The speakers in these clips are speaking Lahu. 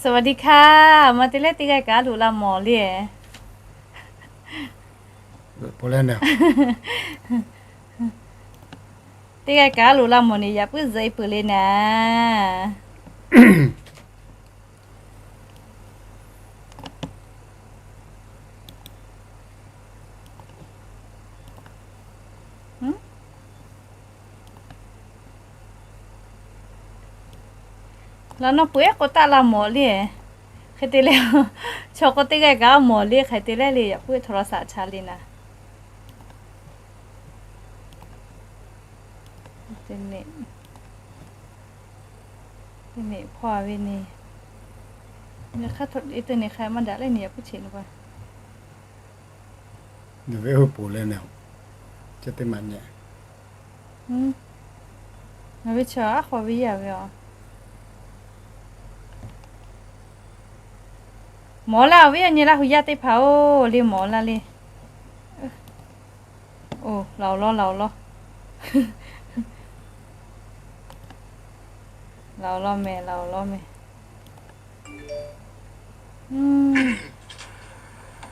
สวัสดีค่ะ maˇ te leh teˇ g'aˇ kaꞈ loꞈ la mawˬ le. Teˇ g'aˇ kaꞈ loꞈ la mawˬ ni yaꞈ puiˉ zuhꞈ e peuˬ le naˍ. Laꞈ naw peuˬ ehˉ k'o taˆ la mawˬ le. Hk'e te leh, chaw k'o teˇ g'aˇ kaꞈ mawˬ le hk'e te leh le yaꞈ puiˉ โทรศัพท์ cha le naˍ. Teˇ neꞈ hpawˇ ve ni, yaꞈ hk'aˇ internet hk'a maˇ daꞈ leh ni yaꞈ puiˉ cheꞈ le pa. Nawˬ ve oˇ poˬ leh naˍ, chi teˇ maˬ nyi. Ngaˬ ve chaw aˉ hk'aw ve yaˇ ve a. Mawˬ laˇ ve yaˇ nyi laˇ hui yaˇ teˇ hpaˍ-oˬ le, mawˬ laˇ le. Oˬ, laˬ-oˬ law, laˬ-oˬ law. Laˬ-oˬ law mehˍ, laˬ-oˬ law mehˍ.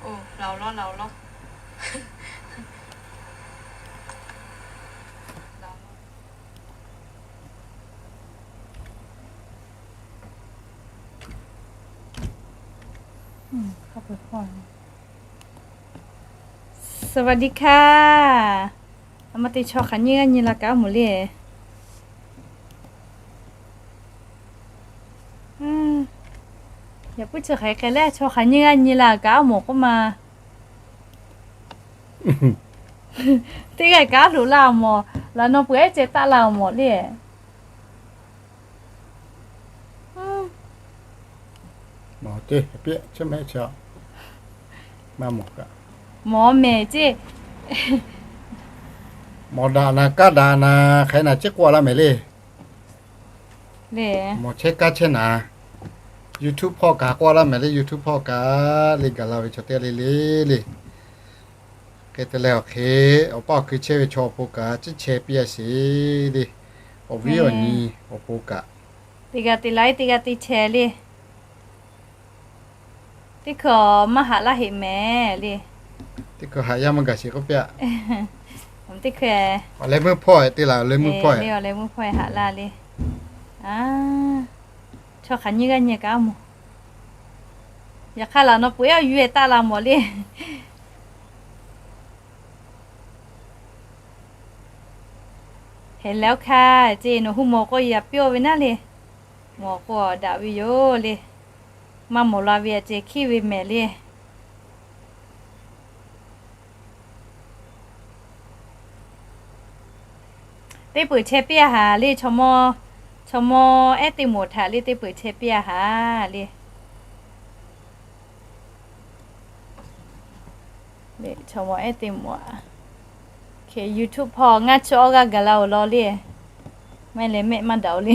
Oˬ, laˬ-oˬ law, laˬ-oˬ law. Saˍ vaˍ diˆ hkaˇ. A ma te chaw hk'aˬ nyiˇ g'aˇ nyi la kaꞈ mawˬ le. Yaꞈ puiˉ chi hk'aˬ hk'e leh chaw hk'aˬ nyiˇ g'aˇ nyi la kaꞈ mawˬ k'oˆ ma. Teˇ g'aˇ kaꞈ loꞈ la mawˬ, laꞈ naw peuˬ ehˉ ceh taˆ la mawˬ le. Mawˬ ceˇ, maˇ mawˬ kaꞈ. Mawˬ mehˍ ceˇ. Mawˬ daꞈ naˍ, kaˇ daꞈ naˍ, hk'aˬ naˍ ceˇ k'oˆ laˇ mehˍ le. Mawˬ chehˇ kaˇ chehˇ naˍ. YouTube hpawˇ kaꞈ k'oˆ laˇ mehˍ le, YouTube hpawˇ kaꞈ le gaˬ la ve chaw teˇ g'aˇ le le le. Hk'e te leh awˬ hk'e, awˬ paˇ awˬ hkui chehˇ ve chaw awˬ pon kaꞈ ciˉ chehˇ piˇ a sheˍ le. Awˬ viˉ awˬ nyi awˬ pon kaꞈ. Teˇ g'aˇ te laiˉ teˇ g'aˇ te chehˇ le. Teˇ hkui maˇ haꞈ laˇ heꞈ mehˍ le. Teˇ hkui haꞈ yaˇ maˇ gaˬ sheˍ k'oˆ piˇ a. Teˇ hkui awˬ leh meuˇ hpawˇ te laˬ, awˬ leh meuˇ hpawˇ le, awˬ leh meuˇ hpawˇ haꞈ laˇ le. Chaw hk'aˬ nyiˇ g'aˇ nyi kaꞈ mawˬ. Yaꞈ hk'aˇ laꞈ naw peuˬ ehˉ yuˬ e taˆ la mawˬ le. Heˍ leh oˇ hk'aˇ ceˇ, nawˬ hui mawˬ k'o yaꞈ piˇ-oˆ ve naˉ le. Mawˬ k'o daꞈ ve yoˬ le. Maˇ mawˬ la ve a ceˇ hkiˉ ve mehˍ le. Teˇ peuˬ chehˇ piˇ a haˍ le, chaw mawˇ, chaw mawˇ ehˉ teˇ moˍ htaꞈ le teˇ peuˬ chehˇ piˇ a haˍ le. Chaw mawˇ ehˉ teˇ moˍ a. Hk'e YouTube hpawˇ ngaˇ chi awˇ g'aˇ gaˬ la-oˬ law le. Mehˆ leh mehˆ maˇ daꞈ-oˬ le.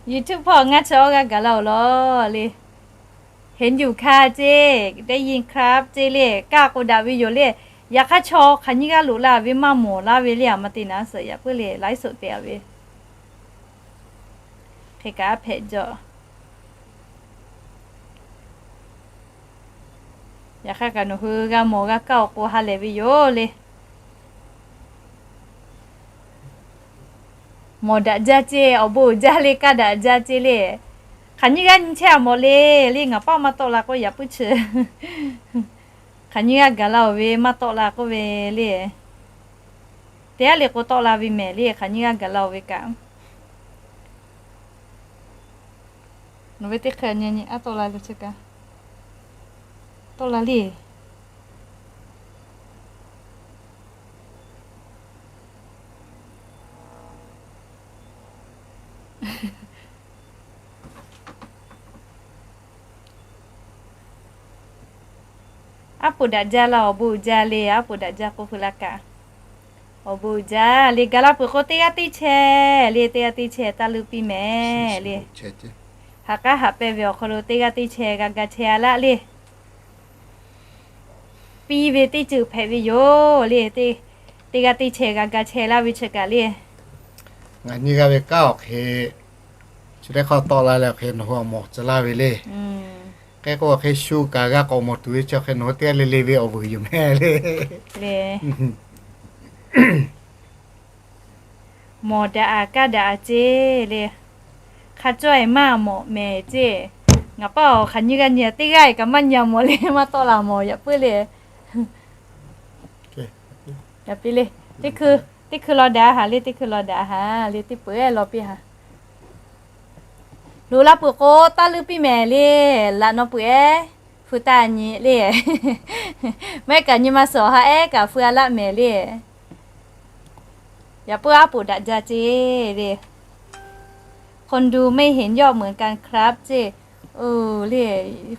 YouTube hpawˇ ngaˇ chi awˇ g'aˇ gaˬ la-oˬ law le. Heˍ yuˬ hkaˇ ceˇ, ได้ยินครับ ceˇ le, kaˇ k'o daꞈ ve yoˬ le. Yaꞈ hk'aˇ chaw hk'aˬ nyiˇ g'aˇ loꞈ la ve maˇ mawˬ laˇ ve le, a ma te naˍ suhˍ yaꞈ puiˉ le laiˉ suhˍ te a ve. Hk'e kaꞈ a hpehꞈ jaw. Yaꞈ hk'aˇ kaꞈ nawˬ hui g'a mawˬ g'a kaˇ-oˬ k'o ha lehˬ ve yoˬ le. Mawˬ daꞈ jaˇ ceˇ, awˬ bon uiˍ jaˇ le, kaˇ daꞈ jaˇ ceˇ le. Hk'aˬ nyiˇ g'aˇ nyi chehˇ a mawˬ le le, ngaˬ paˆ maˇ tawˆ la k'oˆ yaꞈ puiˉ chi. Hk'aˬ nyiˇ g'aˇ gaˬ la-oˬ ve maˇ tawˆ la k'oˆ ve le. Teˇ g'aˇ le k'o tawˆ la ve mehˍ le, hk'aˬ nyiˇ g'aˇ gaˬ la-oˬ ve kaꞈ. Nawˬ ve teˇ hk'e nyi nyi a tawˆ la le chi kaꞈ. Tawˆ la le. Aˉ poꞈ daꞈ jaˇ laˇ, awˬ bon uiˍ jaˇ le, aˉ poꞈ daꞈ jaˇ k'oˆ pu laˇ kaꞈ. Awˬ bon uiˍ jaˇ le, gaˬ la peuˬ k'o teˇ g'aˇ teˇ chehˇ le, teˇ g'aˇ teˇ chehˇ taˇ leuˇ piˇ mehˍ le. Haꞈ k'aˉ haꞈ pehˇ ve awˬ hk'aw lo teˇ g'aˇ teˇ chehˇ g'a ga chehˇ a laˇ le. Piˇ ve teˇ ceuˬ hpehꞈ ve yoˬ le. Teˇ g'aˇ teˇ chehˇ g'a ga chehˇ laˇ ve chi kaꞈ le. Ngaˬ nyi g'a ve kaˉ awˬ hk'e Chi teˇ hk'aˇ tawˆ la leh awˬ hk'e nawˬ hui awˬ mawˬ tcuh laˇ ve le. Hk'e k'o awˬ hk'e shu kaꞈ g'a k'awꞈ mawˬ tuˬ ve chi awˬ hk'e nawˬ hui teˇ g'aˇ le le ve awˬ vuiˬ yoˬ mehˍ le. Mawˬ daꞈ-a kaˇ daꞈ-a ceˇ le. Hk'a cawˇ-e maˇ mawˬ mehˍ ceˇ. Ngaˬ paˇ awˬ hk'aˬ nyi g'aˇ nyi teˇ g'aˇ-e kaꞈ maˇ nyi-a mawˬ le, maˇ tawˆ la mawˬ yaꞈ puiˉ le. Yaꞈ piˇ le. Teˇ hkui, teˇ hkui law daꞈ-a haˍ le, teˇ hkui law daꞈ-a haˍ le, teˇ peuˬ-ehˉ law piˇ haˍ. Loꞈ la peuˬ k'o taˇ leuˉ piˇ mehˍ le. Laꞈ naw peuˬ-ehˉ feu taˇ nyi le. Maˇ heˆ kaꞈ nyi ma suhˍ awˬ ha ehˉ kaꞈ feu-a laˆ mehˍ le. Yaꞈ puiˉ aˉ poꞈ daꞈ jaˇ ceˇ le. คนดูไม่เห็นยอดเหมือนกันครับ ceˇ. Le,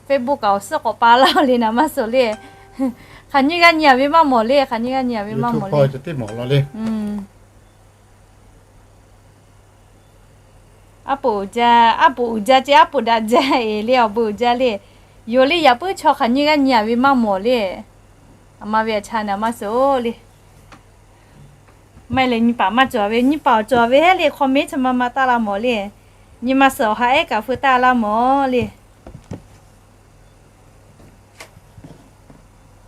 Facebook kaꞈ awˬ suhˉ k'awꞈ pa laˇ le naˍ maˇ suhˍ le. Hk'aˬ nyi g'aˇ nyi-a ve maˇ mawˬ le, hk'aˬ nyi g'aˇ nyi-a ve maˇ mawˬ le. Aˉ poꞈ uiˍ jaˇ, aˉ poꞈ uiˍ jaˇ ceˇ, aˉ poꞈ daꞈ jaˇ-e le awˬ bon uiˍ jaˇ le. Yoˬ le, yaꞈ puiˉ chaw hk'aˬ nyi g'aˇ nyi-a ve maˇ mawˬ le. A ma ve a cha naˍ maˇ suhˍ le. Maˇ heˆ leh nyi paˍ maˇ cawˬ ve, nyi paˍ awˬ cawˬ ve heˆ le, hk'aw mehˉ chi ma ma taˇ la mawˬ le. Nyi ma suhˍ awˬ ha ehˉ kaꞈ feu taˇ laˇ mawˬ le.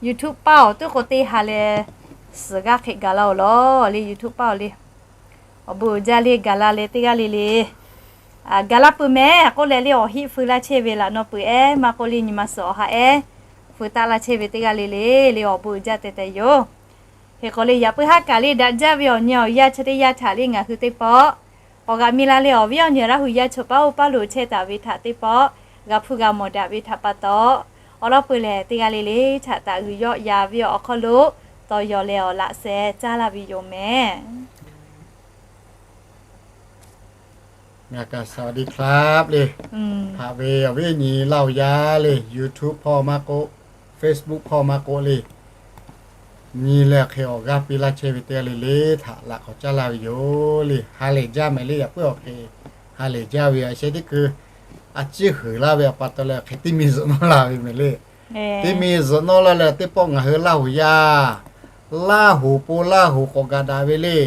YouTube paˇ awˬ tuˉ k'o teˇ ha leh suhˍ g'aˇ hk'e gaˬ la-oˬ lawˬ le, YouTube paˇ awˬ le. Awˬ bon uiˍ jaˇ le, gaˬ la leh teˇ g'aˇ le le. Gaˬ la peuˬ mehˍ k'oˆ leh le awˬ heˆ feu laˇ chehˇ ve laꞈ naw peuˬ-ehˉ maˇ k'oˆ le nyi ma suhˍ awˬ ha ehˉ feu taˇ laˇ chehˇ ve teˇ g'aˇ le le le awˬ bon uiˍ jaˇ tehꞈ tehꞈ yoˬ. Hk'e k'o le yaꞈ puiˉ haˉ kaꞈ le daꞈ jaˇ ve awˬ nyi awˬ yanˇ chi teˇ yanˇ htaꞈ le ngaˬ hui teˇ pawˆ k'awꞈ g'a miˇ laˇ le awˬ viˉ awˬ nyi Laˇ hu yaˇ chaw paˉ oˇ paˇ lo chehˇ taˍ ve htaꞈ teˇ pawˆ g'a hpuˇ g'a mawˬ daꞈ ve htaꞈ pa taw, awˬ lawn peuˬ lehˬ teˇ g'aˇ le le htaꞈ taꞈ g'uiˬ yawˆ ya ve awˬ hk'aw lo taw yaw leh awˬ laꞈ sheh caˇ laˇ ve yoˬ mehˍ. Ngaˬ kaꞈ สวัสดีครับ le. Haꞈ ve awˬ viˉ awˬ nyi Laˇ hu yaˇ le, YouTube hpawˇ maˇ k'oˆ, Facebook hpawˇ maˇ k'oˆ le, nyi leh awˬ hk'e awˬ g'aˇ piˇ laˇ chehˇ ve teˇ g'aˇ le le htaꞈ laꞈ k'awꞈ caˇ laˇ ve yoˬ le. Ha lehˬ jaˇ mehˍ le, yaꞈ puiˉ awˬ hk'e ha lehˬ jaˇ ve a sheh teˇ hkui a ciˉ huiˍ laˇ ve awˬ pa taw leh awˬ hk'e teˇ mi zuhꞈ nawˇ la ve mehˍ le. Teˇ mi zuhꞈ nawˇ la leh teˇ pawˆ ngaˬ hui Laˇ hu yaˇ, Laˇ hu po Laˇ hu k'awꞈ gaˬ daꞈ ve le.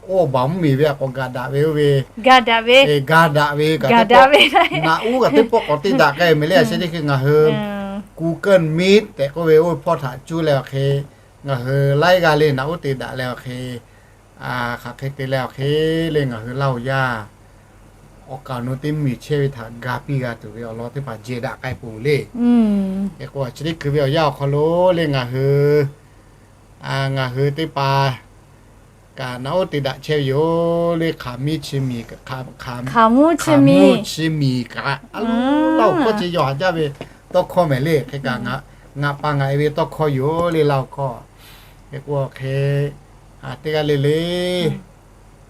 Oˇ baˬ mvuhˇ miˬ ve a k'awꞈ gaˬ daꞈ ve oˇ ve, ga daꞈ ve kaꞈ, naꞈ uˉ kaꞈ teˇ pawˆ k'awꞈ te daꞈ k'ai mehˍ le. A sheh teˇ hkui ngaˬ hui Google Meet tehꞈ k'oˆ ve oˇ ve hpawˇ htaꞈ cuˇ leh awˬ hk'e ngaˬ hui laiˉ g'aˇ le naꞈ uˉ te daꞈ leh awˬ hk'e, hk'aˬ hk'e te leh awˬ hk'e le ngaˬ hui Laˇ hu yaˇ awˬ kaˍ awˬ nu teˇ mvuhˇ miˬ chehˇ ve htaꞈ ga piˇ g'a tuˬ ve awˬ lawn teˇ hpaˍ jehˬ daꞈ k'ai peuˬ le. Hk'e k'o a chi teˇ hkui ve awˬ yanˇ awˬ hk'aw lo le ngaˬ hui, ngaˬ hui teˇ hpaˍ kaꞈ naꞈ uˉ te daꞈ chehˇ ve yoˬ le. Hk'aˬ miˇ chi miˬ, hk'aˬ mvuhˇ chi miˬ kaꞈ a loˬ Laˇ hu hkawˇ chi yaw haˍ jaˇ ve tawˇ hkawˇ mehˍ le. Hk'e kaꞈ ngaˬ pa ngaˬ e ve tawˇ hkawˇ yoˬ le Laˇ hu hkawˇ. Hk'e k'o awˬ hk'e teˇ g'aˇ le le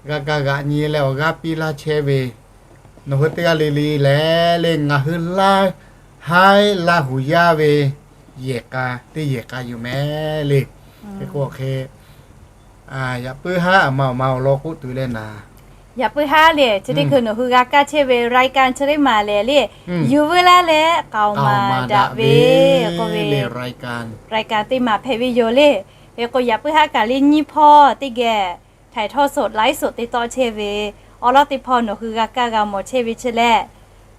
g'a ga g'aꞈ nyi leh awˬ g'aˇ piˇ laˇ chehˇ ve nawˬ hui teˇ g'aˇ le le lehˬ le ngaˬ hui Laˇ, haiˉ Laˇ hu yaˇ ve yehˬ k'a teˇ yehˬ k'a yoˬ mehˍ le. Hk'e k'o awˬ hk'e yaꞈ puiˉ haˉ a ma awˬ ma awˬ lawn k'oˆ tuˬ leh naˍ, yaꞈ puiˉ haˉ le chi teˇ hkui nawˬ hui g'a kaˇ chehˇ ve รายการ chi teˇ maˬ lehˬ le, yuˬ veu laˇ leh k'aoˍ maˍ daꞈ ve k'oˆ ve le รายการ teˇ maˬ hpehꞈ ve yoˬ le. Hk'e k'o yaꞈ puiˉ haˉ kaꞈ le nyiˇ hpawˇ teˇ geh ถ่ายทอดสด ไลฟ์สด te tawˆ chehˇ ve awˬ lawn teˇ hpawˇ nawˬ hui g'a kaˇ g'a mawˬ chehˇ ve chi lehˬ,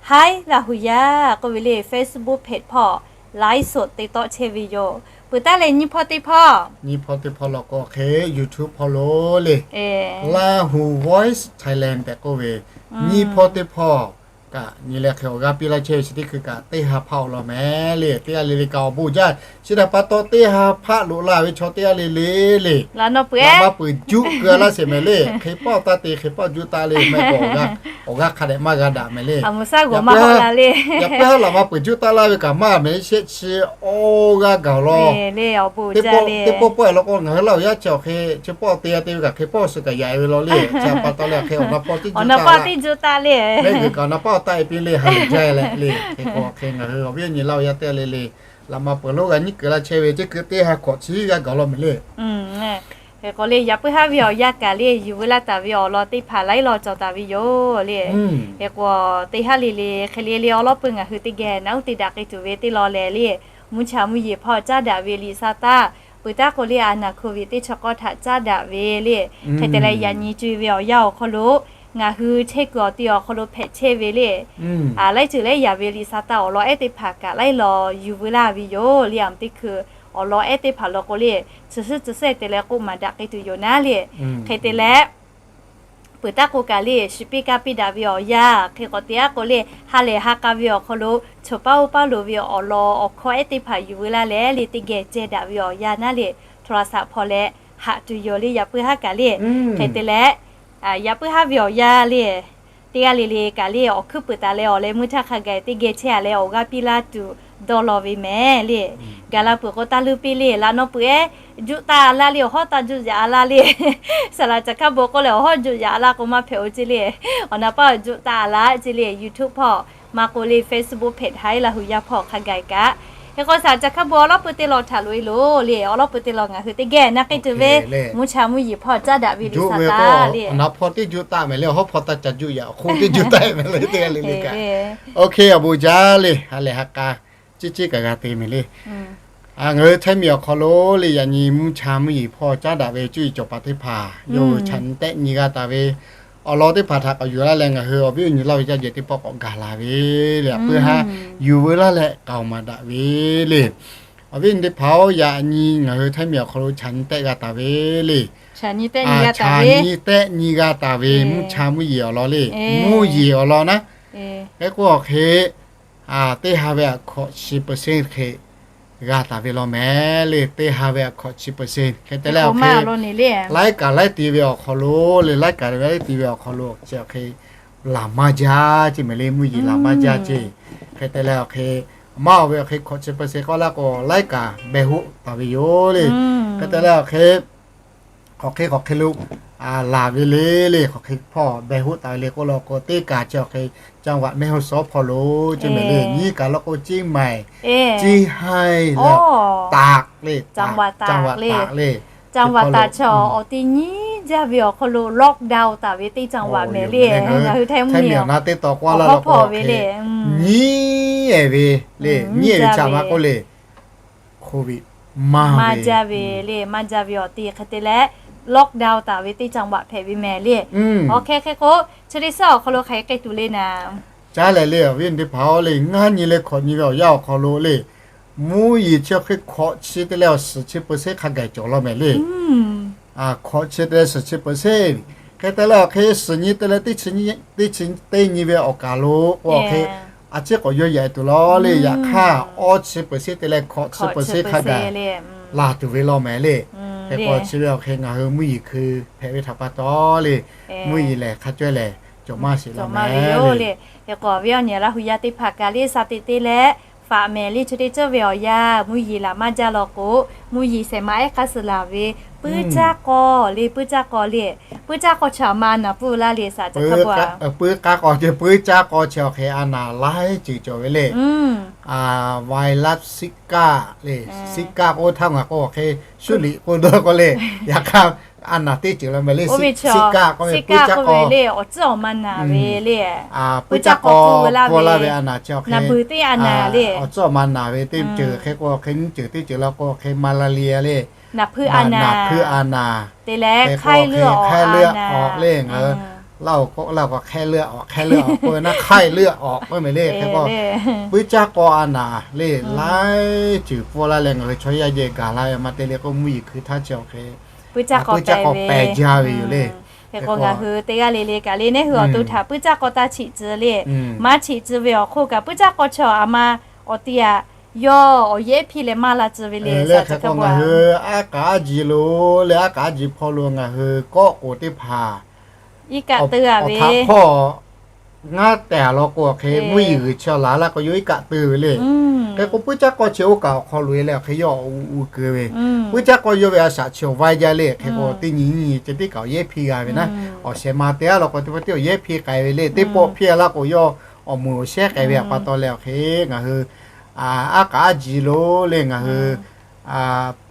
haiˉ Laˇ hu yaˇ k'oˆ ve le Facebook page hpawˇ ไลฟ์สด te tawˆ chehˇ ve yoˬ. Peuˬ taˉ leh nyiˇ hpawˇ teˇ hpawˇ, nyiˇ hpawˇ teˇ hpawˇ law k'o hk'e YouTube hpawˇ lo le, Laˇ hu Voice Thailand tehꞈ k'oˆ ve nyiˇ hpawˇ teˇ hpawˇ kaꞈ nyi leh hk'e awˬ g'aˇ piˇ laˇ chehˇ ve chi teˇ hkui kaꞈ teˇ ha hpaˆ awˬ lawn mehˍ le. Teˇ g'aˇ le le kaꞈ awˬ bon jaˇ. Chi htaꞈ pa taw teˇ ha hpaˆ loꞈ la ve chaw teˇ g'aˇ le le le, laꞈ ma peuˬ juˆ keu laˇ sheˍ mehˍ le. Hk'e pawˆ taˇ te, hk'e pawˆ juˆ taˇ le mehˍ k'o, awˬ g'aˇ hk'a dehꞈ maˇ g'a daꞈ mehˍ le. Yaꞈ puiˉ haˉ laꞈ ma peuˬ juˆ taˇ laˇ ve kaꞈ maˇ mehˍ le. Shehˆ chi awˬ g'aˇ gaˬ law. Teˇ pawˆ pawˆ-e law k'o ngaˬ hui Laˇ hu yaˇ chi awˬ hk'e chi pawˆ te a te ve kaꞈ hk'e pawˆ suh kaꞈ yaꞈ-e ve law le. Chi htaꞈ pa taw leh hk'e awˬ na pawˆ tiˉ juˆ taˇ le. Mehˆ g'uiˬ kaꞈ awˬ na pawˆ taˇ-e piˇ le ha lehˬ jaˇ leh le. Hk'e k'o hk'e ngaˬ hui awˬ viˉ awˬ nyi Laˇ hu yaˇ teˇ g'aˇ le le, laꞈ ma peuˬ lonˉ g'a nyiˉ keu laˇ chehˇ ve teˇ hkui teˇ ha hkawꞈ chi g'aˇ gaˬ law mehˍ le. Hk'e k'o le yaꞈ puiˉ haˉ ve awˬ yanˇ kaꞈ le yuˬ veu laˇ taˍ ve awˬ lawn teˇ hpaˍ laiˉ law cawˬ taˍ ve yoˬ le. Hk'e k'o teˇ haˉ le le hk'e le le awˬ lawn peuˬ ngaˬ hui teˇ geh naꞈ uˉ te daꞈ k'ai tuˬ ve teˇ law lehˬ le, mvuhˇ cha mvuhˇ yeˬ hpawˇ caˉ daꞈ ve liꞈ sa taˇ peuˬ taˉ k'o le a naˍ hku ve teˇ chaw k'awˇ htaꞈ caˉ daꞈ ve le. Hk'e te leh yaꞈ nyi co-e ve awˬ yanˇ awˬ hk'aw lo Ngaˬ hui chehˇ kuiˬ awˬ ti awˬ hk'aw lo hpehꞈ chehˇ ve le. Laiˉ ceuˬ laiˉ yaꞈ ve liꞈ sa taˇ awˬ lawn ehˉ teˇ hpaˍ kaꞈ laiˉ law yuˬ veu laˇ ve yoˬ le. Aˬ miˬ teˇ hkui awˬ lawn ehˉ teˇ hpaˍ law k'o le, chi suhˉ chi sehˉ te leh k'oˆ maˍ daꞈ k'ai tuˬ yoˬ naˉ le. Hk'e te leh, peuˬ taˇ k'o kaꞈ le, shiˍ piˇ kaˇ piˇ daꞈ ve awˬ yanˇ hk'e k'awꞈ te aˉ k'o le, ha lehˬ ha k'a ve awˬ hk'aw lo choˬ paˉ oˇ paˉ loˍ ve awˬ lawn awˬ hkawˇ ehˉ teˇ hpaˍ yuˬ veu laˇ leh le, teˇ geh ceh daꞈ ve awˬ yanˇ naˉ le, hto la saꞈ hpaw leh haꞈ tuˬ yoˬ le, yaꞈ puiˉ haˉ kaꞈ le. Hk'e te leh, yaꞈ puiˉ haˉ ve awˬ yanˇ le, teˇ g'aˇ le le kaꞈ le, awˬ hkuiˉ peuˬ taˍ leh awˬ leh meuˇ htaˇ hk'a gaˬ teˇ geh chehˇ a leh awˬ g'aˇ piˇ laˇ tuˬ dawˇ law ve mehˍ le. Gaˬ la peuˬ k'o taˇ luˇ piˇ le, laꞈ nawˉ peuˬ ehˉ juˆ taˇ a laˇ le, awˬ hawˉ taˇ juˆ yaꞈ a laˇ le. Saˍ laꞈ caˬ hkaˉ bon k'oˆ leh awˬ hawˉ juˆ yaꞈ a laˇ k'o maˇ hpehꞈ-o ce le. Awˬ na paˇ juˆ taˇ a laˇ ce le, YouTube hpawˇ maˇ k'oˆ le, Facebook hpehꞈ htaˇ laˇ hu yaˇ hpawˇ hk'a gaˬ kaꞈ. Hk'e k'o saˍ laꞈ caˬ hkaˉ bon awˬ lawˉ pui teˇ law htaꞈ loꞈ e loˬ le, awˬ lawˉ pui teˇ law ngaˬ hui teˇ geh na k'ai tuˬ ve mvuhˇ cha mvuhˇ yeˬ hpawˇ caˉ daꞈ ve liꞈ sa taˇ le. Awˬ na hpawˇ teˇ juˆ taˆ mehˍ le, awˬ hawˉ hpawˇ taˇ ca juˆ yaꞈ, awˬ hk'oˆ teˇ juˆ taˆ mehˍ le, teˇ g'aˇ le le kaꞈ. Oˇ hk'e awˬ bon jaˇ le, ha lehˬ ha k'a ciˉ ciˉ kaꞈ g'a te mehˍ le. Ngaˬ hui Htaiˇ miˬ awˬ hk'aw lo le, yaꞈ nyi mvuhˇ cha mvuhˇ yeˬ hpawˇ caˉ daꞈ ve cuˇ yiˍ cawˬ paˍ teˇ hpaˍ yawˇ hui chaꞈ nyi tehˆ nyi g'a taˍ ve awˬ lawn teˇ hpaˍ htaꞈ k'awꞈ yuˬ laˇ leh, ngaˬ hui awˬ viˉ awˬ nyi laˇ ve yaˇ jehˬ teˇ pawˆ k'awꞈ gaˬ la ve le. Aˬ puiˉ haˉ yuˬ veu laˇ leh k'aoˍ maˍ daꞈ ve le. Awˬ viˉ awˬ nyi teˇ hpaˍ-oˬ, yaꞈ nyi ngaˬ hui Htaiˇ miˬ awˬ hk'aw lo chaꞈ nyi tehˆ g'a taˍ ve le. Chaꞈ nyi tehˆ nyi g'a taˍ ve mvuhˇ cha mvuhˇ yeˬ awˬ lawn le. Mvuhˇ yeˬ awˬ lawn naˉ, hk'e k'o awˬ hk'e teˇ ha ve aꞈ hkawꞈ chi เปอร์เซ็นต์ hk'e g'a taˍ ve law mehˍ le. Teˇ ha ve aꞈ hkawꞈ chi เปอร์เซ็นต์ hk'e te leh awˬ hk'e laiˉ kaꞈ laiˉ ti ve awˬ hk'aw lo le, laiˉ kaꞈ laiˉ ti ve awˬ hk'aw lo chi awˬ hk'e laˬ maˇ jaˇ ce mehˍ le, mvuhˇ yeˬ laˬ maˇ jaˇ ce. Hk'e te leh awˬ hk'e maˇ oˬ ve awˬ hk'e hkawꞈ chi เปอร์เซ็นต์ k'oˆ laˇ k'o laiˉ kaꞈ behˬ hoˆ taˍ ve yoˬ le. Hk'e te leh awˬ hk'e hk'aˬ hk'e hk'aˬ hk'e lo laˬ ve le le, hk'aˬ hk'e hpawˇ behˬ hoˆ taˍ ve le k'oˆ law k'o, teˇ kaˬ chi awˬ hk'e จังหวัดแม่ฮ่องสอน hpawˇ lo ce mehˍ le. Nyiˇ kaˬ law k'o Ceˇ maiˍ, Ceˇ haiˇ leh Taˍ le, จังหวัดตาก le. จังหวัดตาก chi awˬ ti nyiˇ jaˇ ve awˬ hk'aw lo lockdown taˍ ve teˇ จังหวัด mehˍ le. Ngaˬ hui Htaiˇ miˬ awˬ na teˇ taw k'oˆ laˇ law k'o, nyiˇ ehˍ ve le, nyiˇ ehˍ ve chi maˇ k'oˆ le, Covid maˇ jaˇ ve le, maˇ jaˇ ve awˬ ti hk'e te leh lockdown taˍ ve teˇ จังหวัด hpehꞈ ve mehˍ le. Awˬ hk'e hk'e k'o, chi teˇ suhˉ awˬ hk'aw lo hk'aˬ hk'e k'ai tuˬ le naˍ. Caˉ leh le, awˬ viˉ teˇ hpaˍ-oˬ le, ngaˇ nyi leh hkawꞈ nyi ve awˬ yanˇ awˬ hk'aw lo le, mvuhˇ yeˬ chi hk'e hkawꞈ chi te leh awˬ suhˍ chi เปอร์เซ็นต์ hk'a gaˬ cawˬ law mehˍ le. Hkawꞈ chi te leh suhˍ chi เปอร์เซ็นต์ hk'e te leh awˬ hk'e suhˍ nyi te leh teˇ chi teˇ nyi ve awˬ kaˬ lo k'o awˬ hk'e a ciˉ k'awꞈ yawˇ yaꞈ tuˬ law le. Yaꞈ hk'aˇ awˇ chi เปอร์เซ็นต์ te leh hkawꞈ chi เปอร์เซ็นต์ hk'a gaˬ laˬ tuˬ ve law mehˍ le. Hk'e k'o chi ve awˬ hk'e ngaˬ hui mvuhˇ yeˬ hkui hpehꞈ ve htaꞈ pa taw le, mvuhˇ yeˬ lehˬ hk'a cawehˇ lehˬ cawˬ maˇ sheˍ law mehˍ le. Hk'e k'o awˬ viˉ awˬ nyi Laˇ hu yaˇ teˇ hpaˍ kaꞈ le, sha teꞈ te leh faꞈ mehˍ le, chi teˇ ceuˬ ve awˬ yanˇ mvuhˇ yeˬ laˬ maˇ jaˇ law k'o, mvuhˇ yeˬ shehˍ ma ehˉ k'aˇ suh laˬ ve puiˉ caˇ k'aw le, puiˉ caˇ k'aw le, puiˉ caˇ k'aw chi a ma naˍ pfuhˇ laˇ le, saˍ caˬ hkaˇ bon a. Puiˉ caˇ k'aw ce, puiˉ caˇ k'aw chi awˬ hk'e a naˍ laiˉ ceuˬ cawˬ ve le. Virus Zika le, Zika k'o htaˇ ngaˬ k'o awˬ hk'e shuˉ liꞈ k'oˆ dawˇ k'o le. Yaꞈ hk'aˇ a naˍ teˇ ceuˬ law mehˍ le. Zika k'oˆ ve puiˉ caˇ k'aw le, awˬ tcuhˉ awˬ ma naˍ ve le. Puiˉ caˇ k'aw k'oˆ laˇ ve a naˍ chi awˬ hk'e naˍ beuˬ teˇ a naˍ le. Awˬ tcuhˉ awˬ ma naˍ ve teˇ ceuˬ hk'e k'o awˬ hk'e nyiˇ ceuˬ teˇ ceuˬ law k'o awˬ hk'e malaria le, naˍ hpui a naˍ te leh ไข้เลือดออก le ngaˬ hui Laˇ hu k'oˆ laˇ k'o ไข้เลือดออก ไข้เลือดออก k'oˆ ve naˉ ไข้เลือดออก k'oˆ mehˍ le. Hk'e k'o puiˉ caˇ k'aw a naˍ le, laiˉ ceuˬ pfuhˇ laˇ leh ngaˬ hui chaw yaˇ jehˬ gaˬ la ve maˇ te le k'o mvuhˇ yeˬ hkui htaˇ chi awˬ hk'e puiˉ caˇ k'aw pehˬ jaˇ ve yoˬ le. Hk'e k'o ngaˬ hui teˇ g'aˇ le le kaꞈ le, neˉ hui awˬ to htaꞈ puiˉ caˇ k'aw taˇ cheꞈ tcuh le. Maˇ cheꞈ tcuh ve awˬ hk'oˆ kaꞈ puiˉ caˇ k'aw chi a ma awˬ ti aꞈ yawˇ awˬ yehˉ piˇ leh maˇ la tcuh ve le. Hk'e k'o ngaˬ hui aˉ kaꞈ aˉ ji lo le, aˉ kaꞈ aˉ ji hpawˇ lo ngaˬ hui kawˆ k'oˍ teˇ hpaˍ iˉ kaˆ te a ve htaꞈ hpawˇ ngaˉ tehˬ law k'o awˬ hk'e mvuhˇ yeˬ g'uiˬ chi laˬ laˇ k'o yawˇ iˉ kaˆ te ve le. Hk'e k'o puiˉ caˇ k'aw chi oˇ kaꞈ awˬ hk'aw loꞈ e leh awˬ hk'e yawˇ awˬ u u keu ve. Puiˉ caˇ k'aw yawˇ ve a shaꞈ chi awˬ vaiˇ jaˇ le. Hk'e k'o teˇ nyi nyi ceh teˇ kaꞈ awˬ yehˉ piˇ g'a ve naˉ, awˬ shehˍ ma te a law k'o teˇ pawˆ teˇ awˬ yehˉ piˇ k'ai ve le. Teˇ pawˆ piˇ a laˇ k'o yawˇ awˬ moˍ awˬ shehˉ k'ai ve pa taw leh awˬ hk'e ngaˬ hui aˉ kaꞈ aˉ ji lo le ngaˬ hui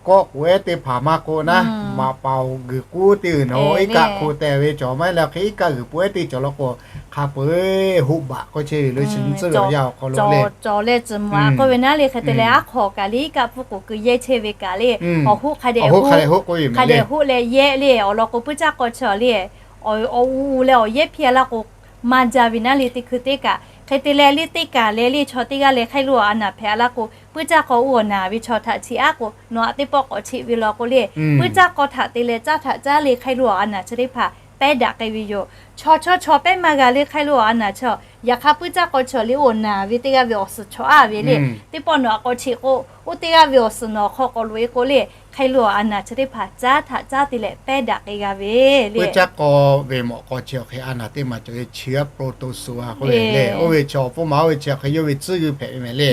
kawˆ k'oˍ ehˉ teˇ hpaˍ maˇ k'oˆ naˉ, maꞈ paoˍ g'uiˬ k'uˉ teˇ g'uiˬ nawˬ iˉ kaˆ hk'o teh ve cawˬ maˇ heˆ leh hk'e iˉ kaˆ g'uiˬ peuˬ ehˉ teˇ cawˬ law k'o hk'a peu eˬ hoˆ baꞈ k'oˆ chehˇ ve le. Chi nyi tcuhˉ ve awˬ yanˇ awˬ hk'aw lo le cawˬ leh tcuhˍ maꞈ k'oˆ ve naˉ le. Hk'e te leh aˉ hk'aw kaꞈ le iˉ kaˆ pfuhˇ k'oˍ keu yehˇ chehˇ ve kaꞈ le awˬ hoˆ hk'a dehꞈ hoˆ, hk'a dehꞈ hoˆ leh yehˇ le. Awˬ lawn k'o puiˉ caˇ k'aw chi le awˬ u u leh awˬ yehˉ hpiˇ a laˇ k'o, maˇ jaˇ ve naˉ le teˇ hkui teˇ kaꞈ. Hk'e te leh le teˇ kaꞈ leh le chaw teˇ g'aˇ leh hk'aˇ loˇ awˬ a naˍ hpehꞈ a laˇ k'o, puiˉ caˇ k'aw uˇ awˬ naˍ ve chaw htaꞈ chiˇ aˉ k'o, nawˬ aꞈ teˇ pawˆ k'awꞈ cheꞈ ve law k'o le, puiˉ caˇ k'aw htaꞈ te leh caˉ htaꞈ caˉ le hk'aˇ loˇ awˬ a naˍ chi teˇ hpaˍ pehˉ daꞈ k'ai ve yoˬ. Chaw chawˇ chaw pehˉ maˇ g'a le hk'aˇ loˇ awˬ a naˍ chaw, yaꞈ hk'aˇ puiˉ caˇ k'aw chaw le oˬ naˍ ve teˇ g'aˇ ve awˬ suhˍ chawꞈ aˉ ve le, teˇ pawˆ nawˬ aꞈ k'awꞈ cheꞈ k'o, oˇ teˇ g'aˇ ve awˬ suhˍ nawˬ hk'aw k'awꞈ loꞈ e k'o le, hk'aˇ loˇ awˬ a naˍ chi teˇ hpaˍ caˉ htaꞈ caˉ te leh pehˉ daꞈ k'ai g'a ve le. Puiˉ caˇ k'aw ve mawꞈ k'aw chi awˬ hk'e a naˍ teˇ maˬ cawˬ ve chi aˉ protozoa k'oˆ ve le. Oˇ ve chi awˬ pfuhˇ ma oˇ ve chi awˬ hk'e yawˇ ve tcuhˉ g'uiˇ hpehꞈ ve mehˍ le.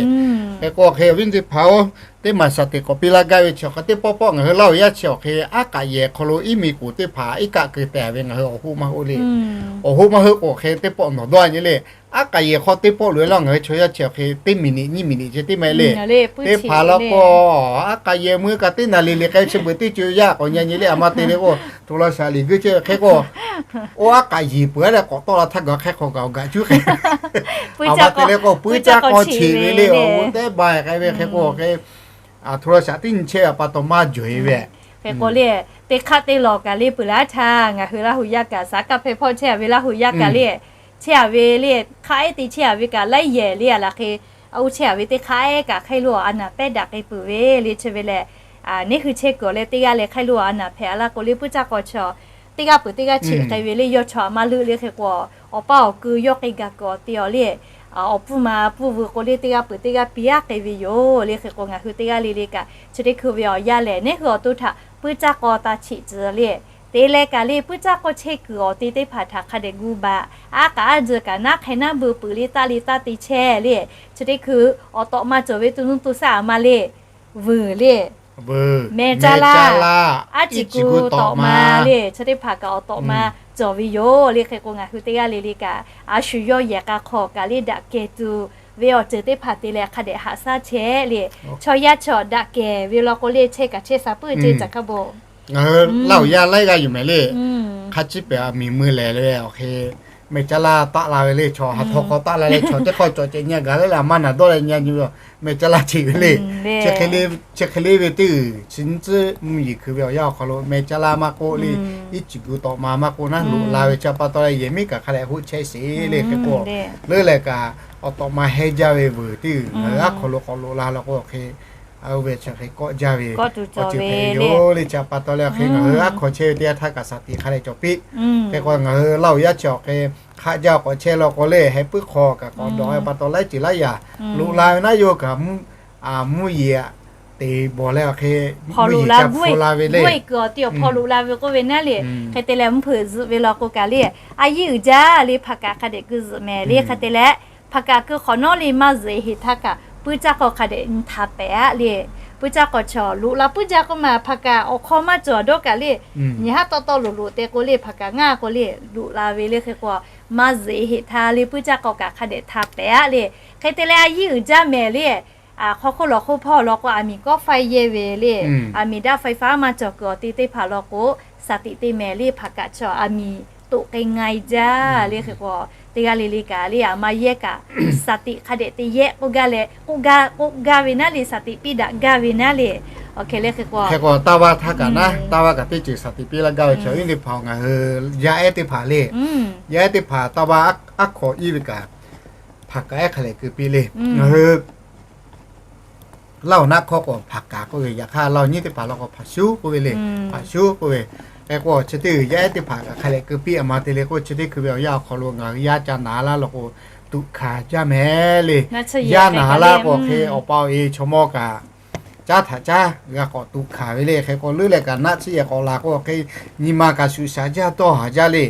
Hk'e k'o hk'e awˬ viˉ teˇ hpaˍ-oˬ, teˇ maˬ shaˍ teꞈ k'awꞈ piˇ laˇ gaˇ ve chi awˬ hk'e teˇ pawˆ pawˆ ngaˬ hui Laˇ huˍ yaˇ chi awˬ hk'e aˉ k'aꞈ yehˬ hk'aw lo iˉ miˬ k'oˍ teˇ hpaˍ iˉ kaˆ keu te ve ngaˬ hui awˬ hoˆ maˇ hoˆ le. Awˬ hoˆ maˇ hoˆ k'o hk'e teˇ pawˆ nawˬ dawˇ nyi le. Aˉ k'aꞈ yehˬ hk'aw teˇ pawˆ loꞈ e laˇ ngaˬ hui chaw yaˇ chi awˬ hk'e teˇ miˬ niꞈ nyiˇ miˬ niꞈ ceh teˇ maˇ le. Teˇ hpaˍ law k'o, aˉ k'aꞈ yehˬ meuˇ kaꞈ teˇ naˍ riˍ liꞈ k'ai chi beuꞈ teˇ co yaˇ k'awꞈ nyi nyi le. A ma te le k'o, htoꞈ la shaˍ liꞈ g'uiˇ ceh hk'e k'o, oˇ aˉ k'aꞈ yehˬ peuˬ a leh k'awꞈ tawˆ la htaˇ gaˬ hk'e hk'aw gaˬ awˬ gaꞈ cuˉ hk'e, a ma te le k'o puiˉ caˇ k'aw cheꞈ ve le. Oˇ teˇ ba k'ai ve hk'e k'o hk'e, htoꞈ la shaˍ tiˉ nyi chehˇ ve pa taw maˇ jawˬ e ve. Hk'e k'o le, teˇ hk'aˆ teˇ lawˬ kaꞈ le peuˬ laˇ htaˇ ngaˬ hui Laˇ huˍ yaˇ kaꞈ saˍ kaˆ hpehˇ hpawˇ chehˇ a ve Laˇ huˍ yaˇ kaꞈ le, chehˇ a ve le, hk'aˆ ehˉ te chehˇ a ve kaꞈ laiˉ yehˬ le a laˬ hk'e, oˇ chehˇ a ve teˇ hk'aˆ ehˉ kaꞈ hk'aˇ loˇ awˬ a naˍ pehˉ daꞈ k'ai peuˬ ve le. Chi ve lehˬ, neˇ hui chehˇ kuiˬ awˬ leh teˇ g'aˇ leh hk'aˇ loˇ awˬ a naˍ hpehꞈ a laˇ k'o le puiˉ caˇ k'aw chi teˇ g'aˇ peuˬ teˇ g'aˇ cheꞈ k'ai ve le. Yawˇ chaw aꞈ maˇ leuˆ le hk'e k'o, awˬ paˇ awˬ ku yawˇ k'ai gaˬ kuiˬ awˬ te awˬ le, awˬ pfuhˇ ma pfuhˇ veu k'o le teˇ g'aˇ peuˬ teˇ g'aˇ piˇ aˉ k'ai ve yoˬ le. Hk'e k'o ngaˬ hui teˇ g'aˇ le le kaꞈ chi teˇ hkui ve awˬ yanˇ lehˬ neˇ hui awˬ to htaꞈ puiˉ caˇ k'aw taˇ cheꞈ tcuh le. Te leh kaꞈ le puiˉ caˇ k'aw chehˇ kuiˬ awˬ te teˇ hpaˍ htaꞈ hk'a dehꞈ gu baˬ. Aˉ k'aꞈ aˉ jeuˬ kaꞈ naˉ hk'e naˉ beu peuˬ le taˇ le taˇ te chehˇ le. Chi teˇ hkui awˬ tawꞈ ma cawˬ ve to nuˇ to shaˆ aˬ ma le, vuiˬ le, meh caˇ laˇ, aˉ ciˍ gu tawꞈ ma le, chi teˇ hpaˍ kaꞈ awˬ tawꞈ ma cawˬ ve yoˬ le. Hk'e k'o ngaˬ hui teˇ g'aˇ le le kaꞈ a shu yawˇ yehˬ k'a hk'aw kaꞈ le daꞈ kehˬ tuˬ ve awˬ ceuˬ teˇ hpaˍ te leh hk'a dehꞈ haꞈ shaˉ chehˇ le. Chaw yaˇ chaw daꞈ kehˬ ve law k'o le chehˇ kaꞈ chehˇ sha puiˉ ceh caˬ hkaˇ bon. Ngaˬ hui Laˇ huˍ yaˇ laiˉ g'aˇ yoˬ mehˍ le. Hk'a ciˉ pehˍ a miˬ meuˇ lehˬ le awˬ hk'e meh caˇ laˇ taˆ la ve le. Chaw ha htaw hk'aw taˆ la leh chaw teˇ hk'aw cawˬ ceh nyi gaˬ le le a ma naˍ dawˇ leh nyi nyi ve meh caˇ laˇ cheꞈ ve le. Chi hk'e le ve teˇ uiˍ chi nyiˇ tcuhˉ mvuhˇ yeˬ hkui ve awˬ yanˇ awˬ hk'aw lo meh caˇ laˇ maˇ k'oˆ le, iˉ ciˍ gu tawꞈ ma maˇ k'oˆ naˉ loꞈ la ve chi pa taw leh yehˬ miˉ kaꞈ hk'a leh hoˆ chehˇ sheˍ le. Hk'e k'o leuˉ leh kaꞈ awˬ tawꞈ ma hehnˇ jaˇ ve vuiˬ teˇ uiˍ ngaˬ hui aˉ hk'aw lo k'awꞈ loꞈ la law k'o hk'e, oˇ ve chi hk'e kawˆ jaˇ ve awˬ ceuˬ hpehꞈ ve yoˬ le. Chi pa taw leh hk'e ngaˬ hui aˉ hk'aw chehˇ ve teˇ yanˇ htaˇ kaꞈ shaˍ tiꞈ hk'a leh cawˬ piˇ. Hk'e k'o ngaˬ hui Laˇ huˍ yaˇ chi awˬ hk'e hk'aˆ jaˇ k'awꞈ chehˇ law k'o le heh puiˉ hk'aw kaꞈ k'awꞈ dawˬ ve pa taw laiˉ ceuˬ laiˉ yaꞈ loꞈ la ve naˉ yoˬ kaꞈ mvuhˇ yeˬ te bawˬ leh awˬ hk'e mvuhˇ yeˬ ca hpu la ve le. Guˇ e kuiˬ awˬ ti awˬ hpaw loꞈ la ve k'oˆ ve naˉ le. Hk'e te leh mvuhˇ hpeuꞈ zuhꞈ ve law k'o kaꞈ le, a yiˉ uiˍ jaˇ le hpaˍ kaꞈ hk'a dehꞈ keu zuhꞈ mehˍ le. Hk'e te leh hpaˍ kaꞈ keu hk'awꞈ nawˉ le maˇ zuhꞈ e heˍ htaˇ kaꞈ puiˉ caˇ k'aw hk'a dehꞈ nyi htaꞈ pehˍ aˉ le. Puiˉ caˇ k'aw chaw loꞈ la puiˉ jaˇ k'oˆ ma hpaˍ kaꞈ awˬ hk'aw maˇ cawˬ dawˇ kaꞈ le, nyi haˉ tawˆ tawˆ loꞈ loꞈ te k'o le hpaˍ kaꞈ ngaˇ k'o le loꞈ la ve le. Hk'e k'o maˇ zuhꞈ e heˍ htaˇ le puiˉ caˇ k'aw kaꞈ hk'a dehꞈ htaꞈ pehˍ aˉ le. Hk'e te leh a yiˉ uiˍ jaˇ mehˍ le. Hk'aw hk'oˆ lawˬ hk'oˆ hpawˇ law k'o aˬ miˍ kawˆ faiˇ yehˇ ve le. Aˬ miˍ daꞈ faiˍ faˉ maˇ cawˬ kuiˬ awˬ te teˇ hpaˍ law k'o, shaˍ tiꞈ te mehˍ le hpaˍ kaꞈ chaw aˬ miˍ toꞈ k'ai nga e jaˇ le. Hk'e k'o teˇ g'aˇ le le kaꞈ le aˬ ma yehˇ kaꞈ shaˍ tiꞈ hk'a dehꞈ te yehˇ k'oˆ gaˇ leh k'oˆ gaˇ ve naˉ le shaˍ tiꞈ piˇ daꞈ gaˇ ve naˉ le. Awˬ hk'e le hk'e k'o, hk'e k'o taˇ vaˇ htaˇ kaꞈ naˉ taˇ vaˇ kaꞈ teˇ ceuˬ shaˍ tiꞈ piˇ laˇ gaˇ ve chaw viˉ teˇ hpaˍ ngaˬ hui yaˇ ehˉ teˇ hpaˍ le, yaˇ ehˉ teˇ hpaˍ taˇ vaˇ aˉ hk'aw iˉ ve kaꞈ hpaˍ kaꞈ ehˉ hk'a leh keu piˇ le. Ngaˬ hui Laˇ huˍ naˆ hkawˇ k'o hpaˍ kaꞈ k'oˆ ve, yaꞈ hk'aˇ Laˇ huˍ nyiˇ teˇ hpaˍ law k'o hpaˍ shuˉ k'oˆ ve le. Hpaˍ shuˉ k'oˆ ve. Hk'e k'o chi teˇ uiˍ yaˇ ehˉ teˇ hpaˍ kaꞈ hk'a leh keu piˇ aˬ ma te le k'o chi teˇ hkui ve awˬ yanˇ awˬ hk'aw lo ngaˬ hui yaˇ ca naˍ laˇ law k'o tuꞈ hkanˍ jaˇ mehˍ le. Yaˇ naˍ laˇ k'o hk'e awˬ pa awˬ e chaw mawˇ kaꞈ caˉ htaꞈ caˉ g'a k'awꞈ tuꞈ hkanˍ ve le. Hk'e k'o leuˉ leh kaꞈ naˆ tsuhˇ yehˬ k'awꞈ la k'o hk'e nyi ma kaꞈ shuˍ shaˍ jaˇ dawˇ haˍ jaˇ le.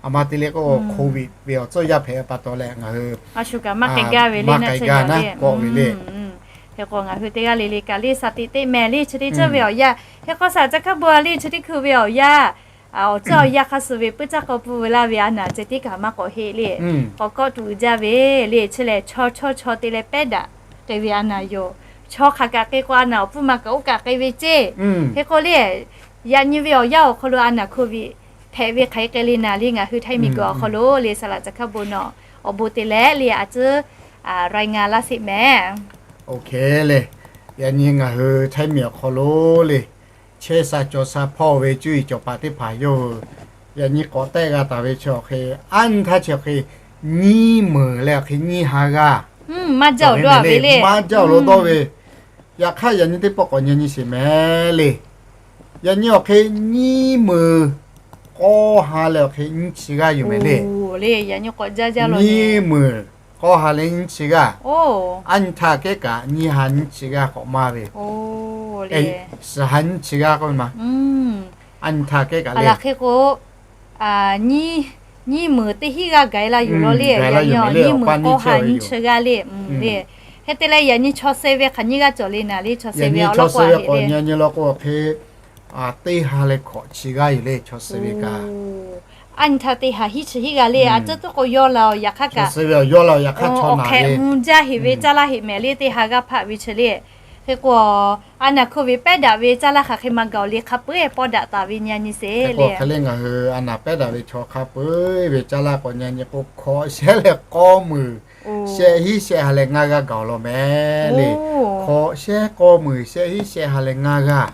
Aˬ ma te le k'o Covid ve awˬ tcuhˇ yaˇ hpehꞈ pa taw leh ngaˬ hui maˇ k'ai gaˇ naˉ kawˆ ve le. Hk'e k'o ngaˬ hui teˇ g'aˇ le le kaꞈ le shaˍ tiꞈ te mehˍ le chi teˇ ceuˬ ve awˬ yanˇ. Hk'e k'o shaˍ ca hk'aˇ bon a le chi teˇ hkui ve awˬ yanˇ, awˬ ceuˬ awˬ yanˇ hk'a suh ve puiˉ caˇ k'aw pfuhˇ veu laˇ ve a naˍ ceh tiˉ kaꞈ maˇ k'awꞈ heˆ le. K'awꞈ kawˆ tuˬ uiˍ jaˇ ve le. Chi lehˬ chaw chaw chaw te leh pehˉ daꞈ k'ai ve a naˍ yoˬ. Chaw hk'aˬ kaꞈ k'ai k'o a naˍ awˬ pfuhˇ ma kaꞈ oˇ kaꞈ k'ai ve ceˇ. Hk'e k'o le, yaꞈ nyi ve awˬ yanˇ awˬ hk'aw lo a naˍ Covid hpehꞈ ve hk'aˬ hk'e k'ai le naˍ le ngaˬ hui Htaiˇ miˬ guiˬ awˬ hk'aw lo le saˍ laꞈ ca hk'aˇ bon nawˬ awˬ bon te leh le a tcuhˉ rai nga laˇ sheˍ mehˍ. Oˇ hk'e le, yaꞈ nyi ngaˬ hui Htaiˇ miˬ awˬ hk'aw lo le chehˇ sha cawˬ sha hpawˇ ve cuˇ yiˍ cawˬ paˍ teˇ hpaˍ yawˇ hui Yaꞈ nyi k'awꞈ tehˆ g'a taˍ ve chi awˬ hk'e, aˉ nyi htaˇ chi awˬ hk'e, nyiˇ meunˍ leh awˬ hk'e nyiˇ ha g'aˇ, maˇ jaˇ awˬ dawˇ ve, maˇ jaˇ awˬ lo dawˇ ve. Yaꞈ hk'aˇ yaꞈ nyi teˇ pawˆ k'awꞈ nyi nyi sheˍ mehˍ le. Yaꞈ nyi awˬ hk'e nyiˇ meunˍ k'awˇ ha leh awˬ hk'e nyiˇ chi g'aˇ yoˬ mehˍ le. Nyiˇ meunˍ k'awˇ ha leh nyiˇ chi g'aˇ. Aˉ nyi htaˇ kehˉ kaꞈ nyiˇ ha nyiˇ chi g'aˇ k'awꞈ maˇ ve, suhˍ ha nyiˇ chi g'aˇ k'oˆ ve ma. Aˉ nyi htaˇ kehˉ kaꞈ le, nyiˇ meunˍ teˇ hinˉ g'aˇ gaˬ la yoˬ law le. Nyiˇ meunˍ k'awˇ ha nyiˇ chi g'aˇ le le. Hk'e te leh yaꞈ nyi chaw suh ve hk'aˬ nyiˇ g'aˇ cawˬ le naˍ le, chaw suh ve yaꞈ nyi chaw suh ve k'awꞈ nyi nyi law k'o awˬ hk'e, teˇ ha leh hkawꞈ chi g'aˇ yoˬ le chaw suh ve kaꞈ. Aˉ nyi htaˇ teˇ ha hiˉ chi hiˉ g'aˇ le, a cuˉ tuˉ k'o yawˇ la-oˬ, yaꞈ hk'aˇ kaꞈ awˬ hk'ehꞈ mvuh jaˇ heꞈ ve caˇ laˇ heꞈ mehˍ le, teˇ ha g'aˇ hpaˆ ve chi le. Hk'e k'o, a naˬ hkuˇ ve pehˉ daꞈ ve caˇ laˇ hk'aˬ hk'e maˇ gaˬ-oˬ le, hk'a peu-eˬ pawˇ daꞈ taˍ ve nyi nyi sheˍ le. Hk'e le ngaˬ hui a naˬ pehˉ daꞈ ve chaw hk'a peu-eˬ ve caˇ laˇ k'awꞈ nyi nyi k'o, hkawꞈ shehˉ leh k'awˇ meunˍ shehˆ hinˉ shehˆ ha leh ngaˇ g'aˇ gaˬ-oˬ law mehˍ le. Hkawꞈ shehˉ k'awˇ meunˍ shehˆ hinˉ shehˆ ha leh ngaˇ g'aˇ.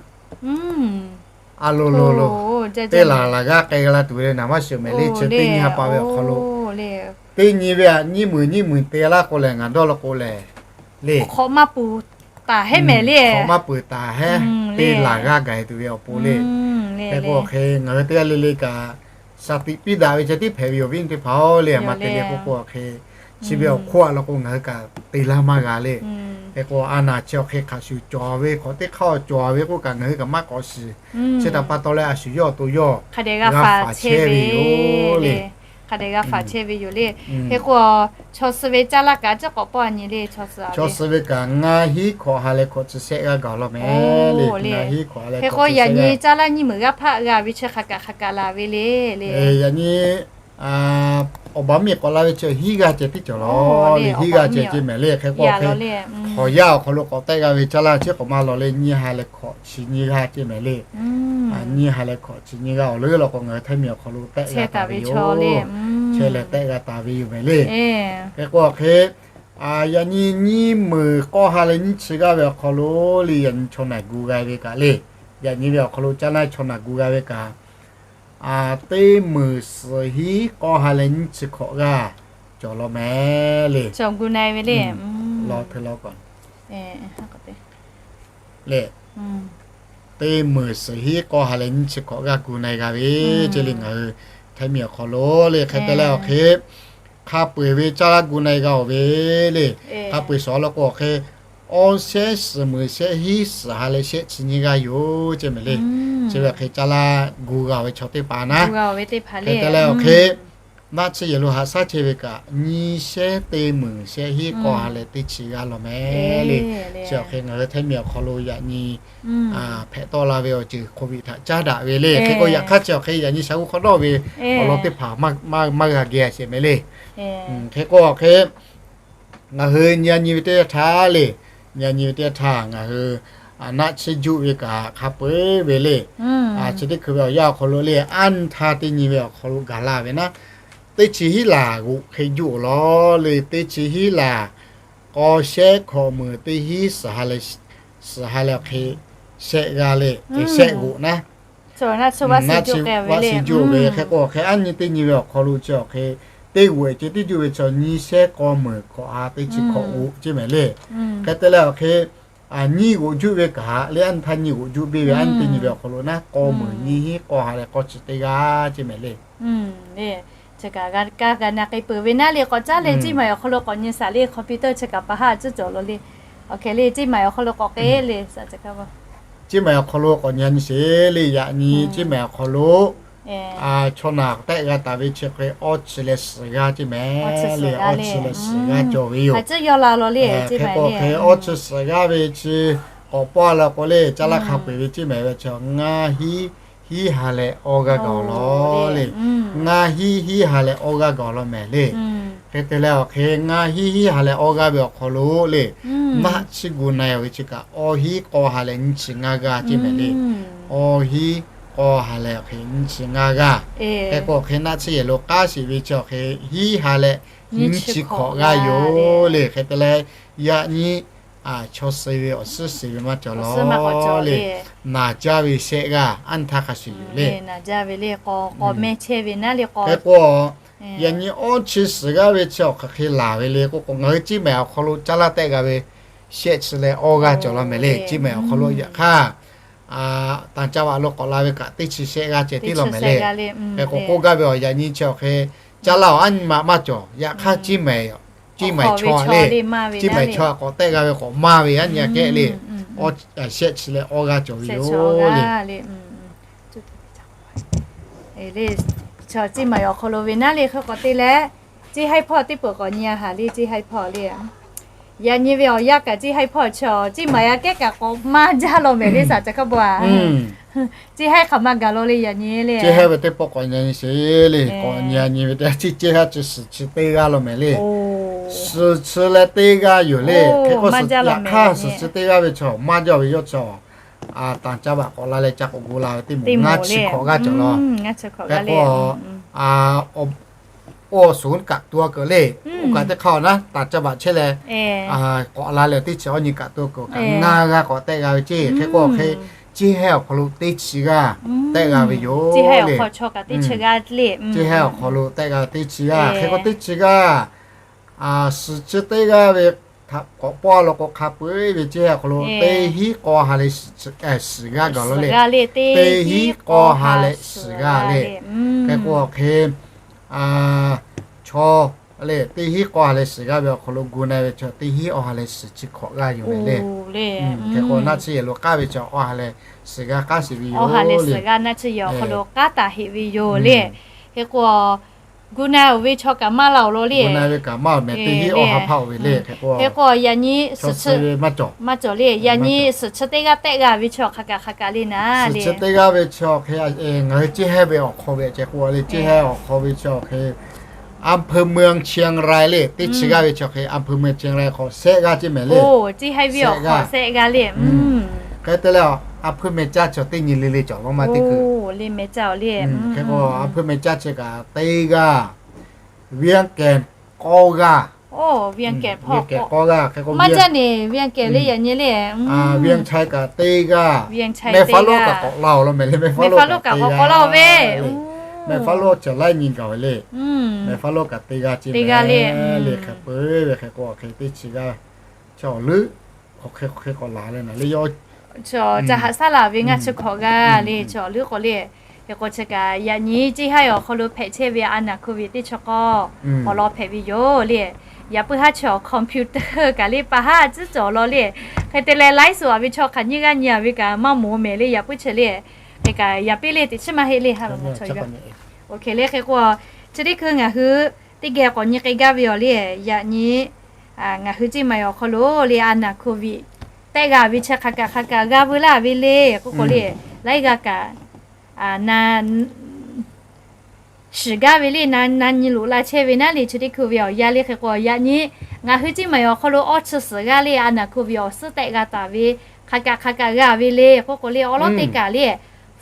A lo lo lo, teˇ laˬ laˬ g'aˇ k'ai g'a la tuˬ ve le naˍ maˇ shiˍ mehˍ le. Chi teˇ nyi ha pa ve awˬ hk'aw lo, teˇ nyi ve aꞈ nyiˇ meunˍ nyiˇ meunˍ te laˇ k'o lehˬ, ngaˬ dawˇ law k'o lehˬ le, hk'awꞈ maˇ peuˬ taˍ hehˉ mehˍ le. Hk'awꞈ maˇ peuˬ taˍ hehˉ, teˇ laˬ g'aˇ gaˬ tuˬ ve awˬ pon le. Hk'e k'o awˬ hk'e ngaˬ hui teˇ g'aˇ le le kaꞈ, shaˍ tiꞈ piˇ daꞈ ve ceh tiˉ hpehꞈ ve yoˬ viˉ teˇ hpaˍ-oˬ le. A ma te le k'oˆ k'o awˬ hk'e, chi ve awˬ hk'oˆ a law k'o ngaˬ hui kaꞈ te laˇ maˇ g'a le. Hk'e k'o a naˬ chi awˬ hk'e hk'a shuˍ cawˬ ve hk'awꞈ teˇ hk'aˇ cawˬ ve k'oˆ kaꞈ ngaˬ hui kaꞈ maˇ k'awꞈ shiˍ. Chi htaꞈ pa taw leh a shuˍ yawˇ awˬ to yawˇ g'a faˍ chehˇ ve yoˬ le. Hk'a dehꞈ g'a faˍ chehˇ ve yoˬ le. Hk'e k'o, chaw suh ve caˇ laˇ kaꞈ a ciˉ k'awꞈ pawˆ a nyi le. Chaw suh ve kaꞈ ngaˇ hinˉ hkawꞈ ha leh hkawꞈ chi shehˆ g'aˇ gaˬ law mehˍ le. Hk'e k'o yaꞈ nyi caˇ laˇ nyiˇ meunˍ g'aˇ hpaˆ g'a ve chi hk'aˬ kaꞈ hk'aˬ kaꞈ laˬ ve le le. Yaꞈ nyi awˬ baˬ miˬ k'awꞈ la ve chi hiˉ g'aˇ ceh tiˉ cawˬ law le. Hiˉ g'aˇ ceh ceh mehˍ le. Hk'e k'o hk'e, hk'awꞈ yaˇ awˬ hk'aw lo k'awꞈ tehˆ g'a ve caˇ laˇ chi k'awꞈ maˇ law le. Nyiˇ ha leh hkawꞈ chi nyiˇ g'aˇ ceh mehˍ le. Nyiˇ ha leh hkawꞈ chi nyiˇ g'aˇ awˬ leuˉ law k'o ngaˬ hui Htaiˇ miˬ awˬ hk'aw lo tehˆ g'a taˍ ve yoˬ. Chehˇ leh tehˆ g'a taˍ ve yoˬ mehˍ le. Hk'e k'o hk'e, yaꞈ nyi nyiˇ meunˍ k'awˇ ha leh nyiˇ chi g'aˇ ve awˬ hk'aw lo le, yaꞈ nyi chaw naˬ gu g'a ve kaꞈ le, yaꞈ nyi ve awˬ hk'aw lo caˇ laˇ chaw naˬ gu g'a ve kaꞈ, teˇ meunˍ suhˍ hinˉ k'awˇ ha leh nyiˇ chi hkawꞈ g'aˇ cawˬ law mehˍ le. Cawˬ gu na ve le. Law hteˇ law k'o le, teˇ meunˍ suhˍ hinˉ k'awˇ ha leh nyiˇ chi hkawꞈ g'aˇ gu na g'a ve, ce le ngaˬ hui Htaiˇ miˬ awˬ hk'aw lo le. Hk'e te leh awˬ hk'e, hk'a peu-eˬ ve caˇ laˇ gu na g'a-oˬ ve le. Hk'a peu-eˬ suhˍ law k'o awˬ hk'e, awˇ shehˉ suhˍ meunˍ shehˆ hinˉ suhˍ ha leh shehˆ chi nyiˇ g'aˇ yoˬ ce mehˍ le. Chi ve awˬ hk'e caˇ laˇ gu g'a-oˬ ve chaw teˇ hpaˍ naˉ. Hk'e te leh awˬ hk'e, naˆ tsuhˇ yehˬ lo haꞈ shaˉ chehˇ ve kaꞈ nyiˇ shehˉ teˇ meunˍ shehˆ hinˉ k'awˇ ha leh teˇ chi g'aˇ law mehˍ le. Chi awˬ hk'e ngaˬ hui Htaiˇ miˬ awˬ hk'aw lo yaꞈ nyi hpehꞈ tawˆ la ve awˬ ceuˬ hk'oˆ ve htaꞈ caˉ daꞈ ve le. Hk'e k'o yaꞈ hk'aˇ chi awˬ hk'e yaꞈ nyi shaˍ g'uˇ hk'aw dawˇ ve awˬ lawn teˇ hpaˍ maˇ g'a geh sheˍ mehˍ le. Hk'e k'o awˬ hk'e, ngaˬ hui nyi a nyi ve teˇ yanˇ htaˇ le, nyi a nyi ve teˇ yanˇ htaˇ ngaˬ hui naˆ tsuhˇ juˆ ve kaꞈ hk'a peu-eˬ ve le. Chi teˇ hkui ve awˬ yanˇ awˬ hk'aw lo le, aˉ nyi htaˇ teˇ nyi ve awˬ hk'aw lo gaˬ la ve naˉ, teˇ chi hiˉ laˬ g'oꞈ hk'e juˆ-oˬ law le. Teˇ chi hiˉ laˬ k'awˇ shehˉ hkawꞈ meunˍ teˇ hinˉ suhˍ ha leh awˬ hk'e shehˆ g'aˇ le, shehˆ g'oꞈ naˉ, naˆ tsuhˇ juˆ ve. Hk'e k'o awˬ hk'e aˉ nyi teˇ nyi ve awˬ hk'aw lo chi awˬ hk'e, teˇ g'oꞈ-e ce tiˉ juˆ ve chi nyiˇ shehˉ k'awˇ meunˍ hkawꞈ ha teˇ chi hkawꞈ g'oꞈ ce mehˍ le. Hk'e te leh awˬ hk'e, nyiˇ g'oꞈ juˆ ve kaꞈ le, aˉ nyi htaˇ nyiˇ g'oꞈ juˆ biˇ ve aˉ nyi teˇ nyi ve awˬ hk'aw lo naˉ, k'awˇ meunˍ nyiˇ hinˉ k'awˇ ha leh k'awˇ chi teˇ g'aˇ ce mehˍ le. Chi kaꞈ g'a kaˇ g'a na k'ai peuˬ ve naˉ le. K'awꞈ caˉ leh ceˇ maˬ awˬ hk'aw lo k'awꞈ nyi shaˍ le, computer chi kaꞈ pa haˉ tcuhˉ cawˬ lo le. Awˬ hk'e le ceˇ maˬ awˬ hk'aw lo k'awꞈ k'ai le. Ceˇ maˬ awˬ hk'aw lo k'awꞈ nyi nyi sheˍ le. Yaꞈ nyi ceˇ maˬ awˬ hk'aw lo chaw naˬ tehˆ g'a taˍ ve chi hk'e awˇ chi leh suhˍ g'aˇ ce mehˍ le. Awˇ chi leh suhˍ g'aˇ cawˬ ve yoˬ. Hk'e k'o hk'e awˇ chi suhˍ g'aˇ ve chi k'awꞈ pawˇ la k'o le, caˇ laˇ hk'a peu-eˬ ve ceˇ mehˍ ve chi ngaˇ hinˉ hinˉ ha leh awˇ g'aˇ gaˬ-oˬ law le. Ngaˇ hinˉ hinˉ ha leh awˇ g'aˇ gaˬ-oˬ law mehˍ le. Hk'e te leh awˬ hk'e ngaˇ hinˉ hinˉ ha leh awˇ g'aˇ ve awˬ hk'aw lo le, naˆ tsuhˇ gu na-e ve chi kaꞈ awˇ hinˉ k'awˇ ha leh nyiˇ chi ngaˇ g'aˇ ce mehˍ le. Awˇ hinˉ k'awˇ ha leh awˬ hk'e nyiˇ chi ngaˇ g'aˇ. Hk'e k'o awˬ hk'e naˆ tsuhˇ yehˬ lo k'aˉ shiˍ ve chi awˬ hk'e hiˉ ha leh nyiˇ chi hkawꞈ g'aˇ yoˬ le. Hk'e te leh yaꞈ nyi chaw suh ve awˬ suhˉ suh ve maˇ cawˬ lawˬ le. Naˬ jaˇ ve shehˆ g'aˇ anˇ htaˇ hk'a shuˍ yoˬ le. Hk'e k'o, yaꞈ nyi awˇ chi suhˍ g'aˇ ve chi awˬ hk'aˬ hk'e laˬ ve le k'oˆ k'o, ngaˬ hui Ciˇ mehˍ awˬ hk'aw lo caˇ laˇ tehˆ g'a ve shehˆ chi leh awˇ g'aˇ cawˬ laˇ mehˍ le. Ciˇ mehˍ awˬ hk'aw lo yaꞈ hk'aˇ, Tanˍ ca vaꞈ lo k'awꞈ la ve kaꞈ teˇ chi shehˆ g'aˇ ceh tiˉ law mehˍ le. Hk'e k'o k'oˆ gaˇ ve awˬ yaꞈ nyi chi awˬ hk'e caˇ laˇ awˬ aˉ nyi ma maˇ cawˬ. Yaꞈ hk'aˇ Ciˇ mehˍ, Ciˇ mehˍ chaw le, Ciˇ mehˍ chaw k'awꞈ tehˆ g'a ve k'awꞈ maˇ ve aˉ nyi aꞈ kehˉ le. Shehˆ chi leh awˇ g'aˇ cawˬ ve yoˬ le. Ciˇ mehˍ awˬ hk'aw lo ve naˉ le hk'e k'awꞈ te leh, Ciˇ haiˉ hpawˇ teˇ peuˬ k'awꞈ nyi a haˍ le, Ciˇ haiˉ hpawˇ le. Yaꞈ nyi ve awˬ yanˇ kaꞈ Ciˇ haiˉ hpawˇ chi, Ciˇ mehˍ aꞈ kehˉ kaꞈ k'awꞈ maˇ jaˇ law mehˍ le, shaˍ ca hk'a bawˬ a. Ciˇ haiˉ hk'aˬ ma gaˬ law le yaꞈ nyi le. Ciˇ haiˉ ve teˇ pawˆ k'awꞈ nyi a nyi sheˍ le, k'awꞈ nyi a nyi ve teˇ ciˇ Ciˇ haiˉ chi suhˍ chi teˇ g'aˇ law mehˍ le. Suhˍ chi leh teˇ g'aˇ yoˬ le. Hk'e k'o yaꞈ hk'aˇ suhˍ chi teˇ g'aˇ ve chaw maˇ jaˇ ve yawˇ chaw, Tanˍ ca vaꞈ k'awꞈ la leh ca k'awꞈ gu la ve teˇ moˍ ngaˇ chi hkawꞈ g'aˇ cawˬ law. Hk'e k'o, oˇ suhˍ kaꞈ tuˬ a keunˍ le. Oˇ kaꞈ teˇ hk'aˇ naˉ Tanˍ ca vaꞈ chehˇ leh k'awꞈ la leh teˇ chi awˇ nyi kaꞈ tuˬ a keunˍ kaꞈ ngaˇ g'aˇ k'awꞈ tehˆ g'a ve ceˇ. Hk'e k'o hk'e, Ciˇ haiˉ awˬ hk'aw lo teˇ chi g'aˇ tehˆ g'a ve yoˬ le. Ciˇ haiˉ awˬ hk'aw lo tehˆ g'a ve teˇ chi g'aˇ. Hk'e k'o teˇ chi g'aˇ suhˍ chi teˇ g'aˇ ve k'awꞈ pawˇ law k'o hk'a peu-eˬ ve Ciˇ haiˉ awˬ hk'aw lo teˇ hinˉ k'aw ha leh suhˍ g'aˇ gaˬ law le. Teˇ hinˉ k'aw ha leh suhˍ g'aˇ le. Hk'e k'o hk'e, chaw le teˇ hinˉ k'aw ha leh suhˍ g'aˇ ve awˬ hk'aw lo gu na ve chaw teˇ hinˉ awˇ ha leh suhˍ chi hkawꞈ g'aˇ yoˬ mehˍ le. Hk'e k'o naˆ tsuhˇ yehˬ lo k'aˉ ve chaw awˇ ha leh suhˍ g'aˇ k'aˉ sheˍ ve yoˬ le. Naˆ tsuhˇ yehˬ awˬ hk'aw lo k'aˉ taˍ heꞈ ve yoˬ le. Hk'e k'o, gu na-oˬ ve chaw kaꞈ maˇ la-oˬ law le. Gu na ve kaꞈ maˇ mehˍ teˇ hinˉ awˇ ha hpaˇ-oˬ ve le. Hk'e k'o, yaꞈ nyi suhˍ chi maˇ cawˬ le. Yaꞈ nyi suhˍ chi teˇ g'aˇ tehˆ g'a ve chaw hk'aˬ kaꞈ hk'aˬ kaꞈ le naˉ le. Suhˍ chi teˇ g'aˇ ve chaw hk'e, ngaˬ hui Ciˇ haiˉ ve awˬ hk'aw ve ceh k'o le, Ciˇ haiˉ awˬ hk'aw ve chaw hk'e, a pui mui Chiang Rai le, teˇ chi g'aˇ ve chaw hk'e a pui mui Chiang Rai hk'aw shehˆ g'aˇ ceˇ mehˍ le. Hk'e te leh, a pui meh caˇ chaw teˇ nyi le le cawˬ law maˇ teˇ hkui. Hk'e k'o a pui meh caˇ chi kaꞈ teˇ g'aˇ, Vian kehˬ k'awˇ g'aˇ. Vian kehˬ k'awˇ g'aˇ hk'e k'o, maˇ jaˇ neˬ Vian kehˬ le yaꞈ nyi le. Vian chai kaꞈ teˇ g'aˇ. Mehˬ faˉ lonˉ kaꞈ k'awꞈ la-oˬ law mehˍ le. Mehˬ faˉ lonˉ kaꞈ k'awꞈ la-oˬ ve. Mehˬ faˉ lonˉ cawˬ laiˉ nyi gaˬ ve le. Mehˬ faˉ lonˉ kaꞈ teˇ g'aˇ ceˇ g'aˇ le. Hk'e peu-eˬ ve hk'e k'o hk'e teˇ chi g'aˇ, chaw awˬ leuˉ hk'aw hk'e k'awꞈ la leh naˉ le yoˬ. Chaw ca haꞈ shaˉ laˬ ve ngaˇ chi hkawꞈ g'aˇ le, chaw awˬ leuˉ k'o le. Hk'e k'o chi kaꞈ yaꞈ nyi Ciˇ haiˉ awˬ hk'aw lo hpehꞈ chehˇ ve a naˬ hk'oˆ ve teˇ chaw k'awꞈ awˬ lawn hpehꞈ ve yoˬ le. Yaꞈ puiˉ haˉ chi awˬ computer kaꞈ le pa haˉ tcuhˉ cawˬ law le. Hk'e te leh laiˉ suhˍ a ve chaw hk'aˬ nyiˇ g'aˇ nyi a ve kaꞈ maˇ moˍ mehˍ le yaꞈ puˉ chi le. Hk'e kaꞈ yaꞈ piˇ le teꞈ chiˉ maˇ heˆ le ha. Oˇ hk'e le hk'e k'o, chi teˇ hkui ngaˬ hui teˇ geh k'awꞈ nyi k'ai gaˇ ve awˬ le. Yaꞈ nyi ngaˬ hui Ciˇ mehˍ awˬ hk'aw lo le a naˬ hk'oˆ ve tehˆ g'a ve chi hk'aˬ kaꞈ hk'aˬ kaꞈ g'a veu laˇ ve le k'oˆ k'o le, laiˉ g'aˇ kaꞈ na shiˍ gaˇ ve le, na nyi loꞈ la chehˇ ve naˉ le chi teˇ hkui ve awˬ yanˇ le. Hk'e k'o yaꞈ nyi ngaˬ hui Ciˇ mehˍ awˬ hk'aw lo awˇ chi suhˍ g'aˇ le a naˬ hk'oˆ ve awˬ suhˉ tehˆ g'a taˍ ve hk'aˬ kaꞈ hk'aˬ kaꞈ g'a ve le k'oˆ k'o le, awˬ lawˉ teˇ kaꞈ le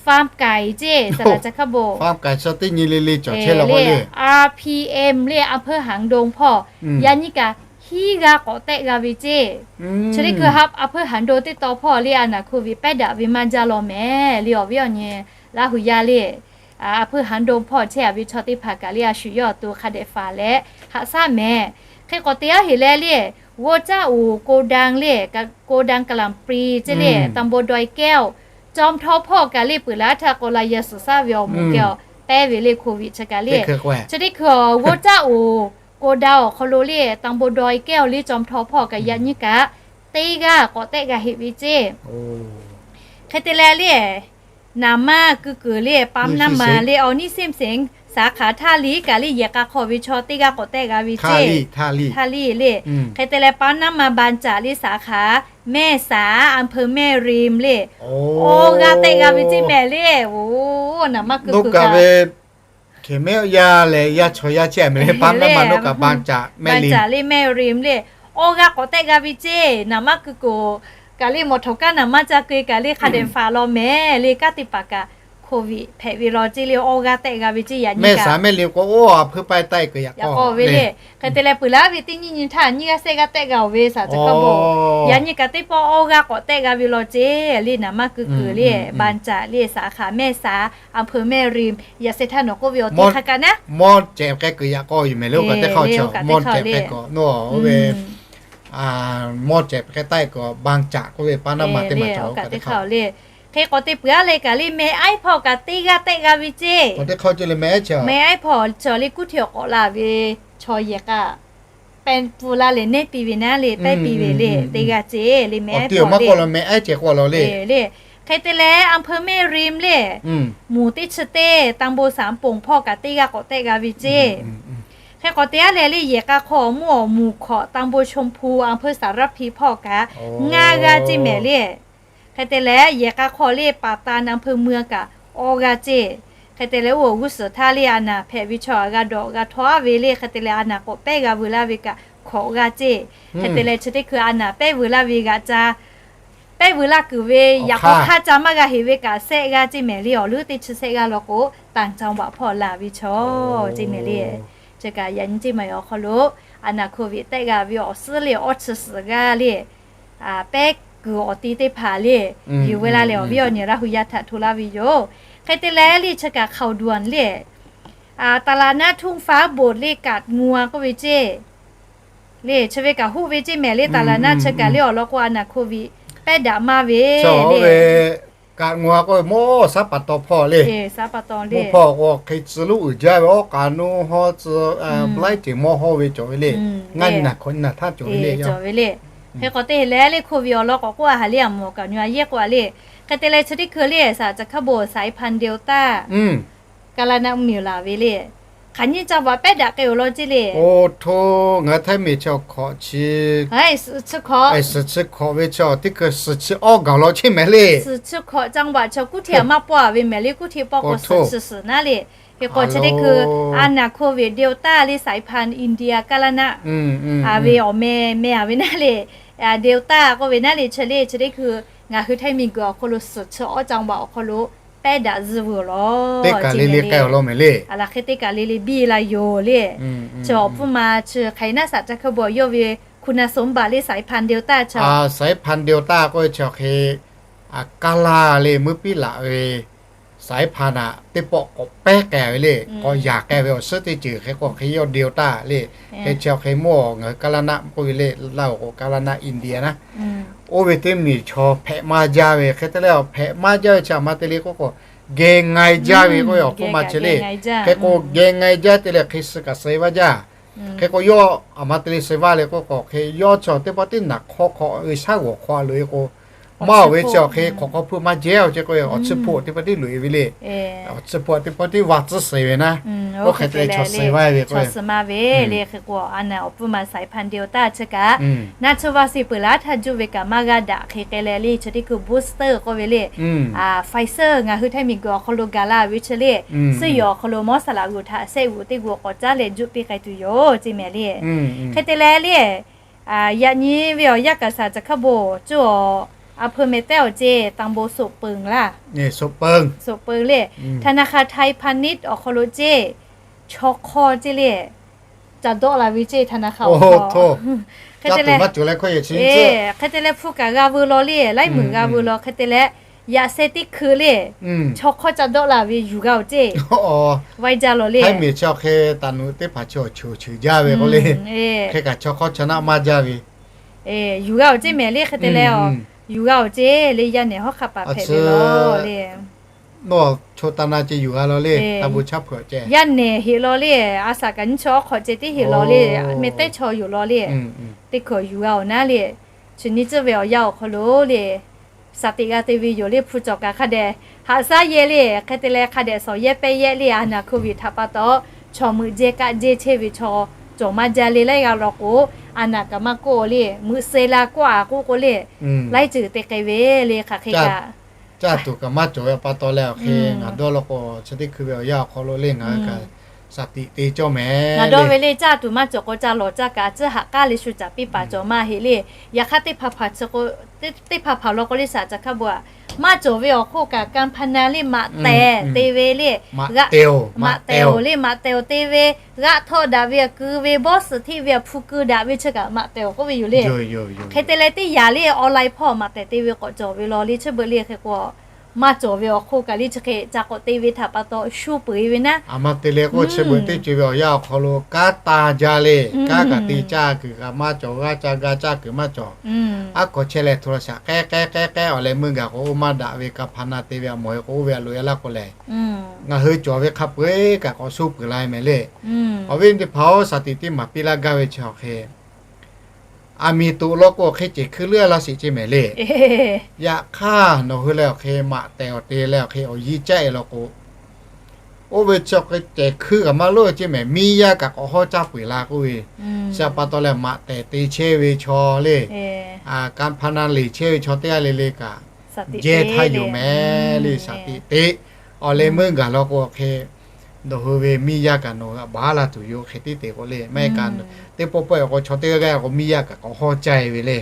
farm kaiˍ ceˇ, saˍ laꞈ ca hk'a bo, farm kaiˍ chaw teˇ nyi le le cawˬ chehˇ law le, R P M le a peuˇ haˍ do hpawˇ yaꞈ nyi kaꞈ hiˉ g'aˇ k'awꞈ tehˆ g'a ve ceˇ. Chi teˇ hkui ha a peuˇ haˍ do teˇ taw hpawˇ le a naˬ hk'oˆ ve pehˉ daꞈ ve maˇ jaˇ law mehˍ le awˬ viˉ awˬ nyi Laˇ hu yaˇ le. A peuˇ haˍ do hpawˇ chehˇ a ve chaw teˇ hpaˍ kaꞈ le a shu yawˇ awˬ to hk'a dehꞈ faˍ leh haꞈ shaˉ mehˍ. Hk'e k'o te aˉ heˍ leh le, g'oˇ caˇ oˬ Koˇdaˆ le, Koˇdaˆ Kaˍlaˍ piˇ ceˇ le, ตำบลดอยแก้ว cawˇ htaw hpawˇ kaꞈ le peuˬ laˇ htaˇ k'o la yaꞈ suhˍ shaˉ ve awˬ moˍ kehˬ awˬ pehˇ ve le โควิด chi kaꞈ le. Chi teˇ hkui g'oˇ caˇ oˬ Koˇdaˆ awˬ hk'aw lo le ตำบลดอยแก้ว le cawˇ htaw hpawˇ kaꞈ yaꞈ nyi kaꞈ teˇ g'aˇ k'awꞈ tehˆ g'a heꞈ ve ceˇ. Hk'e te leh le, naˍ maˇ keu kuiˬ le ปั๊มน้ำมัน le awˬ niˇ seˇ seˍ สาขา Htaˇ liˇ kaꞈ le yehˬ k'a hk'aw ve chaw teˇ g'aˇ k'awꞈ tehˆ g'a ve ceˇ. Htaˇ liˇ le. Hk'e te leh ปั๊มน้ำมันบางจาก le สาขา แม่สา อำเภอแม่ริม le awˬ g'aˇ tehˆ g'a ve ceˇ mehˍ le. Oˬ, naˍ maˇ keu kuiˬ kaꞈ ve hk'e mehˆ yaˇ leh yaˇ chaw yaˇ chehˇ mehˍ le ปั๊มน้ำมัน naˍ maˇ keu kuiˬ kaꞈ le awˬ g'aˇ k'awꞈ tehˆ g'a ve ceˇ. Naˍ maˇ keu kuiˬ kaꞈ le mawˬ htawnˍ kaˉ naˍ maˇ ca keu kaꞈ le hk'a dehꞈ faˍ law mehˍ le. Kanˉ teˇ hpaˍ kaꞈ Covid hpehꞈ ve law ceˇ le, awˇ g'aˇ tehˆ g'a ve ceˇ. Yaꞈ nyi mehˆ saˍ mehˆ le k'o, oˇ a hpeuˇ paˇ taˆ-e kuiˬ yaꞈ k'aw ve le. Hk'e te leh peuˬ laˇ ve teˇ nyiˇ nyi htaˇ nyiˇ g'aˇ shehˆ g'aˇ tehˆ g'a-oˬ ve saˍ ca hk'a bo. Yaꞈ nyi kaꞈ teˇ pawˆ awˇ g'aˇ k'awꞈ tehˆ g'a ve law ceˇ le, naˍ maˇ keu kuiˬ le, บางจาก le, สาขาแม่สา อำเภอแม่ริม yaꞈ sheh htaˇ nawˬ k'oˆ ve awˬ ti hk'a kaꞈ naˉ, mawˇ cehˬ k'ai kuiˬ yaꞈ k'aw yoˬ mehˍ le, oˇ kaꞈ teˇ hk'aˇ le. Oˇ ve mawˇ cehˬ k'ai kuiˬ บางจาก k'oˆ ve paˇ naˉ ma teˇ ma cawˬ kaꞈ teˇ hk'aˇ le. Hk'e k'awꞈ te peuˬ-a leh kaꞈ le, meh aiˉ hpawˇ kaꞈ teˇ g'aˇ tehˆ g'a ve ceˇ. Meh aiˉ hpawˇ chaw le kuˉ hteˇ awˬ k'awꞈ la ve chaw yehˬ k'a pehˇ pfuhˇ laˇ leh nehˉ piˇ ve naˉ le, pehˇ piˇ ve le, teˇ g'aˇ ceˇ le, meh aiˉ hpawˇ le. Le, hk'e te leh อำเภอแม่ริม le, หมู่ teˇ chi teˇ ตำบลสามโป่ง hpawˇ kaꞈ teˇ g'aˇ k'awꞈ tehˆ g'a ve ceˇ. Hk'e k'awꞈ te-a leh le, yehˬ k'a hk'aw awˬ mvuhˇ awˬ หมู่ hkawꞈ ตำบลชมพู อำเภอสารพี hpawˇ kaꞈ ngaˇ g'aˇ ceˇ mehˍ le. Hk'e te leh yehˬ k'a hk'aw le ป่าตาด อำเภอเมือง kaꞈ awˇ g'aˇ ceˇ. Hk'e te leh oˇ awˬ g'uˇ suhˍ htaˇ le a naˍ hpehꞈ ve chaw g'a dawꞈ g'a htawˇ-a ve le, hk'e te leh a naˍ k'awꞈ pehˇ g'a veu laˇ ve kaꞈ hkawꞈ g'aˇ ceˇ. Hk'e te leh chi teˇ hkui a naˍ pehˇ veu laˇ ve g'aꞈ ca pehˇ veu laˇ kuiˬ ve yaꞈ k'aw hk'aˇ ca maˇ g'a heˍ ve kaꞈ shehˆ g'aˇ ceˇ mehˍ le. Awˬ leuˉ teˇ chi shehˆ g'aˇ law k'o, ต่างจังหวัด hpawˇ la ve chaw ceˇ mehˍ le. Chi kaꞈ yaꞈ nyi ceˇ ma awˬ hk'aw lo a naˍ โควิด tehˆ g'a ve awˬ suhˉ le awˇ chi suhˍ g'aˇ le pehˇ kuiˬ awˬ ti teˇ hpaˍ le yuˬ veu laˇ leh awˬ viˉ awˬ nyi Laˇ hu yaˇ htaꞈ hto laˇ ve yoˬ. Hk'e te leh le chi kaꞈ เขาด่วน le, ตลาดนัดทุ่งฟ้าบด le, กาดงวง k'oˆ ve ceˇ. Le chi ve kaꞈ hoˆ ve ceˇ mehˍ le, ตลาดนัด chi kaꞈ le awˬ lawn k'o a naˍ โควิด pehˇ daꞈ maˇ ve le. K'aꞈ ngawˬ k'o mawˇ saˉ pa taw hpawˇ le. Mawˇ hpawˇ k'o hk'e tcuh loˉ uiˍ jaˇ ve awˉ k'a nuˇ hawˉ tcuh blaiˉ ceuˬ mawˇ hawˇ ve cawˬ ve le. Ngaˇ nyi naˬ hkawꞈ nyi naˬ htaˇ cawˬ ve le. Cawˬ ve le. Hk'e k'awꞈ te leh le โควิด awˬ lawn k'awꞈ k'oˆ a haˍ le, a mawˬ kaꞈ nyi a yehˇ k'oˆ a le. Hk'e te leh chi teˇ hkui le saˍ ca hk'a bo สายพันธุ์ เดลต้า K'aˇ laˇ naˆ mvuhˇ miˬ laˬ ve le. Hk'aˬ nyiˇ ca vaꞈ pehˇ daꞈ k'ai-oˬ law ceˇ le. Oˇ htoˇ, ngaˬ hui Htaiˇ miˬ chi awˬ hkawꞈ chi suhˍ chi hkawꞈ ve chi teˇ hkui suhˍ chi awˇ gaˬ law ceˇ mehˍ le. Suhˍ chi hkawꞈ จังหวัด chi kuˉ hteˇ a maˇ pawˆ a ve mehˍ le, kuˉ hteˇ pawˆ k'o suhˍ chi suhˍ naˉ le. Hk'e k'o chi teˇ hkui a naˍ โควิด เดลต้า le สายพันธุ์ อินเดีย K'aˇ laˇ naˆ a ve awˬ meh meh a ve naˉ le, เดลต้า k'oˆ ve naˉ le chi le chi teˇ hkui ngaˬ hui Htaiˇ miˬ guiˬ awˬ hk'aw lo suhˍ chi awˇ จังหวัด awˬ hk'aw lo pehˇ daꞈ zuhˇ veu-oˬ law. Teˇ kaˬ le le k'ai-oˬ law mehˍ le. A laˬ hk'e teˇ kaˬ le le biˇ la yoˬ le. Chi awˬ pfuhˇ ma chi hk'aˬ hk'e naˉ saˍ ca hk'a bo yawˇ ve คุณสมบัติ le สายพันธุ์ เดลต้า chi a, สายพันธุ์ เดลต้า k'oˆ ve chi awˬ hk'e, a, K'aˇ laˇ le meuˇ piˉ laꞈ ve สายพันธุ์ a teˇ pawˆ k'awꞈ pehˇ k'ai ve le, k'awꞈ yaˍ k'ai ve awˬ suhˉ teˇ ceuˬ hk'e k'o hk'e yawˇ เดลต้า le. Hk'e chi awˬ hk'e mawˇ ngaˬ hui กาลันนะ k'oˆ ve le, Laˇ huˍ k'o กาลันนะ อินเดีย naˉ. Oˇ ve teˇ miˬ chaw hpehꞈ maˇ jaˇ ve hk'e te leh, hpehꞈ maˇ jaˇ ve chi a ma te le k'oˆ k'o, geh ngai jaˇ ve k'oˆ ve awˬ hpfuhˇ ma chi le. Hk'e k'o geh ngai jaˇ te leh hk'e suh kaꞈ suh-e vaˇ jaˇ. Hk'e k'o yawˇ a ma te le suh-e vaˇ le k'oˆ k'o, hk'e yawˇ chi teˇ pawˆ teˇ naꞈ hk'aw hk'awꞈ ve shaˉ g'awˬ hk'aw loꞈ-e k'o, maˇ-oˬ ve chi awˬ hk'e hk'awꞈ hk'aw hpeuˇ maˇ jehˇ-oˬ ceˇ k'oˆ ve, awˬ tsuhˇ hpfuhˆ teˇ pawˆ tiˉ loꞈ-e ve le. Awˬ tsuhˇ hpfuhˆ teˇ pawˆ tiˉ va tcuhˉ suh ve naˉ. Oˇ hk'e te leh chaw suh-e vaˇ ve k'o, le hk'e k'o a naˍ awˬ hpfuhˇ ma สายพันธุ์ เดลต้า chi kaꞈ naˆ tsuhˇ vaˇ suh peuˬ laˇ htaˇ juˇ ve kaꞈ maˇ g'a daꞈ hk'e k'ai leh le chi teˇ hkui บูสเตอร์ k'oˆ ve le, Pfizer ngaˬ hui Htaiˇ miˬ guiˬ awˬ hk'aw lo gaˬ la ve chi le, suhˉ yawˬ awˬ hk'aw lo mawˇ saˍ laꞈ g'uiˬ htaꞈ shehˆ g'uiˬ teˇ g'uiˬ k'awꞈ caˉ leh juˇ piˇ k'ai tuˬ yoˬ ceˇ mehˍ le. Hk'e te leh le, yaꞈ nyi ve awˬ yanˇ kaꞈ saˍ ca hk'a bo cuˇ-awˬ, a hpeu meh tehˉ awˬ ceˇ ตำบลโสมเปิง laˇ. โสมเปิง le, ธนาคารไทยพาณิชย์ awˬ hk'aw lo ceˇ, chaw hk'aw ceˇ le, ca dawˆ la ve ceˇ ธนาคาร awˬ hk'aw. Hk'e te leh, hk'e te leh hpu kaꞈ g'a veu law le, laiˉ muiˬ g'a veu law hk'e te leh, yaꞈ sheh teˇ hkui le, chaw hk'aw ca dawˆ la ve yuˬ g'a-oˬ ceˇ. Vaiˇ jaˇ law le. Htaiˇ miˬ chi awˬ hk'e taˍ nuꞈ teˇ hpaˍ chi awˬ choˬ choˬ jaˇ ve k'oˆ le. Hk'e kaꞈ chaw hk'aw chaw naˆ maˇ jaˇ ve yuˬ g'a-oˬ ceˇ mehˍ le. Hk'e te leh, yuˬ g'a-oˬ ceˇ le, yaˇ nehˬ hawˉ hk'a paˍ hpehꞈ ve law le. Nawˬ chaw ta na ceh yuˬ g'a law le, ta bon chaˇ hpeuꞈ ceh. Yaˇ nehˬ heꞈ law le, a shaꞈ kaꞈ nyiˇ chi awˉ hk'awꞈ ceh tiˉ heꞈ law le, meh tehˉ chaw yoˬ law le. Teˇ hkui yuˬ g'a-oˬ naˉ le. Chi nyiˇ tcuhˇ ve awˬ yanˇ awˬ hk'aw lo le, shaˍ tiꞈ g'a te ve yoˬ le. Hpu cawˬ kaꞈ hk'a dehꞈ haꞈ shaˉ yehˇ le. Hk'e te leh hk'a dehꞈ shawˍ yehˇ pehˇ yehˇ le, a naˍ โควิด htaꞈ pa taw chaw meuꞈ jehˇ kaˆ jehˇ chehˇ ve chaw cawˬ maˇ jaˇ le. Laiˉ g'aˇ law k'o, a naˍ kaꞈ maˇ k'oˆ le, meuꞈ suh la k'oˆ a k'oˆ k'o le, laiˉ ceuˬ te k'ai ve le. Hk'aˬ hk'e kaꞈ caˇ tuˬ kaꞈ maˇ cawˬ ve pa taw leh, awˬ hk'e ngaˬ dawˇ law k'o, chi teˇ hkui ve awˬ yanˇ awˬ hk'aw lo le ngaˬ hui kaꞈ shaˍ tiꞈ te cawˇ mehˍ. Ngaˬ dawˇ ve le caˇ tuˬ maˇ cawˬ k'o, ca lawˬ caˇ kaꞈ a tcuhˉ haꞈ k'aˉ le shu caꞈ piˇ paˍ cawˬ maˇ heˆ le. Yaꞈ hk'aˇ teˇ hpaˍ hpaˍ chi k'o, teˇ hpaˍ hpaˍ law k'o le shaˍ ca hk'a bo aꞈ Maˇ cawˬ ve awˬ hk'oˆ kaꞈ การพนัน le, maꞈ tehˬ te ve le, maꞈ tehˬ le, maꞈ tehˬ te ve, g'aˆ htawˆ daꞈ ve, a keu ve, bawˇ suhˍ hteˆ ve, a hpu keu daꞈ ve chi kaꞈ maꞈ tehˬ k'oˆ ve yoˬ le. Hk'e te leh teˇ yanˇ le online hpawˇ maꞈ tehˬ te ve k'awꞈ cawˬ ve law le, chi beuꞈ le hk'e k'o, maˇ cawˬ ve awˬ hk'oˆ kaꞈ le chi hk'e ca k'awꞈ te ve htaꞈ pa taw shu peu-eˬ ve naˉ. A ma te leh k'o, chi beuꞈ teˇ ceuˬ ve awˬ yanˇ awˬ hk'aw lo kanˉ ta jaˇ le. Kanˉ kaꞈ te caˇ kuiˬ kaꞈ maˇ cawˬ, g'aˇ caˇ gaˇ caˇ kuiˬ maˇ cawˬ. Aˉ hk'awꞈ chehˇ leh โทรศัพท์ k'ehˉ k'ehˉ k'ehˉ k'ehˉ awˬ leh meuˇ gaˬ k'o, oˇ maˇ daꞈ ve การพนัน te ve a mawˬ e k'o, oˇ ve a loꞈ e laˇ k'o lehˬ, ngaˬ hui cawˬ ve hk'a peu-eˬ kaꞈ k'awꞈ shu peu-eˬ la e mehˍ le. Awˬ viˉ teˇ hpaˍ-oˬ, shaˍ tiꞈ teˇ maˬ piˇ laˇ gaˇ ve chi awˬ hk'e aˬ miˍ toꞈ law k'o, awˬ hk'e cehˬ hkui leuˉ laˇ sheˍ ceˇ mehˍ le. Yaꞈ hk'aˇ nawˬ hui leh awˬ hk'e maꞈ tehˬ awˬ te leh awˬ hk'e awˬ yiˇ caˆ e law k'o, oˇ ve chi awˬ hk'e cehˬ hkui kaꞈ maˇ loˉ ceˇ mehˍ, miˇ yaˇ kaꞈ k'awꞈ hawˉ caˇ peu-eˬ la k'oˆ ve. Chi pa taw leh maꞈ tehˬ te chehˇ ve chaw le, การพนัน leˬ chehˇ ve chaw teˇ g'aˇ le le kaꞈ jehˇ htaˇ yoˬ mehˍ le. Shaˍ tiꞈ te awˬ leh meuˇ gaˬ law k'o, awˬ hk'e nawˬ hui ve miˇ yaˇ kaꞈ nawˬ hui baˬ laˇ tuˬ yoˬ. Hk'e tiˉ te k'o le, maˇ heˆ kaꞈ teˇ pawˆ pawehˇ awˬ k'o chaw teˇ g'aˇ g'aˇ k'o miˇ yaˇ kaꞈ k'awꞈ hawˉ caˇ e ve le.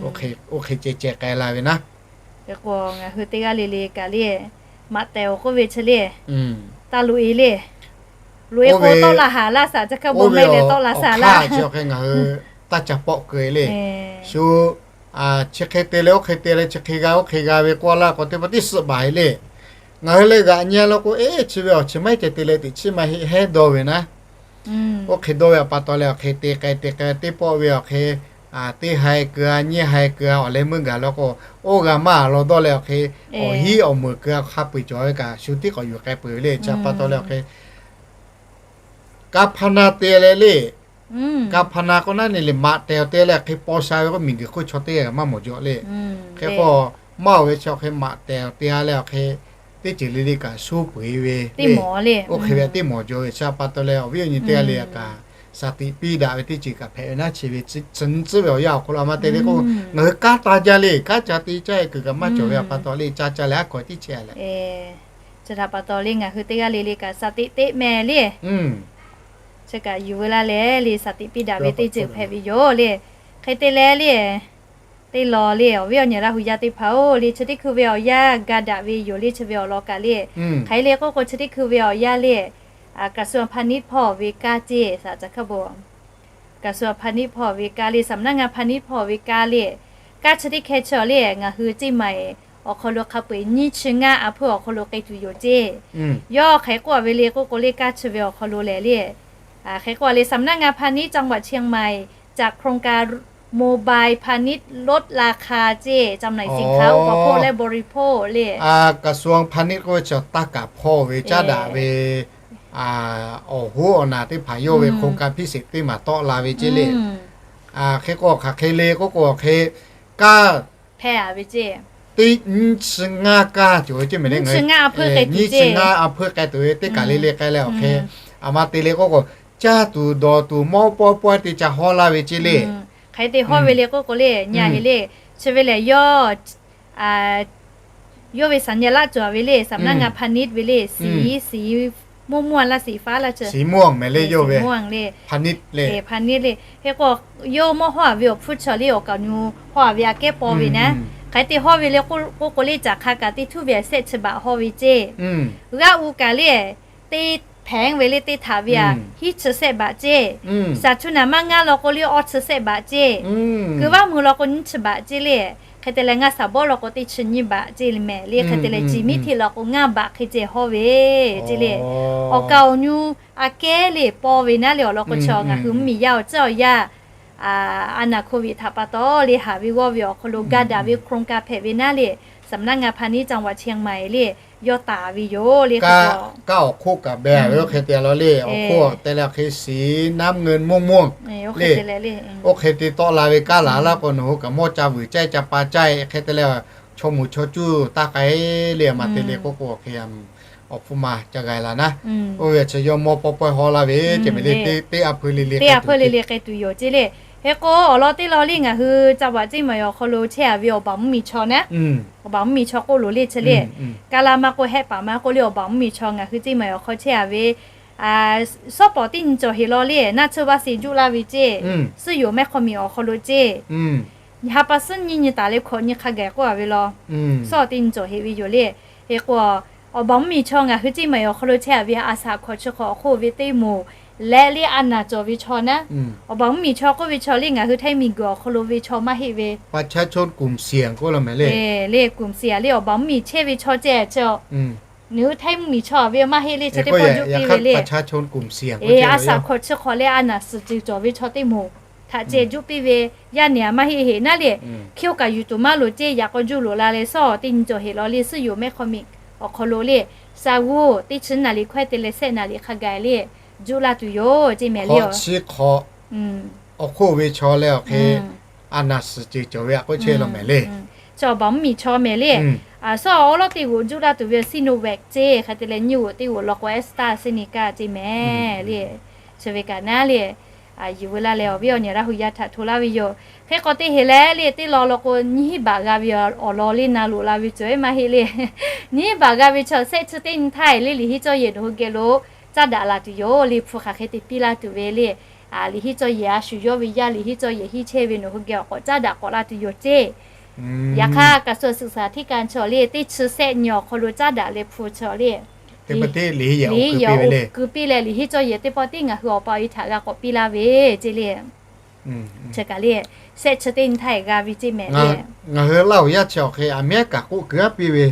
Oˇ hk'e ceh ceh k'ai la ve naˉ. Hk'e k'o ngaˬ hui teˇ g'aˇ le le kaꞈ le, maꞈ tehˬ awˬ k'oˆ ve chi le, taˇ loꞈ e le. Loꞈ e k'o tawˆ la haˍ laˇ shaˍ, chi hk'e bon maˇ leh tawˆ la shaˍ laˇ. Ngaˬ hui taˇ ca pawˆ keu e le. Shu chi hk'e te leh oˇ hk'e te leh chi hk'e g'a oˇ hk'e g'a ve k'oˆ laˇ k'o, teˇ pawˆ tiˉ suhˆ baˬ e le. Ngaˬ hui leh g'aꞈ nyi a law k'o, eˉ chi ve awˬ chi maˇ heˆ ceh te leh teꞈ chiˉ maˇ heˆ heˉ dawˇ ve naˉ. Oˇ hk'e dawˇ ve awˬ pa taw leh awˬ hk'e te k'ai te k'ai teˇ pawˆ ve awˬ hk'e teˇ hai keu a nyiˇ hai keu a awˬ leh meuˇ gaˬ law k'o, oˇ g'a maˇ law dawˇ leh awˬ hk'e awˬ hiˉ awˬ meunˍ keu a hk'a peu-eˬ cawˬ ve kaꞈ shu tiˉ k'awꞈ yuˬ k'ai peu-eˬ ve le. Chi pa taw leh awˬ hk'e การพนัน te leh le, การพนัน k'o naˉ ne le, maꞈ tehˬ awˬ te leh hk'e paw sha ve k'o, miˬguiˬ hk'oˆ chaw teˇ g'aˇ kaꞈ maˇ mawˬ jaw le. Hk'e k'o, maˇ oˬ ve chi awˬ hk'e maꞈ tehˬ awˬ te a leh awˬ hk'e teˇ ceuˬ le le kaꞈ shu peu-eˬ ve le. Oˇ hk'e ve teˇ mawˬ jaw ve chi pa taw leh awˬ viˉ awˬ nyi teˇ g'aˇ le kaꞈ shaˍ tiꞈ piˇ daꞈ ve teˇ ceuˬ kaꞈ hpehꞈ ve naˉ chi ve tcuh nyi tcuhˉ ve awˬ yanˇ awˬ hk'aw lo a ma te le k'o, ngaˬ hui kanˉ ta jaˇ le, kanˉ ca te caˇ e kuiˬ kaꞈ maˇ cawˬ ve awˬ pa taw le, ca ca leh aˉ hkawꞈ tiˉ chehˇ a leh. Chi htaꞈ pa taw le ngaˬ hui teˇ g'aˇ le le kaꞈ shaˍ tiꞈ teꞈ mehˍ le. Chi kaꞈ yuˬ veu laˇ leh le shaˍ tiꞈ piˇ daꞈ ve teˇ ceuˬ hpehꞈ ve yoˬ le. Hk'e te leh le, teˇ law le awˬ viˉ awˬ nyi Laˇ hu yaˇ teˇ hpaˍ-oˬ le, chi teˇ hkui ve awˬ yanˇ ga daꞈ ve yoˬ le. Chi ve awˬ lawn kaꞈ le, hk'aˬ hk'e le k'oˆ k'o chi teˇ hkui ve awˬ yanˇ le, กระทรวงพาณิชย์ hpawˇ ve kanˉ ceˇ shaˍ ca hkaˇ bo กระทรวงพาณิชย์ hpawˇ ve kanˉ le สำนักงานพาณิชย์ hpawˇ ve kanˉ le, kanˉ chi teˇ hkeh chi awˬ le ngaˬ hui ceˇ ma e awˬ hk'aw lo hk'a peu-eˬ nyiˇ chi ngaˇ a hpeuˇ awˬ hk'aw lo k'ai tuˬ yoˬ ceˇ. Yawˇ hk'aˬ hk'e k'oˆ a ve le k'oˆ k'o le, kanˉ chi ve awˬ hk'aw lo lehˬ le, hk'aˬ hk'e k'oˆ a le สำนักงานพาณิชย์ จังหวัดเชียงใหม่ จัดโครงการ โมบายพาณิชย์ ลดราคา ceˇ จำหน่ายสินค้าอุปโภคและบริโภค le กระทรวงพาณิชย์ k'oˆ ve chi taˇ kaˍ hpawˇ ve caˉ daꞈ ve awˬ hoˉ awˬ naˬ teˇ hpaˍ yawˇ ve โครงการพิเศษ teˇ maˬ tawˆ la ve ceˇ le. Hk'e k'o hk'aˬ hk'e le k'oˆ k'o hk'e, kanˉ hpehˇ a ve ceˇ, teˇ nyiˇ chi ngaˇ kaˇ cawˬ ve ceˇ mehˍ le. Nyiˇ chi ngaˇ a hpeuˇ k'ai tuˬ ve teˇ kaˬ le le k'ai leh awˬ hk'e, a ma te le k'oˆ k'o, caˇ tuˬ dawˬ tuˬ mawˇ pawehˇ pawehˇ te ca hawˉ laˇ ve ceˇ le. Hk'aˬ hk'e te hawˉ ve le k'oˆ k'o le, nyi a he le, chi ve lehˬ yawˇ yawˇ ve สัญลักษณ์ cawˬ ve le, สำนักงานพาณิชย์ ve le, สี สีม่วงๆ laˇ สีฟ้า laˇ chi, สีม่วง mehˍ le, yawˇ ve สีม่วง le, พาณิชย์ le, พาณิชย์ le. Hk'e k'o yawˇ mawˇ hawˉ a ve awˬ hpfuhˇ chi le awˬ kaˍ awˬ nu hawˉ a ve aꞈ kehˉ paw ve naˉ. Hk'aˬ hk'e te hawˉ ve le k'oˆ k'o le, caˬ hk'a kaꞈ teˇ htuˇ ve a shehˆ chi baꞈ hawˉ ve ceˇ. G'aˇ u kaꞈ le teˇ hpehꞈ ve le teˇ htaꞈ ve aꞈ hiˉ chi shehˆ baꞈ ceˇ. Shaˍ chu naˍ maˇ ngaˇ law k'o le awˇ chi shehˆ baꞈ ceˇ. Keu vaˇ mui law k'o nyiˇ chi baꞈ ceˇ le. Hk'e te leh ngaˇ shaˍ bawˆ law k'o teˇ chi nyiˇ baꞈ ceˇ le mehˍ le. Hk'e te leh ciˍ miˉ hteˇ law k'o ngaˇ baꞈ hk'e ceh hawˉ ve ceˇ le. Awˬ kaˍ awˬ nu aꞈ kehˉ le paw ve naˉ le awˬ lawn k'o chi ngaˬ hui mvuhˇmiˬ yaˇ awˬ tcuhˉ awˬ yaˇ a naˬ โควิด htaꞈ pa taw le haˍ ve g'awˇ ve awˬ hk'aw lo ga daꞈ ve โครงการ hpehꞈ ve naˉ le, สำนักงานพาณิชย์ จังหวัดเชียงใหม่ le yawˇ taˍ ve yoˬ le. Kanˉ awˬ hk'oˆ kaꞈ beh ve oˇ hk'e te a law le, awˬ hk'oˆ te leh awˬ hk'e สีน้ำเงินม่วงๆ le, oˇ hk'e te tawˆ la ve kanˉ laˬ laˇ k'o nawˬ hui kaꞈ mawˇ ca vuiˬ caˇ ca pa caˇ e hk'e te leh, chaw moˍ chaw cuˇ taˇ k'ai le a ma te le k'oˆ k'o awˬ hk'e awˬ hpfuhˇ ma ca g'a laˬ naˉ. Oˇ ve chi yawˇ mawˇ pawehˇ pawehˇ hawˉ laˇ ve ceˇ mehˍ le, teˇ aˉ hpeuˇ le le, teˇ aˉ hpeuˇ le le k'ai tuˬ yoˬ ceˇ le. Hk'e k'o awˬ lawn teˇ lawn le ngaˬ hui จังหวัดเชียงใหม่ awˬ hk'aw lo chehˇ a ve awˬ baˬ mvuhˇmiˬ chaw naˉ, awˬ baˬ mvuhˇmiˬ chaw k'oˆ loˬ le chi le, ka la ma k'o hehˆ paˍ ma k'oˆ le awˬ baˬ mvuhˇmiˬ chaw ngaˬ hui ceˇ ma awˬ hk'aw chehˇ a ve shawˉ pawˍ teˇ nyi cawˬ heˍ law le naˇ chi vaˇ sheˍ juˆ laˇ ve ceˇ, suhˉ yoˬ mehˆ hk'aw miˬ awˬ hk'aw lo ceˇ ha pa suhˉ nyiˇ nyi taˍ leh hkawꞈ nyi hk'a gaˬ k'oˆ a ve law. Suhˉ teˇ nyi cawˬ heꞈ ve yoˬ le. Hk'e k'o, awˬ baˬ mvuhˇmiˬ chaw ngaˬ hui ceˇ maˬ awˬ hk'aw lo chehˇ a ve a shaꞈ hkawꞈ chi hk'awꞈ awˬ hk'oˆ ve teˇ moˍ leh le a naˍ cawˬ ve chaw naˉ, awˬ baˬ mvuhˇmiˬ chaw k'oˆ ve chaw le ngaˬ hui Htaiˇ miˬguiˬ awˬ hk'aw lo ve chaw maˇ heˆ ve, le กลุ่มเสี่ยง le awˬ baˬ mvuhˇmiˬ chehˇ ve chaw ceh chi, nawˬ hui Htaiˇ mvuhˇmiˬ chaw ve maˇ heˆ le, chi teˇ pawˆ juˆ piˇ ve le. A shaꞈ hkawꞈ chi hk'awꞈ leh a naˍ suhˍ ceuˬ cawˬ ve chaw teˇ moˍ htaꞈ ceh juˆ piˇ ve, yaˇ nehˬ a maˇ heˆ heꞈ naˉ le. Hkiˇ oˇ kaꞈ yuˬ tuˬ maˇ loˍ ceˇ, yaꞈ k'aw juˇ loꞈ la leh suhˉ teˇ nyi cawˬ heꞈ law le, suhˉ yoˬ mehˆ hk'aw miˬ awˬ hk'aw lo le, sa g'uˇ teˇ chi naˍ liˍ hkawehˇ te leh sehˆ naˍ liˍ hk'a gaˬ le juˆ laˇ tuˬ yoˬ ceˇ mehˍ le. Awˬ hk'oˆ ve chaw leh awˬ hk'e a naˍ suhˍ ceuˬ cawˬ ve a k'oˆ chehˇ law mehˍ le. Chi awˬ baˬ mvuhˇmiˬ chaw mehˍ le. Suhˉ awˉ lawˉ teˇ g'uˬ juˆ laˇ tuˬ ve Sinovac ceˇ, hk'e te leh nyiˇ g'uˬ teˇ g'uˬ law k'o AstraZeneca ceˇ mehˍ le. Chi ve kaꞈ naˉ le, yuˬ veu laˇ leh awˬ viˉ awˬ nyi Laˇ hu yaˇ htaꞈ hto laˇ ve yoˬ. Hk'e k'o teˇ heꞈ leh le teˇ law law k'o nyiˇ hinˉ baꞈ g'a ve awˬ lawn le na loꞈ la ve cawˬ e maˇ heˆ le. Nyiˇ hinˉ baꞈ g'a ve chaw sehˆ chi teˇ nyi htaˇ le liꞈ henˇ cawˇ yehˬ nawˬ hui geh lo caˉ daꞈ la tuˬ yoˬ le. Hpu hk'aˬ hk'e te piˇ laˇ tuˬ ve le, liꞈ henˇ cawˇ yehˬ a shu yawˇ ve yaˇ liꞈ henˇ cawˇ yehˬ henˇ chehˇ ve nawˬ hui geh awˬ k'awꞈ caˉ daꞈ k'awꞈ la tuˬ yoˬ ceˇ. Yaꞈ hk'aˇ กระทรวงศึกษาธิการ chaw le teˇ chi sehˆ nyi awˬ hk'aw lo caˉ daꞈ leh hpu chaw le liꞈ henˇ yehˬ oˇ keu piˇ leh liꞈ henˇ cawˇ yehˬ teˇ pawˆ tiˉ ngaˬ hui awˬ pa awˬ e htaꞈ g'a k'awꞈ piˇ laˇ ve ceˇ le. Chi kaꞈ le, sehˆ chi teˇ nyi htaˇ g'a ve ceˇ mehˍ le. Ngaˬ hui Laˇ hu yaˇ chi awˬ hk'e aˬ miˉ aˉ kaꞈ k'oˆ keu aˉ piˇ ve,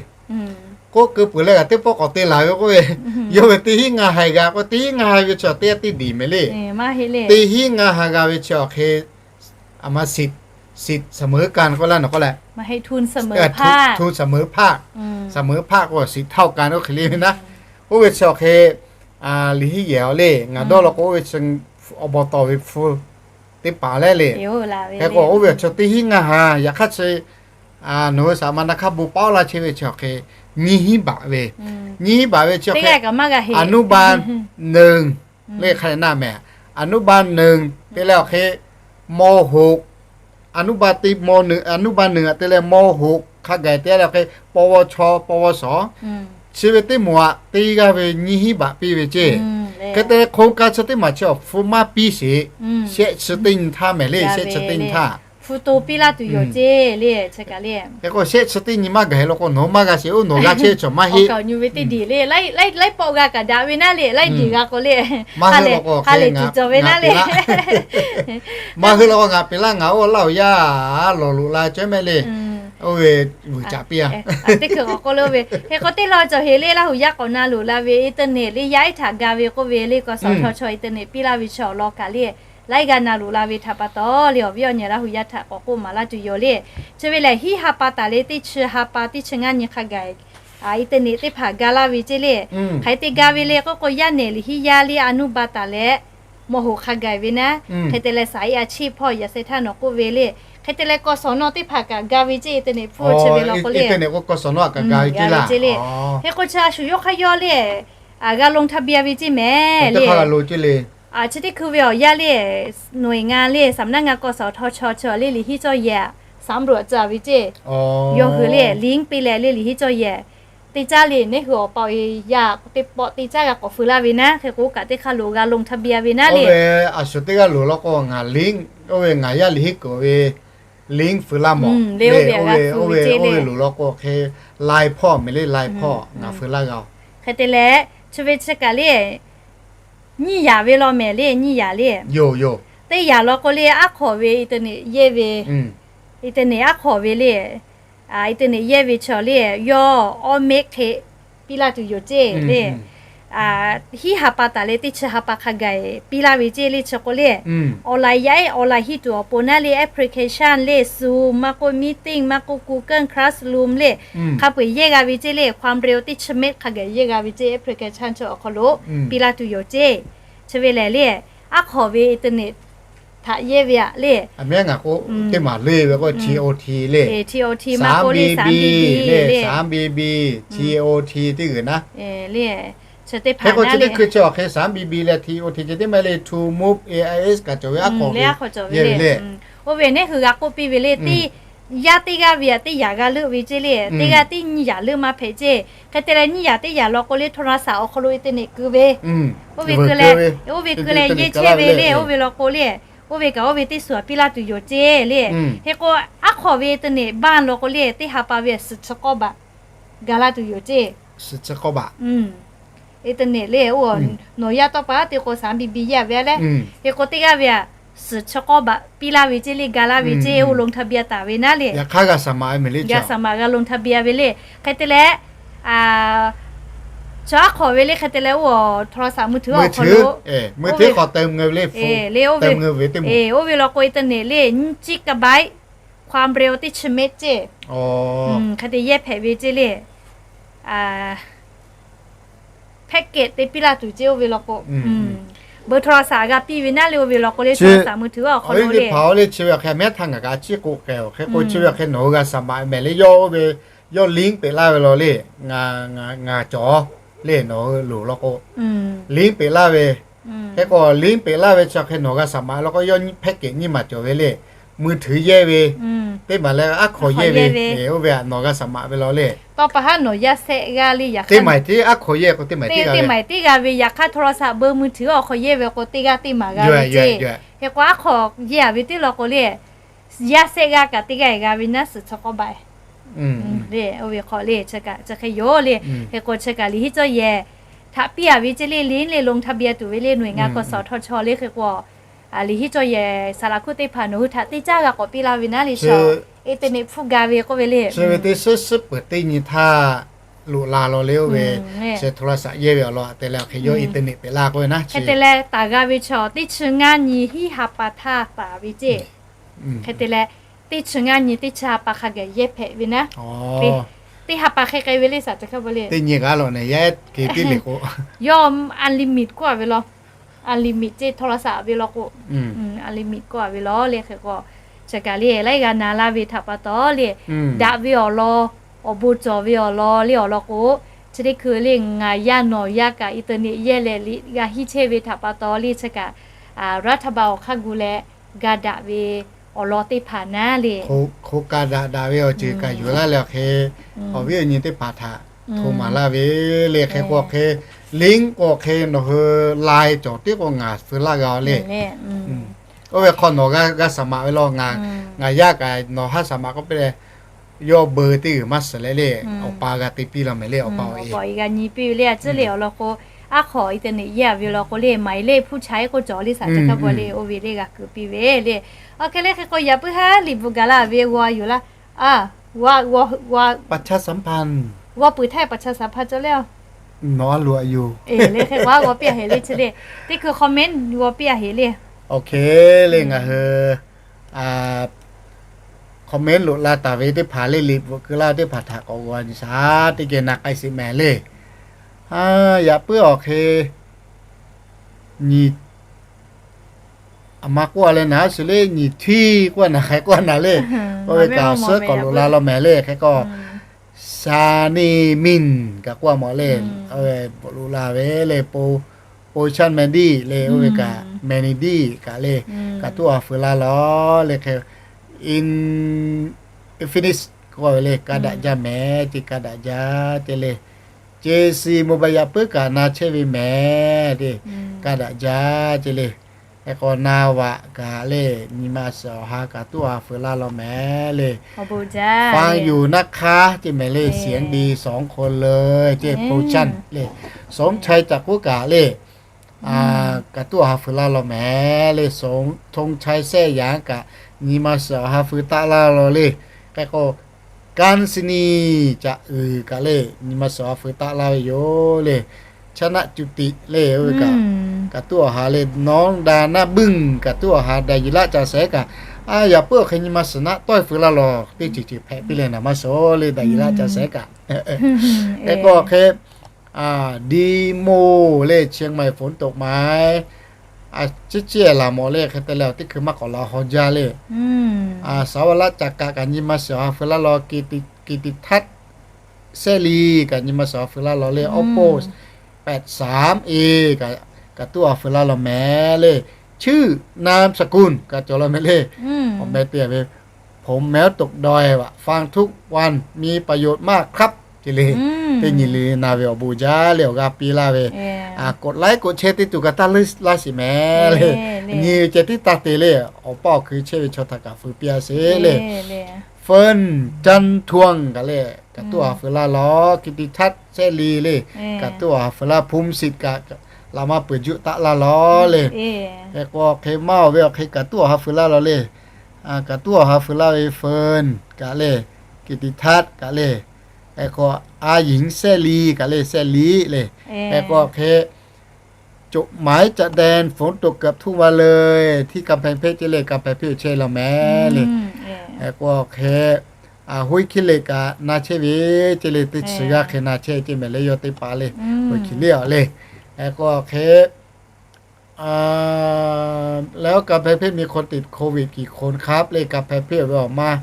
k'oˆ keu peuˬ leh kaꞈ teˇ pawˆ k'awꞈ te laˬ ve k'oˆ ve, yawˇ ve teˇ hinˉ ngaˇ haiˬ g'a k'o teˇ hinˉ ngaˇ haiˬ ve chaw teˇ g'aˇ teˇ diˬ mehˍ le. Teˇ hinˉ ngaˇ haiˬ g'a ve chi awˬ hk'e a ma สิทธิ์ สิทธิ์เสมอกัน k'oˆ laˇ nawˬ k'oˆ leh, ทุนเสมอภาค เสมอภาค k'o สิทธิ์เท่ากัน oˇ hk'e le ve naˉ. Oˇ ve chi awˬ hk'e liꞈ henˇ yehˬ awˬ le ngaˬ dawˇ law k'o oˇ ve chi awˬ baw tawˍ ve hpu teˇ hpaˍ leh le. Hk'e k'o oˇ ve awˬ chaw teˇ hinˉ ngaˇ haiˬ, yaꞈ hk'aˇ chi nawˬ hui saˍ ma na hk'aˇ bon paˉ laˇ chehˇ ve chi awˬ hk'e nyiˇ hinˉ baꞈ ve, nyiˇ hinˉ baˬ ve chi awˬ hk'e อนุบาล หนึ่ง le hk'a na mehˍ, อนุบาล หนึ่ง te leh awˬ hk'e ม.หก อนุบาล หนึ่ง te leh ม.หก hk'a gaˬ te leh awˬ hk'e ปวช ปวส chi ve teˇ moˍ aꞈ teˇ g'aˇ ve nyiˇ hinˉ baꞈ piˇ ve ceˇ. Hk'e te leh โครงการ chi teˇ maˬ chi awˬ hpu maˇ piˇ sheˍ, shehˆ chi teˇ nyi htaˇ mehˍ le, shehˆ chi teˇ nyi htaˇ hpu to piˇ laˇ tuˬ yoˬ ceˇ le. Chi kaꞈ le, hk'e k'o shehˆ chi teˇ nyi maˇ gaˬ hehꞈ law k'o nawˬ maˇ g'a sheˍ, oˇ nawˬ g'a chehˇ chaw maˇ heˆ. Nyi ve teˇ diˬ le, laiˉ pawˆ g'a kaꞈ daꞈ ve naˉ le, laiˉ diˬ g'a k'o le, ha lehˬ tiˍ cawˬ ve naˉ le. Maˇ hui law k'o ngaˬ peꞈ laˇ, ngaˬ oˇ Laˇ hu yaˇ lawˬ loꞈ la cawehˇ mehˍ le. Oˇ ve vuiˬ caꞈ piˇ a. Teˇ hkui k'awꞈ k'oˆ lo ve, hk'e k'o teˇ law cawˬ heˍ le, Laˇ hu yaˇ k'awꞈ na loꞈ la ve internet le yaˇ ehˉ htaꞈ ga ve k'oˆ ve le, กสทช. Internet piˇ laˇ ve chi awˬ lawn kaꞈ le laiˉ g'aˇ na loꞈ la ve htaꞈ pa taw le awˬ viˉ awˬ nyi Laˇ hu yaˇ htaꞈ k'awꞈ k'oˆ maˍ laˇ tuˬ yoˬ le. Chi ve lehˬ hiˉ ha pa taˍ le teˇ chi ha pa teˇ chi ngaˇ nyi hk'a gaˬ internet teˇ hpaˍ ga laˇ ve ceˇ le. Hk'aˬ hk'e te ga ve le k'oˆ k'o yaˇ nehˬ liꞈ henˇ yaˇ le อนุบาล taˍ leh ม.หก hk'a gaˬ ve naˉ. Hk'e te leh สายอาชีพ hpawˇ yaꞈ sheh htaˇ nawˬ k'oˆ ve le, hk'e te leh กศน. teˇ hpaˍ kaꞈ ga ve ceˇ, internet hpu chi ve law k'o le, ga ve ceˇ le. Hk'e k'o chi a shu yawˇ hk'aˇ yawˇ le g'a ลงทะเบียน ve ceˇ mehˍ le. Chi teˇ hkui ve awˬ yaˇ le, หน่วยงาน le สำนักงาน กสทช. chi awˬ le liꞈ henˇ cawˇ yehˬ สำรวจ tcuh ve ceˇ. Yawˇ hui le link piˇ leh le liꞈ henˇ cawˇ yehˬ teˇ caˉ le, neˉ hui awˬ pa awˬ e yaˇ teˇ pawˆ teˇ caˉ g'a k'awꞈ feu laˇ ve naˉ. Hk'e k'o kaꞈ teˇ hk'aˇ lo g'a ลงทะเบียน ve naˉ le. A shu teˇ g'aˇ loˬ law k'o ngaˬ link, oˇ ve ngaˬ yaˇ liꞈ henˇ kuiˬ ve link feu laˇ mawˬ le. Oˇ ve loˬ law k'o hk'e lai hpawˇ mehˍ le, lai hpawˇ ngaˬ feu laˇ g'a. Hk'e te leh chi ve chi kaꞈ le nyiˇ yaꞈ ve law mehˍ le, nyiˇ yaꞈ le. Teˇ yaꞈ law k'o le aˉ hk'awꞈ ve internet yehˇ ve, internet aˉ hk'awꞈ ve le, internet yehˇ ve chi le yawˇ awˉ mehˆ hk'e piˇ laˇ tuˬ yoˬ ceˇ le. Hiˉ ha pa taˍ leh teˇ chi ha pa hk'a gaˬ piˇ laˇ ve ceˇ le. Chi k'o le online yaˇ ehˉ online henˇ tuˬ awˬ pon naˉ le application le Zoom maˇ k'oˆ meeting maˇ k'oˆ Google Classroom le hk'a peu-eˬ yehˇ g'a ve ceˇ le. ความเร็ว teˇ chi mehˆ hk'a gaˬ yehˇ g'a ve ceˇ application chi awˬ hk'aw lo piˇ laˇ tuˬ yoˬ ceˇ. Chi ve lehˬ le aˉ hk'awꞈ ve internet htaꞈ yehˇ ve aꞈ le. Aˬ miˉ ngaˬ k'o teˇ maˬ le ve k'o TOT le, TOT maˇ k'oˆ le สามบีบี le, สามบีบี TOT teˇ g'uiˬ naˉ le. Hk'e k'o chi teˇ hkui chi awˬ hk'e สามบีบี leh TOT ceh teˇ maˇ le, ToMove, AIS kaꞈ cawˬ ve aˉ hk'awꞈ ve le. Oˇ ve neˉ hui g'a k'oˆ piˇ ve le, teˇ yaˇ teˇ g'aˇ ve aꞈ teˇ yaꞈ g'a leuˆ ve ceˇ le, teˇ g'aˇ teˇ nyiˇ yaꞈ leuˆ maˇ hpehꞈ ceˇ. Hk'e te leh nyiˇ yaꞈ teˇ yaꞈ law k'o le โทรศัพท์ awˬ hk'aw lo internet keu ve, oˇ ve keu leh, oˇ ve keu leh yehˇ chehˇ ve le. Oˇ ve law k'o le Oˇ ve kaꞈ oˇ ve teˇ suhˍ piˇ laˇ tuˬ yoˬ ceˇ le. Hk'e k'o, aˉ hk'awꞈ ve internet baˇ law k'o le, teˇ ha pa ve suhˍ chi k'awˇ baꞈ ga laˇ tuˬ yoˬ ceˇ. Internet le, oˇ nawˬ yaˇ tawˇ pa te k'o, saˍ bi bi yaˇ ve le. Hk'e k'o, teˇ g'aˇ ve aꞈ, suhˍ chi k'awˇ baꞈ piˇ laˇ ve ceˇ le, ga laˇ ve ceˇ, oˇ ลงทะเบียน taˍ ve naˉ le. Yaꞈ hk'aˇ g'a saˍ maꞈ g'a ลงทะเบียน ve le. Hk'e te leh, chaw aˉ hk'awꞈ ve le, hk'e te leh oˇ โทรศัพท์มือถือ awˬ hk'aw lo, มือถือ ขอเติมเงิน le, oˇ ve le, oˇ ve law k'o internet le, nyiˇ gigabyte, ความเร็ว teˇ chi mehˆ ceˇ. Hk'e te yehˇ hpehꞈ ve ceˇ le. Package te piˇ laˇ tuˬ ceˇ oˇ ve law k'o, เบอร์โทรศัพท์ g'a piˇ ve naˉ le, oˇ ve law k'o le, โทรศัพท์มือถือ awˬ hk'aw lo le. Hpaˍ-oˬ le, chi ve awˬ hk'e mehˉ htaˇ ngaˬ kaꞈ a ciˉ k'oˆ k'ai-oˬ. Hk'e k'o chi ve awˬ hk'e nawˬ hui g'a saˍ maꞈ mehˍ le, yawˇ oˇ ve, yawˇ link peꞈ laˇ ve law le. Ngaˬ cawˬ le, nawˬ hui loˍ law k'o, link peꞈ laˇ ve. Hk'e k'o link peꞈ laˇ ve chi awˬ hk'e nawˬ g'a saˍ maꞈ law k'o, yawˇ package nyiˇ maˬ cawˬ ve le. มือถือ yehˇ ve, teˇ maˬ leh aˉ hk'awꞈ yehˇ ve, oˇ ve aꞈ nawˬ g'a saˍ maꞈ ve law le. Tawˇ pa haˉ nawˬ yaˇ sehˆ g'aˇ le, yaꞈ hk'aˇ teˇ maˬ teˇ aˉ hk'awꞈ yehˇ k'o teˇ maˬ teˇ g'aˇ ve, yaꞈ hk'aˇ โทรศัพท์ เบอร์มือถือ awˬ hk'aw yehˇ ve k'o teˇ g'aˇ teˇ maˬ g'a ve ceˇ. Hk'e k'o aˉ hk'awꞈ yehˇ-a ve teˇ law k'o le, yaˇ sehˆ g'aˇ kaꞈ teˇ g'aˇ g'a ve naˉ, suhˍ chi k'awˇ baꞈ. Oˇ ve hk'aw le, chi hk'e yoˬ le. Hk'e k'o chi kaꞈ liꞈ hiˉ cawˇ yehˬ htaꞈ piˇ-a ve ceˇ le, link le, ลงทะเบียน tuˬ ve le, หน่วยงาน กสทช le. Hk'e k'o liꞈ hiˉ cawˇ yehˬ saˍ laꞈ hkuˆ teˇ hpaˍ nawˬ hui htaꞈ teˇ caˉ g'a k'awꞈ piˇ laˇ ve naˉ le, internet hpfuhˇ ga ve k'oˆ ve le. Chi ve teˇ suhˉ suhˉ peuˬ teˇ nyi htaˇ loꞈ la law le, oˇ ve chi โทรศัพท์ yehˇ ve awˬ lawn te leh awˬ hk'e yawˇ internet peꞈ laˇ k'oˆ ve naˉ. Hk'e te leh taˍ g'a ve chaw teˇ chi ngaˇ nyi hiˉ ha pa htaˇ taˍ ve ceˇ. Hk'e te leh teˇ chi ngaˇ nyi teˇ chi ha pa hk'a gaˬ yehˇ hpehꞈ ve naˉ. Teˇ ha pa hk'e k'ai ve le, saˍ ca hk'a pa le, teˇ nyi g'a law nehˬ yaˇ ke tiˉ le k'o, yawˇ unlimit k'oˆ-a ve law. Unlimit ceˇ โทรศัพท์ ve law k'o, unlimit k'oˆ-a ve law le. Hk'e k'o chi kaꞈ le laiˉ g'a na laˇ ve htaꞈ pa taw le, daꞈ ve awˬ lawn, awˬ bon cawˬ ve awˬ lawn le awˬ lawn k'o, chi teˇ hkui le ngaˬ yaˇ nawˬ yaˇ kaꞈ internet yehˇ leh liꞈ g'a hiˉ chehˇ ve htaꞈ pa taw le, chi kaꞈ รัฐบาล awˬ hk'aˇ gu leh ga daꞈ ve awˬ lawn teˇ hpaˍ naˉ le. Hk'oˆ ka daꞈ daꞈ ve awˬ ceuˬ kaꞈ yuˬ laˇ leh awˬ hk'e, awˬ viˉ awˬ nyi teˇ hpaˍ htaꞈ hto maˍ laˇ ve le. Hk'e k'o hk'e, link k'o hk'e nawˬ hui lai cawˬ tiˉ k'o ngaˬ feu laˇ g'a le. Oˇ ve hk'aw nawˬ g'a saˍ maꞈ ve law, ngaˬ yaˇ kaꞈ nawˬ haˉ saˍ maꞈ k'oˆ piˇ leh, yawˇ เบอร์ teˇ g'uiˬ maˇ suhˍ leh le, awˬ pa g'a te piˇ law mehˍ le, awˬ pa awˬ e g'a nyi piˇ ve le. A ciˉ le awˬ lawn k'o, aˉ hk'awꞈ internet yehˇ-a ve law k'o le, หมายเลขผู้ใช้ k'oˆ cawˬ le, saˍ ca hk'a pa le, oˇ ve le g'a kuˬ piˇ ve le. Awˬ hk'e le hk'e k'o yaꞈ puiˉ haˉ liꞈ bvuhꞈ gaˬ la ve g'aw yuˬ laˇ. G'aw peuˬ htaˇ ประชาสัมพันธ์ cawˬ le. Nawˬ a loꞈ a yoˬ le, hk'e g'aw piˇ-a heˍ le, chi le teˇ hkui comment g'aw piˇ-a heˍ le. Awˬ hk'e le ngaˬ hui comment loꞈ la taˍ ve teˇ hpaˍ le, liꞈ bvuhꞈ keu laˇ teˇ hpaˍ htaꞈ k'awꞈ g'aw nyi shaˍ, teˇ geh na k'ai sheˍ mehˍ le. Yaꞈ puiˉ awˬ hk'e nyi, aˬ ma k'oˆ-a leh naˍ a shuˍ le, nyi htiˇ k'oˆ-a naˍ hk'e k'oˆ-a naˍ le. Oˇ ve kaꞈ awˬ suhˉ k'awꞈ loꞈ la law mehˍ le. Hk'e k'o ชานีมิน kaꞈ k'oˆ-a mawˬ le. Oˇ ve bvuhꞈ loꞈ la ve le, โปรชั่นแมนดี้ le, oˇ ve kaꞈ แมนนี่ kaꞈ le, kaꞈ tuˉ awˬ ha feu laˇ law le. Hk'e infinix k'oˆ ve le, ka daꞈ jaˇ mehˍ, te ka daꞈ jaˇ te le. เจซี โมบาย yaꞈ puiˉ kaꞈ na chehˇ ve mehˍ le, ka daꞈ jaˇ te le. Hk'e k'o na vaꞈ kaꞈ le, nyi ma suhˍ awˬ ha kaꞈ tuˉ awˬ ha feu laˇ law mehˍ le. ฟังอยู่นะคะ ce mehˍ le, เสียงดีสองคนเลย ce โปรชั่น le. สมชัย จักรคุ kaꞈ le, kaꞈ tuˉ awˬ ha feu laˇ law mehˍ le. ธงชัย แซ่หยาง kaꞈ nyi ma suhˍ awˬ ha feu taˆ laˇ law le. Hk'e k'o กัญญินี Caꞈ uiˍ kaꞈ le, nyi ma suhˍ awˬ ha feu taˆ laˇ ve yoˬ le. ชนะจุติ le, oˇ ve kaꞈ, kaꞈ tuˉ awˬ ha le. น้องดาหน้าบึ้ง kaꞈ tuˉ awˬ ha. ดายิระ จ่าแสง kaꞈ, a yaꞈ puiˉ awˬ hk'e nyi ma suhˍ naˆ tawˆ feu laˇ law, teˇ ceuˬ ceuˬ hpehꞈ piˇ leh naˍ maˇ shawˍ le, ดายิระ จ่าแสง kaꞈ. Hk'e k'o hk'e, ดีโม le, เชียงใหม่ ฝนตกไหม a ciˉ ciˉ laˬ mawˬ le. Hk'e te leh teˇ hkui maˇ k'awꞈ la haw jaˇ le. สาวรัตน์ จักระ kaꞈ nyi ma suhˍ awˬ ha feu laˇ law. กิตติทัศน์ แซ่ลี kaꞈ nyi ma suhˍ awˬ ha feu laˇ law le. โอปโป แปดสามเอ kaꞈ, kaꞈ tuˉ awˬ ha feu laˇ law mehˍ le. ชื่อนามสกุล kaꞈ cawˬ law mehˍ le. Awˬ meh te ve, ผมแมวตกดอย ว่ะ ฟังทุกวัน มีประโยชน์มากครับ ce le. Teˇ nyi le na ve awˬ bon jaˇ le awˬ g'aˇ piˇ laˇ ve, k'awꞈ laiˉ k'awꞈ chehˇ teˇ tuˬ kaꞈ taˇ leuˉ laˇ sheˍ mehˍ le. Nyi ve ceh tiˉ taˇ te le. Awˬ paˇ awˬ hkui chehˇ ve chaw htaꞈ kaꞈ feu piˇ a sheˍ le. Fun Can Thuang kaꞈ le, kaꞈ tuˉ awˬ ha feu laˇ lawˬ. Kiti Thaˇ Sehˇ Li le, kaꞈ tuˉ awˬ ha feu laˇ. Phum Sit kaꞈ laꞈ maˇ peuˬ juˆ taˆ laˇ lawˬ le. Hk'e k'o hk'e maˇ awˬ ve awˬ hk'e kaꞈ tuˉ awˬ ha feu laˇ lawˬ le. Kaꞈ tuˉ awˬ ha feu laˇ ve Fun kaꞈ le, Kiti Thaˇ kaꞈ le, hk'e k'o A Ying Sehˇ Li kaꞈ le, Sehˇ Liˆ le. Hk'e k'o hk'e จดหมายจากแดน ฝนตกเกือบทุกวันเลย ที่กำแพงเพชร ce le, กำแพงเพชร awˬ chehˇ law mehˍ le. Hk'e k'o hk'e Huˇ Hkiˇ Liꞈ kaꞈ na chehˇ ve ce le, teˇ chi g'aˇ hk'e na chehˇ ce mehˍ le, yawˇ teˇ hpaˍ le, Huˇ Hkiˇ Liꞈ awˬ le. Hk'e k'o hk'eแล้วกำแพงเพชรมีคนติดโควิดกี่คนครับ le, กำแพงเพชร awˬ ve awˬ maˇ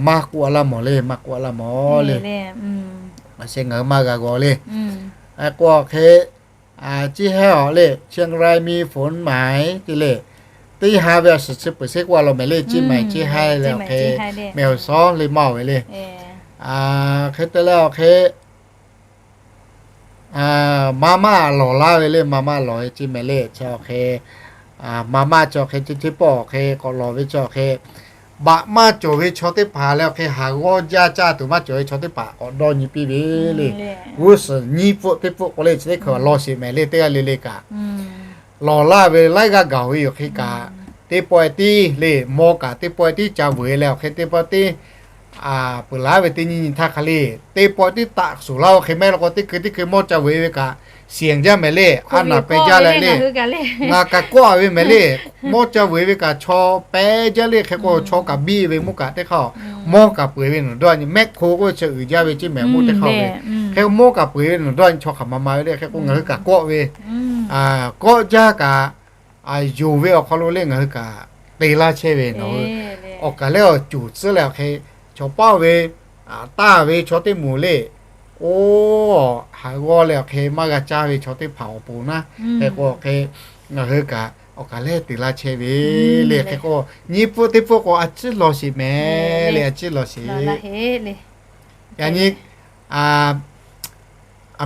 maˇ k'oˆ a laˇ mawˬ le, maˇ k'oˆ a laˇ mawˬ le. Aˬ sheh ngaˬ hui maˇ g'a g'aw le. Hk'e k'o hk'e Ciˇ hehnˇ awˬ le, เชียงรายมีฝนไหม ce le, teˇ ha ve awˬ shiˍ chi peuˬ sheˉ k'oˆ a law mehˍ le. Ciˇ mehˍ ciˇ hehnˇ le awˬ hk'e, mehˍ awˬ shawˉ le maˇ awˬ ve le. Hk'e te leh awˬ hk'e maˇ maˇ lawˬ laˇ ve le, maˇ maˇ lawˬ ve ce mehˍ le. Chi awˬ hk'e maˇ maˇ chi awˬ hk'e ce ce pawˆ awˬ hk'e k'awꞈ lawˬ ve chi awˬ hk'e, baꞈ maˇ cawˬ ve chaw teˇ hpaˍ leh awˬ hk'e haˍ g'awˇ jaˇ caˇ tuˬ maˇ cawˬ ve chaw teˇ hpaˍ k'awꞈ dawˇ nyi piˇ ve le. G'uˇ suhˍ nyiˇ pfuhˆ teˇ pfuhˆ k'o le, chi teˇ hkui awˬ lawn sheˍ mehˍ le, teˇ g'aˇ le le kaꞈ lawˬ laˇ ve laiˉ g'aˇ gaˬ ve yoˬ hk'e kaꞈ, teˇ pawehˇ tiˉ le mawˇ kaꞈ teˇ pawehˇ tiˉ ca vuiˬ leh awˬ hk'e teˇ pawehˇ tiˉ peuˬ laˇ ve teˇ nyi nyi htaˇ hk'a le, teˇ pawehˇ tiˉ taˆ suhˍ laˇ awˬ hk'e mehˆ law k'o teˇ hkui teˇ hkui mawˇ ca vuiˬ ve kaꞈ, siˍ jaˇ mehˍ le, aˉ naˬ peh jaˇ leh le. Ngaˬ kaꞈ kawˆ ve mehˍ le, mawˇ ca vuiˬ ve kaꞈ chaw peh jaˇ le. Hk'e k'o chaw kaꞈ biˇ ve mvuhˇ kaꞈ teˇ hk'aˇ mawˇ kaꞈ peuˬ ve nawˬ dawˇ nyi, mehˆ hk'o k'oˆ ve chi uiˍ jaˇ ve ce mehˍ mawˇ teˇ hk'aˇ ve. Hk'e k'o mawˇ kaꞈ peuˬ ve nawˬ dawˇ nyi, chaw hk'aˬ ma ma ve le. Hk'e k'o ngaˬ hui kaꞈ kawˆ ve kawˆ jaˇ kaꞈ, yonˍ ve awˬ hk'aw lo le ngaˬ hui kaꞈ te laˇ chehˇ ve nawˬ hui awˬ kaˬ lehˬ awˬ cuˬ tcuhˉ leh awˬ hk'e, chaw paˇ ve taˇ ve chaw teˇ moˍ le, oˇ haˍ g'awˇ leh awˬ hk'e maˇ g'a caˇ ve chaw teˇ hpaˍ awˬ pon naˉ. Hk'e k'o hk'e ngaˬ hui kaꞈ awˬ kaˬ lehˬ te laˇ chehˇ ve le. Hk'e k'o nyiˇ pfuhˆ teˇ pfuhˆ k'o a ciˉ law sheˍ mehˍ le, a ciˉ law sheˍ. Yaꞈ nyi a,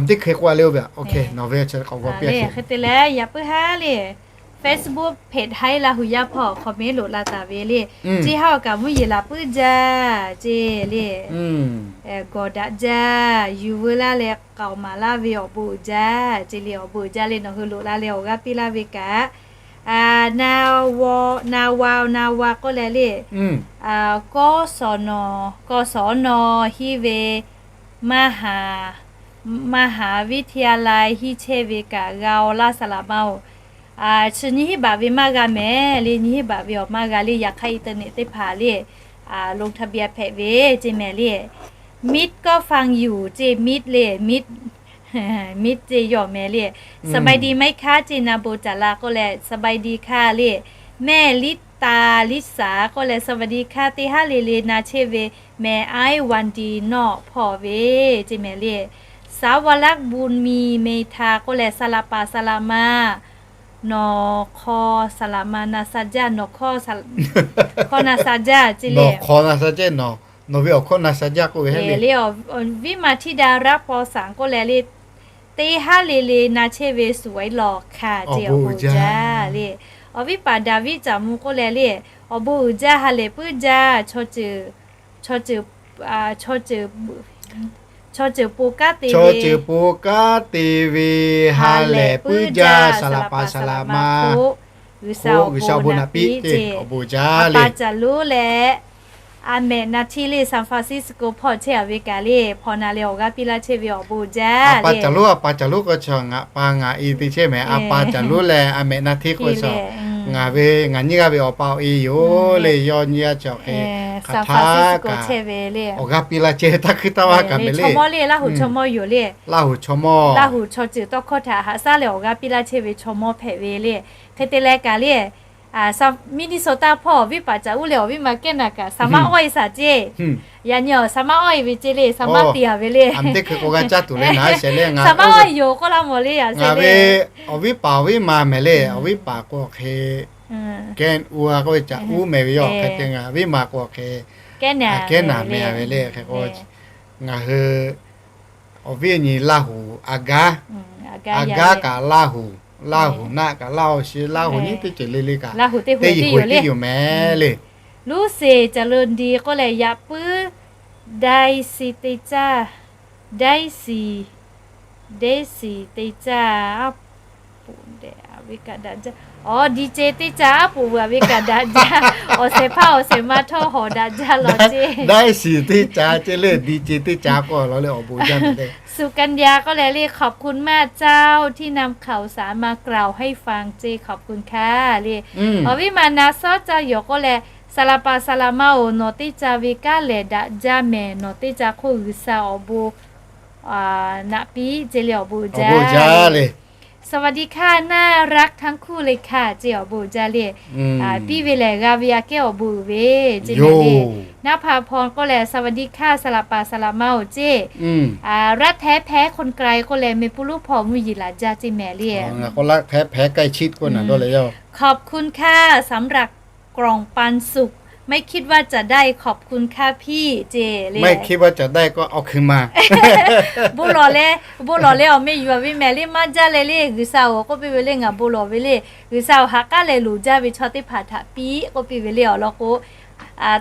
teˇ hkui k'oˆ a le oˇ ve, nawˬ ve chi k'awꞈ g'aw piˇ a sheˍ. Hk'e te leh yaꞈ puiˉ haˉ le, Facebook page haiˉ Laˇ hu yaˇ hpawˇ comment loꞈ la taˍ ve le. Ceˇ haˉ awˬ kaꞈ mvuhˇ yeˬ laˬ puiˉ jaˇ ce le. Gawˬ daꞈ jaˇ, yuˬ veu laˇ leh k'aoˍ maˍ laˇ ve awˬ bon uiˍ jaˇ ce le, awˬ bon uiˍ jaˇ le nawˬ hui loꞈ la leh awˬ g'aˇ piˇ laˇ ve kaꞈ, na wa, na wa k'oˆ leh le, kawˇ shawˍ nawˬ, kawˇ shawˍ nawˬ hiˆ ve maˇ haˍ, maˇ haˍ วิทยาลัย hiˆ chehˇ ve kaꞈ g'a aw laˇ saˍ laꞈ ma oˬ. Chi nyiˇ hinˉ baꞈ ve maˇ g'a mehˍ le, nyiˇ hinˉ baꞈ ve awˬ maˇ g'a le, yaꞈ hk'aˇ internet teˇ hpaˍ le, ลงทะเบียน hpehꞈ ve ce mehˍ le. Miˇ kawˇ faˇ yuˬ ce miˇ le, miˇ miˇ ce yawˬ mehˍ le. สบายดีไหมคะ ce na bon caˍ la k'oˆ leh สบายดีค่ะ le. Mehˇ liˇ taˍ liˇ saˍ k'oˆ leh สวัสดีค่ะ teˇ haˉ le le na chehˇ ve mehˍ aiˉ วันดี nawˬ hpawˇ ve ce mehˍ le. สาวรักบุญมี เมธา k'oˆ leh saˍ laꞈ paˍ saˍ laꞈ ma nawˬ hk'aw saˍ laꞈ ma na sha jaˇ, nawˬ hk'aw na sha jaˇ ce le. Nawˬ hk'aw na sha jaˇ, nawˬ ve awˬ hkawˇ na sha jaˇ k'oˆ ve le. Viˉ ma ธิดารักษ์ paw saˍ k'oˆ leh le, teˇ haˉ le le na chehˇ ve suˍ waiˉ lawˬ hkanˍ ce awˬ bon uiˍ jaˇ le. Awˬ viˉ paˍ Daˍviˆ Caˍ mvuh k'oˆ leh le, awˬ bon uiˍ jaˇ ha lehˬ puiˉ jaˇ, chaw ceuˬ, chaw ceuˬ, chaw ceuˬ po kanˉ te ve, chaw ceuˬ po kanˉ te ve ha lehˬ puiˉ jaˇ, saˍ laꞈ paˍ saˍ laꞈ ma hk'oˆ G'uiˬsha awˬ bon naꞈ piˇ ce awˬ bon uiˍ jaˇ le. A pa Caˍ lonˉ leh a mehꞈ Na Htiˇ le San Francisco hpawˇ chehˇ a ve kaꞈ le, hpawnˬ na leh awˬ g'aˇ piˇ laˇ chehˇ ve awˬ bon uiˍ jaˇ le. A pa Caˍ lonˉ, a pa Caˍ lonˉ k'o chaw ngaˬ pa ngaˬ e te chehˇ mehˍ. A pa Caˍ lonˉ leh a mehꞈ Na Htiˇ k'o chaw ngaˬ ve ngaˬ nyiˇ g'aˇ ve awˬ pa awˬ e yoˬ le. Yawˇ nyiˇ g'aˇ chi awˬ hk'e hk'aˬ htaˇ kaꞈ awˬ g'aˇ piˇ laˇ chehˇ ve taˇ hkuiˉ taˇ vaˇ kaꞈ mehˍ le. Chaw mawˇ le, Laˇ huˍ chaw mawˇ yoˬ le. Laˇ huˍ chaw mawˇ, Laˇ huˍ chaw ceuˬ tawˇ hkawˇ htaꞈ haꞈ shaˉ leh awˬ g'aˇ piˇ laˇ chehˇ ve chaw mawˇ hpehꞈ ve le. Hk'e te leh kaꞈ le, Minnesota hpawˇ awˬ viˉ paˍ Caˍ uˉ leh awˬ viˉ ma Kehˉ naˍ kaꞈ saˍ maˇ awˇ e shaˍ ce. Yaꞈ nyi awˬ saˍ maˇ awˇ e ve ce le, saˍ maˇ te a ve le. Saˍ maˇ awˇ e yoˬ k'oˆ laˇ mawˬ le, a saˍ maˇ awˇ e yoˬ k'oˆ laˇ mawˬ le, a saˍ le. Awˬ viˉ paˍ awˬ viˉ ma mehˍ le, awˬ viˉ paˍ k'o hk'e Kehˉ uˉ a k'oˆ ve Caˍ uˉ mehˍ ve yoˬ. Hk'e te ngaˬ viˉ ma k'o hk'e Kehˉ naˍ mehˍ ve le. Hk'e k'o ngaˬ hui awˬ viˉ awˬ nyi Laˇ huˍ a gaˉ, a gaˉ kaꞈ Laˇ huˍ, Laˇ huˍ naˆ kaꞈ Laˇ huˍ shi, Laˇ huˍ nyiˉ teˇ ceuˬ le le kaꞈ teˇ yiˍ hoꞈ tiˉ yoˬ mehˍ le. Luˉ seˍ caˬ lo di k'oˆ leh yaꞈ puiˉ daiˇ si teˇ caˇ, daiˇ si, daiˇ si teˇ caˇ aˉ poꞈ dehꞈ a ve kaꞈ daꞈ jaˇ. Awˬ, di ce teˇ caˇ aˉ poꞈ vuˬ a ve kaꞈ daꞈ jaˇ. Awˬ shehˍ hpaˇ awˬ shehˍ ma htawˇ hawˍ daꞈ jaˇ law ce. Daiˇ si teˇ caˇ ce le, di ce teˇ caˇ k'oˆ law le awˬ bon jaˇ mehˍ le. สุกัญญา k'oˆ leh le ขอบคุณมากเจ้า ที่นำข่าวสารมากล่าวให้ฟัง ce ขอบคุณค่ะ le. Awˬ viˉ ma na sawˉ caˇ yoˬ k'oˆ leh, saˍ laˍ paˍ saˍ laˍ ma-oˬ, nawˬ teˇ ca ve kanˉ lehˬ daꞈ jaˇ mehˍ, nawˬ teˇ ca hk'oˆ G'uiˬsha awˬ bon naꞈ piˇ ce le awˬ bon jaˇ le. สวัสดีค่ะ น่ารักทั้งคู่เลยค่ะ ce awˬ bon jaˇ le. Piˇ ve lehˬ g'a ve aꞈ kehˉ awˬ bon uiˍ ve ce le. Naˇ hpa hpaw k'oˆ leh สวัสดีค่ะ saˍ laˍ paˍ saˍ laˍ ma-oˬ ce. รักแท้แพ้คนไกล k'oˆ leh แม่ปุ๊ลูกพ่อ mvuhˇ yeˬ laˬ jaˇ ce mehˍ le. ขอบคุณค่ะ สำหรับ กล่องปันสุข ไม่คิดว่าจะได้ ขอบคุณค่ะพี่ ce le. ไม่คิดว่าจะได้ก็เอาคืนมา Bon lawˬ leh, bon lawˬ leh awˬ meh yuˬ a ve mehˍ le, maˇ jaˇ leh le, G'uiˬsha-oˬ k'oˆ piˇ ve le, ngaˬ bon lawˬ ve le, G'uiˬsha-oˬ, ha k'aˉ leh loˍ jaˇ ve chaw teˇ hpaˍ htaꞈ piˇ k'oˆ piˇ ve le awˬ lawn k'o,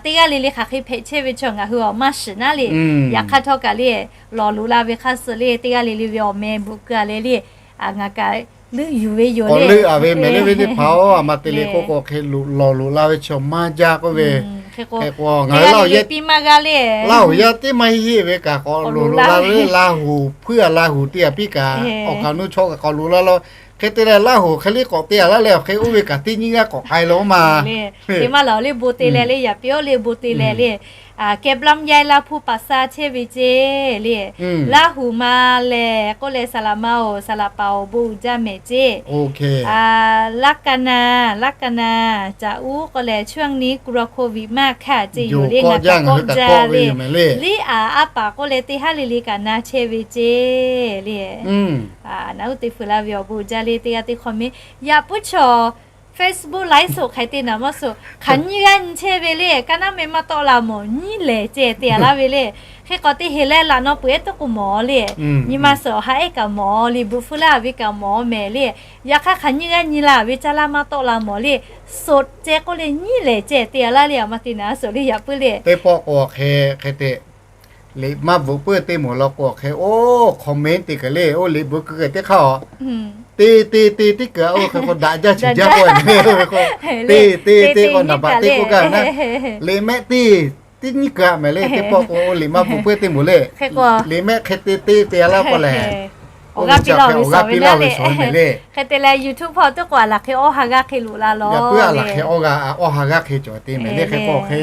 teˇ g'aˇ le le hk'aˬ hk'e hpehꞈ chehˇ ve chaw ngaˬ hui awˬ maˇ shiˍ naˉ le. Yaꞈ hk'aˇ htawˇ kaꞈ le, lawˬ loꞈ la ve hk'a suh le, teˇ g'aˇ le le ve awˬ meh bvuhꞈ keu a leh le, ngaˬ kaꞈ leuˆ yuˬ ve yoˬ le. Leuˆ a ve mehˍ le ve teˇ hpaˍ-oˬ, a ma te le k'oˆ k'o hk'e lawˬ loꞈ la ve chaw maˇ jaˇ k'oˆ ve. Hk'e k'o, ngaˬ hui Laˇ huˍ yaˇ piˇ maˇ g'a le. Laˇ huˍ yaˇ teˇ maˇ heˆ ve kaꞈ k'awꞈ loꞈ loꞈ la ve, Laˇ huˍ hpuiˇ a Laˇ huˍ teˇ g'aˇ piˇ kaꞈ awˬ kaˍ nuˇ chaw kaꞈ k'awꞈ loꞈ la law. Hk'e te leh Laˇ huˍ hk'e le k'awꞈ te a laˇ leh awˬ hk'e oˇ ve kaꞈ teˇ nyiˇ g'aˇ k'awꞈ k'ai law maˇ. Te maˇ lawˬ le, bon te leh le, yaꞈ piˇ-oˆ le, bon te leh le. Kehˬ blam yaˇ Laˇ hpu paˍ sa chehˇ ve ce le. Laˇ huˍ ma lehˬ k'oˆ leh saˍ laˍ ma-oˬ, saˍ laˍ paˍ-oˬ, bon uiˍ jaˇ mehˍ ce. Laˇ ka na, laˇ ka na, caꞈ uˉ k'oˆ leh ช่วงนี้กลัวโควิดมากค่ะ ce yoˬ le, ngaˬ kaꞈ kawˆ jaˇ le. Liˇ aˍ aˉ paˍ k'oˆ leh teˇ haˉ le le kaꞈ na chehˇ ve ce le. Naˉ uˉ te fuiˍ la ve awˬ bon jaˇ le, teˇ g'aˇ teˇ hk'awꞈ meh. Yaꞈ puiˉ chaw Facebook live show hk'aˬ hk'e te naˍ maˇ show, hk'aˬ nyiˇ g'aˇ nyi chehˇ ve le, ka naˉ meh maˇ tawˆ la mawˬ, nyiˇ lehˬ ceh te a laˇ ve le. Hk'e k'awꞈ te heˍ leh laꞈ naw peuˬ ehˉ teˇ k'o mawˬ le. Nyi ma suhˍ awˬ ha ehˉ kaꞈ mawˬ le, bvuhꞈ feuˇ laˇ ve kaꞈ mawˬ mehˍ le. Yaꞈ hk'aˇ hk'aˬ nyiˇ g'aˇ nyi la ve caˇ laˇ maˇ tawˆ la mawˬ le. Show ceh k'oˆ leh nyiˇ lehˬ ceh te a laˇ le, a ma te naˍ show le yaꞈ puiˉ le. Teˇ pawˆ k'o hk'e hk'e te liꞈ maˇ bvuhꞈ puiˉ teˇ moˍ law k'o hk'e oˇ comment te kaꞈ le, oˇ liꞈ bvuhꞈ keu kaꞈ teˇ hk'aˇ-oˬ, te te te teˇ keu-a oˇ hk'e k'o daꞈ jaˇ chi jaˇ k'oˆ ve k'o, te te te k'o naˍ baꞈ teˇ k'oˆ gaˇ ve naˉ, liꞈ mehˆ teˇ teˇ nyiˇ keu-a mehˍ le. Teˇ pawˆ k'o oˇ liꞈ maˇ bvuhꞈ puiˉ teˇ moˍ le. Liꞈ mehˆ hk'e te te te a laˇ k'o lehˬ, awˬ g'aˇ piˇ laˇ ve shawˍ ve mehˍ le. Hk'e te leh YouTube hpawˇ teˇ k'o a laˬ hk'e awˇ ha g'aˇ hk'e loꞈ la law. Yaꞈ puiˉ a laˬ hk'e awˇ ha, awˇ ha g'aˇ hk'e cawˬ te mehˍ le. Hk'e k'o hk'e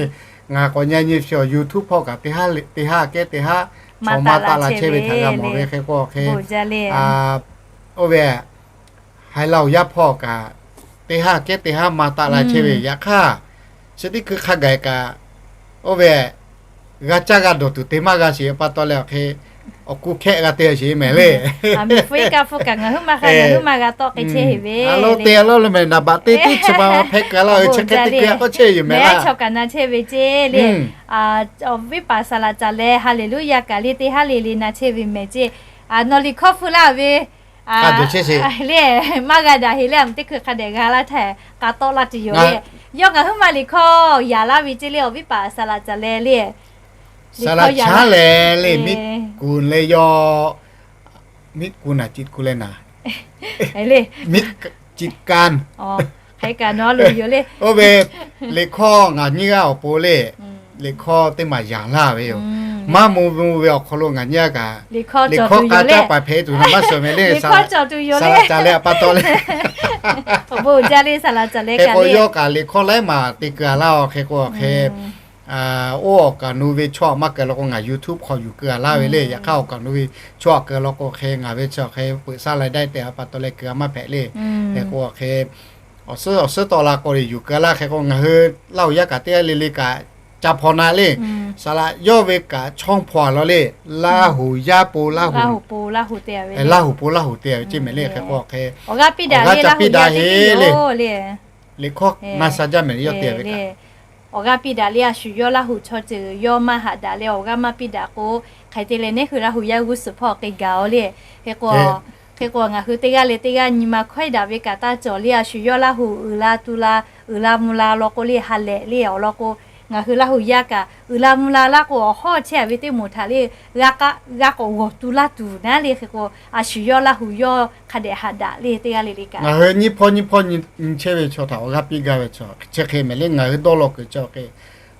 ngaˬ k'awꞈ nyi nyi chi awˬ YouTube hpawˇ kaꞈ teˇ haˉ, teˇ haˉ kehˉ teˇ haˉ chaw maˇ taˆ la chehˇ ve htaꞈ g'a mawˬ ve. Hk'e k'o hk'e oˇ ve Haiˬ Laˇ huˍ yaˇ hpawˇ kaꞈ teˇ haˉ kehˉ teˇ haˉ maˇ taˆ la chehˇ ve. Yaꞈ hk'aˇ, chi teˇ hkui hk'a gaˬ kaꞈ, oˇ ve g'a caˇ g'a dawˬ tuˬ te maˇ g'a sheˍ pa taw leh awˬ hk'e, awˬ kuˬ hkehˆ g'a te sheˍ mehˍ le. Miˬ hpu iˉ kaˆ hpu kaꞈ ngaˬ huiˉ maˇ hk'a ngaˬ huiˉ maˇ g'a tawˆ k'ai chehˇ heˍ ve. A lo te a lo le mehˍ naˍ baꞈ te teˇ chi ma ma hpehˇ keu laˇ ve chi hk'e teˇ hkui k'awꞈ chehˇ yoˬ mehˍ laˇ. Chaw kaꞈ na chehˇ ve ceˇ le. Awˬ viˉ paˍ saˍ laꞈ caˍ leh Haˍleˍluˇyaˍ kaꞈ le teˇ haˉ le le na chehˇ ve mehˍ ceˇ. Nawˬ liꞈ hkawˇ feu laˇ ve le, maˇ g'a daꞈ heˍ le, a meh teˇ hkui hk'a dehꞈ g'a laˇ htaˇ k'a tawˆ laˇ tuˬ yoˬ le. Yawˇ ngaˬ huiˉ maˬ liꞈ hkawˇ yaꞈ laˇ ve ceˇ le, awˬ viˉ paˍ saˍ laꞈ caˍ leh le. Saˍ laꞈ caˍ leh le, miˉ kuˬ leh yawˇ, miˉ kuˬ naˍ, ciꞈ kuˬ leh naˍ, miˉ ciꞈ kaˇ. Oˇ ve liꞈ hkawˇ ngaˬ nyiˇ g'aˇ awˬ pon le, liꞈ hkawˇ teˇ maˬ yaꞈ laˇ ve yoˬ. Maˇ mvuh mvuh ve awˬ hk'aw lo ngaˬ nyiˇ g'aˇ kaꞈ liꞈ hkawˇ k'a caˇ paˍ hpehꞈ tuˬ naˍ maˇ suhˍ mehˍ le. Saˍ laꞈ caˍ leh a pa taw le, hk'e k'o yawˇ kaꞈ liꞈ hkawˇ laiˉ maˬ te keu a laˇ. Hk'e k'o hk'e, oˇ awˬ kaˍ nu ve chaw maˇ keu law k'o ngaˬ YouTube hk'aw yuˬ keu a laˇ ve le. Yaꞈ hk'aˇ awˬ kaˍ nu ve chaw a keu law k'o hk'e ngaˬ ve chi hk'e peuꞈ saˉ lai daiˇ te a pa taw leh keu a maˇ hpehꞈ le. Hk'e k'o hk'e awˬ suhˉ awˬ suhˉ tawˆ la k'o le yuˬ keu a laˇ. Hk'e k'o ngaˬ hui Laˇ huˍ yaˇ kaꞈ teˇ g'aˇ le le kaꞈ ca hpaw na le. Saˍ laꞈ yawˇ ve kaꞈ chawˇ hpaw a law le. Laˇ huˍ yaˇ po Laˇ huˍ, Laˇ huˍ po Laˇ huˍ te ve ceˇ mehˍ le. Hk'e k'o hk'e awˬ g'aˇ piˇ daꞈ le, Laˇ huˍ yaˇ te ve le. Liꞈ hkawˇ na sha jaˇ mehˍ le, yawˇ te ve kaꞈ awˬ g'aˇ piˇ daꞈ le. A shu yawˇ Laˇ huˍ chaw ceuˬ yawˇ maˇ haꞈ daꞈ leh awˬ g'aˇ maˇ piˇ daꞈ k'o, hk'aˬ hk'e te leh neˉ hui Laˇ huˍ yaˇ g'uˇ suhˍ hpawˇ k'ai gaˬ-oˬ le. Hk'e k'o, hk'e k'o ngaˬ hui teˇ g'aˇ le teˇ g'aˇ nyi ma hkawehˇ daꞈ ve kaꞈ taˇ cawˬ le. A shu yawˇ Laˇ huˍ uiˍ la tu la, uiˍ la mvuh la law k'o le ha lehˬ le awˬ lawn k'o, ngaˬ hui Laˇ huˍ yaˇ kaꞈ uiˍ la mvuh la laˇ k'o awˬ hawˉ chehˇ ve teˇ moˍ htaꞈ le g'a k'awꞈ g'awˬ tu laˇ tuˬ naˉ le. Hk'e k'o, a shu yawˇ Laˇ huˍ yawˇ hk'a dehꞈ haꞈ daꞈ le teˇ g'aˇ le le kaꞈ. Ngaˬ hui nyiˇ hpawˇ nyiˇ hpawˇ nyi chehˇ ve chaw htaꞈ awˬ g'aˇ piˇ gaˇ ve chaw chi hk'e mehˍ le. Ngaˬ hui dawˇ law kuiˬ chi awˬ hk'e,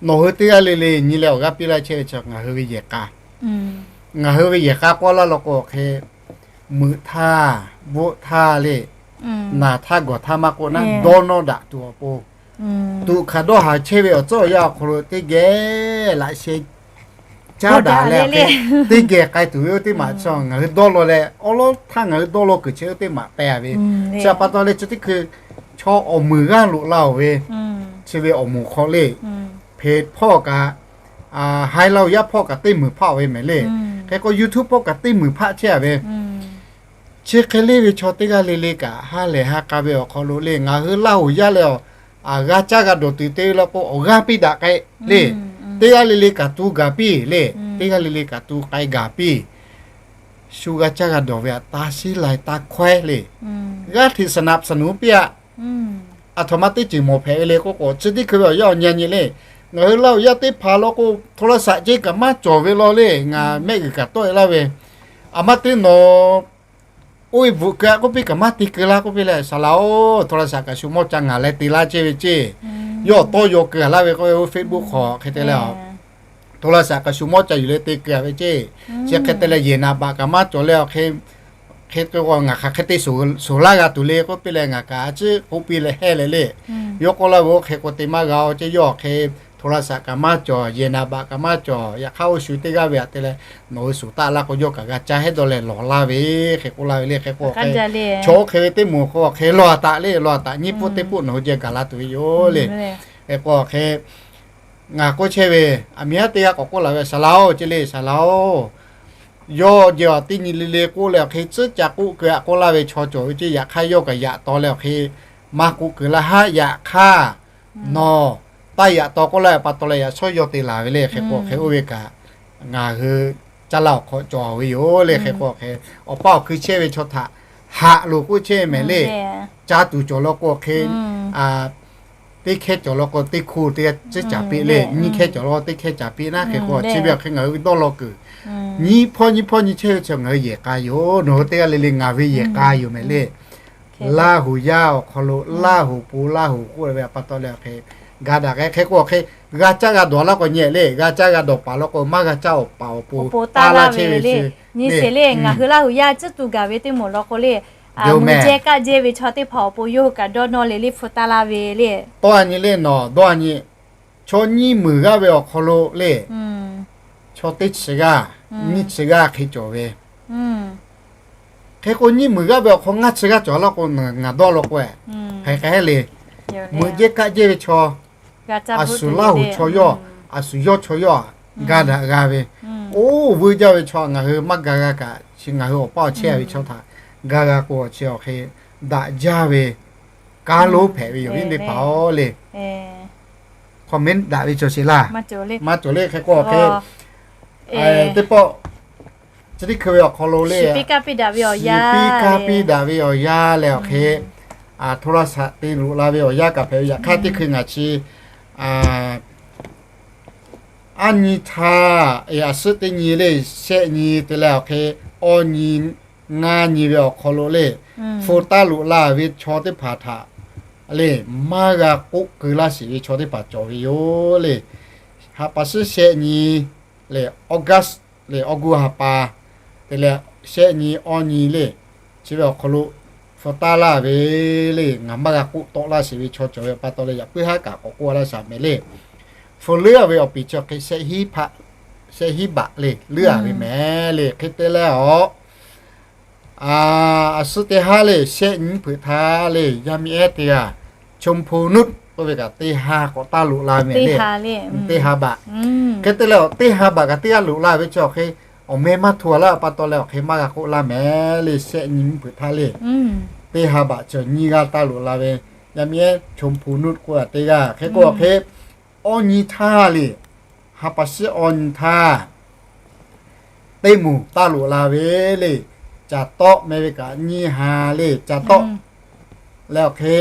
nawˬ hui teˇ g'aˇ le le nyi leh awˬ g'aˇ piˇ laˇ chehˇ ve chaw ngaˬ hui ve yehˬ k'a, ngaˬ hui ve yehˬ k'a k'awꞈ laˇ law k'o hk'e, meuꞈ htaˇ, bvuhˆ htaˇ le, naˬ htaˇ gawˬ htaˇ maˇ k'oˆ naˉ, dawˇ nawˇ daꞈ tuˬ awˬ pon, tuꞈ hkanˍ dawˇ haˍ chehˇ ve awˬ tcuhˉ awˬ yanˇ awˬ hk'aw lo teˇ geh laꞈ sheh caˉ daꞈ leh awˬ hk'e, teˇ geh k'ai tuˬ ve oˇ teˇ maꞈ chaw ngaˬ hui dawˇ law leh awˉ lawˉ htaˇ ngaˬ hui dawˇ law kuiˬ chi oˇ teˇ maꞈ pehˍ ve, chi pa taw leh chi teˇ hkui chaw awˬ muiˬ g'aˇ loꞈ la-oˬ ve, chi ve awˬ moˍ hk'aw le, hpeꞈ hpawˇ kaꞈ, haiˬ Laˇ huˍ yaˇ hpawˇ kaꞈ teˇ muiˬ hpaˆ ve mehˍ le. Hk'e k'o YouTube hpawˇ kaꞈ teˇ muiˬ hpaˆ chehˇ ve, chi hk'e le ve chaw teˇ g'aˇ le le kaꞈ ha lehˬ ha k'a ve awˬ hk'aw lo le ngaˬ hui Laˇ huˍ yaˇ leh awˬ g'a caˇ g'a dawˬ tuˬ te ve law k'o awˬ g'aˇ piˇ daꞈ k'ai le. Teˇ g'aˇ le le kaꞈ tu gaˬ piˇ le. Teˇ g'aˇ le le kaꞈ tu k'ai gaˬ piˇ. Shu g'a caˇ g'a dawˬ ve aꞈ taˇ shiˉ lai taˇ hkawehˇ le. G'aˇ hteꞈ สนับสนุน piˇ aꞈ. Aˬ htoꞈ ma teˇ ceuˬ mawˬ hpehꞈ ve le k'oˆ k'o, chi teˇ hkui ve awˬ yanˇ awˬ nyi nyi le, ngaˬ hui Laˇ huˍ yaˇ teˇ hpaˍ law k'o โทรศัพท์ ceˇ kaꞈ maˇ cawˬ ve law le. Ngaˬ mehˆ g'uiˬ kaꞈ tawˆ e laˇ ve, aˬ maˇ teˇ nawˬ oˇ ve bvuhꞈ keu aꞈ k'oˆ piˇ kaꞈ maˇ te keu laˇ k'oˆ piˇ leh, saˍ laꞈ-oˬ, โทรศัพท์ kaꞈ shu mawˇ ca ngaˬ leh te laˇ chehˇ ve ceˇ. Yawˇ tawˇ yaw keu a laˇ ve k'oˆ ve oˇ Facebook hk'aw hk'e te leh, โทรศัพท์ kaꞈ shu mawˇ ca yuˬ leh te keu a ve ceˇ. Chi hk'e te leh yehˬ naˍ baꞈ kaꞈ maˇ cawˬ leh awˬ hk'e, hk'e k'o ngaˬ hk'aˬ hk'e te shuˍ laˇ g'a tuˬ le k'oˆ piˇ leh ngaˬ kaꞈ a ciˉ k'oˆ piˇ leh hehˇ leh le. Yawˇ k'oˆ laˇ ve oˇ hk'e k'o te maˇ g'a-oˬ ceˇ. Yawˇ hk'e โทรศัพท์ kaꞈ maˇ cawˬ, yehˬ naˍ baꞈ kaꞈ maˇ cawˬ. Yaꞈ hk'aˇ oˇ shu teˇ g'aˇ ve aꞈ te leh nawˬ hui shuˍ taˆ laˇ k'o yawˇ kaꞈ g'a caˇ hehˉ dawˇ leh lawˬ laˇ ve hk'e k'oˆ laˇ ve le. Hk'e k'o hk'e chaw oˇ hk'e ve teˇ moˍ k'o hk'e lawˬ a taꞈ le, lawˬ a taꞈ nyiˇ puˆ teˇ puˆ nawˬ hui jeh gaˬ la tuˬ ve yoˬ le. Hk'e k'o hk'e ngaˬ k'oˆ chehˇ ve, aˬ miˍ haˉ teˇ g'aˇ k'awꞈ k'oˆ laˬ ve, saˍ laꞈ-oˬ ceˇ le, saˍ laꞈ-oˬ, yawˇ jeh aˬ teˇ nyi le le k'oˆ leh awˬ hk'e tcuhˉ ca k'oˆ keu aꞈ k'oˆ laˇ ve chaw cawˬ ve ceˇ. Yaꞈ hk'aˇ yawˇ kaꞈ yaꞈ taw leh awˬ hk'e maˇ k'oˆ keu laˇ haˉ. Yaꞈ hk'aˇ nawˬ taˇ yaꞈ taw k'oˆ laˇ ve pa taw leh yaꞈ shawˉ yawˇ te laˬ ve le. Hk'e k'o hk'e oˇ ve kaꞈ ngaˬ hui caˇ laˇ awˬ hk'aw cawˬ ve yoˬ le. Hk'e k'o hk'e awˬ pa awˬ hkui chehˇ ve chaw htaꞈ haꞈ loˬ k'oˆ chehˇ mehˍ le. Caˇ tuˬ cawˬ law k'o hk'e teˇ hkehˇ cawˬ law k'o teˇ hkuˇ teˇ tcuhˉ caˍ piˇ le. Nyiˇ hkehˇ cawˬ law teˇ hkehˇ caˍ piˇ naˉ. Hk'e k'o chi ve awˬ hk'e ngaˬ hui dawˇ law kuiˬ nyiˇ hpawˇ nyiˇ hpawˇ nyi chehˇ ve chi ngaˬ hui yehˬ k'a yoˬ. Nawˬ hui teˇ g'aˇ le le ngaˬ ve yehˬ k'a yoˬ mehˍ le. Laˇ huˍ yaˇ awˬ hk'aw lo Laˇ huˍ po Laˇ huˍ k'oˆ ve pa taw leh awˬ hk'e ga daꞈ k'ai. Hk'e k'o awˬ hk'e g'a caˇ g'a dawˬ laˇ k'o nyehˬ le. G'a caˇ g'a dawˬ paˍ law k'o maˇ g'a caˇ awˬ paˍ awˬ po taˇ laˇ chehˇ ve le. Nyi sheˍ le, ngaˬ hui Laˇ huˍ yaˇ tcuhˉ tuˬ gaˬ ve teˇ moˍ law k'o le, meuꞈ jehˇ kaˆ jehˇ ve chaw teˇ hpaˍ awˬ pon yawˇ hui kaꞈ dawˇ nawˇ le le hpu taˇ laˇ ve le. Tawˇ a nyi le nawˬ dawˇ a nyi, chaw nyiˇ meunˍ g'aˇ ve awˬ hk'aw lo le, chaw teˇ chi g'aˇ, nyiˇ chi g'aˇ hk'e cawˬ ve. Hk'e k'o nyiˇ meunˍ g'aˇ ve awˬ hk'aw ngaˇ chi g'aˇ cawˬ laˇ k'o ngaˬ dawˇ law k'o, hk'aˬ hk'e le, meuꞈ jehˇ kaˆ jehˇ ve chaw, a shu Laˇ huˍ chaw yawˇ, a shu yawˇ chaw yawˇ ga daꞈ g'a ve, oˇ vuiˇ jaˇ ve chaw ngaˬ hui maˇ ga g'a kaꞈ chi ngaˬ hui awˬ pa awˬ chehˇ a ve chaw htaꞈ ga g'a k'o chi awˬ hk'e daꞈ jaˇ ve kanˉ lonˉ hpehꞈ ve yoˬ. Viˉ teˇ hpaˍ-oˬ le, comment daꞈ ve cawˬ sheˍ laˇ. Maˇ cawˬ le. Hk'e k'o awˬ hk'e teˇ pawˆ chi teˇ hkui ve awˬ hk'aw lo le, shiˍ piˇ kanˇ piˇ daꞈ ve awˬ yanˇ leh awˬ hk'e, โทรศัพท์ te loꞈ la ve awˬ yanˇ kaꞈ hpehꞈ ve. Yaꞈ hk'aˇ teˇ hkui ngaˬ chi aˉ nyi htaˇ, a suhˉ teˇ nyi le, shehˆ nyi te leh awˬ hk'e awˇ nyi ngaˇ nyi ve awˬ hk'aw lo le, hpu taˇ loꞈ la ve chaw teˇ hpaˍ htaꞈ le, maˇ g'a k'oˆ keu laˇ sheˍ ve chaw teˇ hpaˍ cawˬ ve yoˬ le. Haꞈ pa suhˉ shehˆ nyi le, August le, August ha pa te leh shehˆ nyi awˇ nyi le, chi ve awˬ hk'aw lo hpu taˇ laˇ ve le, ngaˬ maˇ g'a k'oˆ tawˆ laˇ sheˍ ve chaw cawˬ ve pa taw leh yaꞈ puiˉ haˉ kaꞈ k'awꞈ k'oˆ laˇ shaˍ mehˍ le. Hpu leuˉ a ve awˬ piˍ chi awˬ hk'e shehˆ hiˉ baꞈ le leuˉ a ve mehˍ le. Hk'e te leh awˬ a suhˉ teˇ haˉ le, shehˆ nyi peuˬ htaˇ le, yaˇ miˇ ehˉ teˇ g'aˇ ชมพูนุช k'oˆ ve kaꞈ teˇ ha k'awꞈ taˇ loꞈ la mehˍ le. Teˇ ha baꞈ. Hk'e te leh awˬ teˇ ha baꞈ kaꞈ teˇ g'aˇ loꞈ la ve chi awˬ hk'e awˬ meh maˇ hto a laˇ pa taw leh awˬ hk'e maˇ g'a k'oˆ laˇ mehˍ le. Shehˆ nyi peuˬ htaˇ le, teˇ ha baꞈ chi nyiˇ g'aˇ taˇ loꞈ la ve, yaˇ miˇ ehˉ ชมพูนุช k'oˆ a teˇ g'aˇ. Hk'e k'o awˬ hk'e Awˇ nyi htaˇ le, ha pa shiˉ awˇ nyi htaˇ, teˇ moˍ taˇ loꞈ la ve le. Caˬ tawˆ meh ve kaꞈ nyiˇ ha le, caˬ tawˆ leh awˬ hk'e,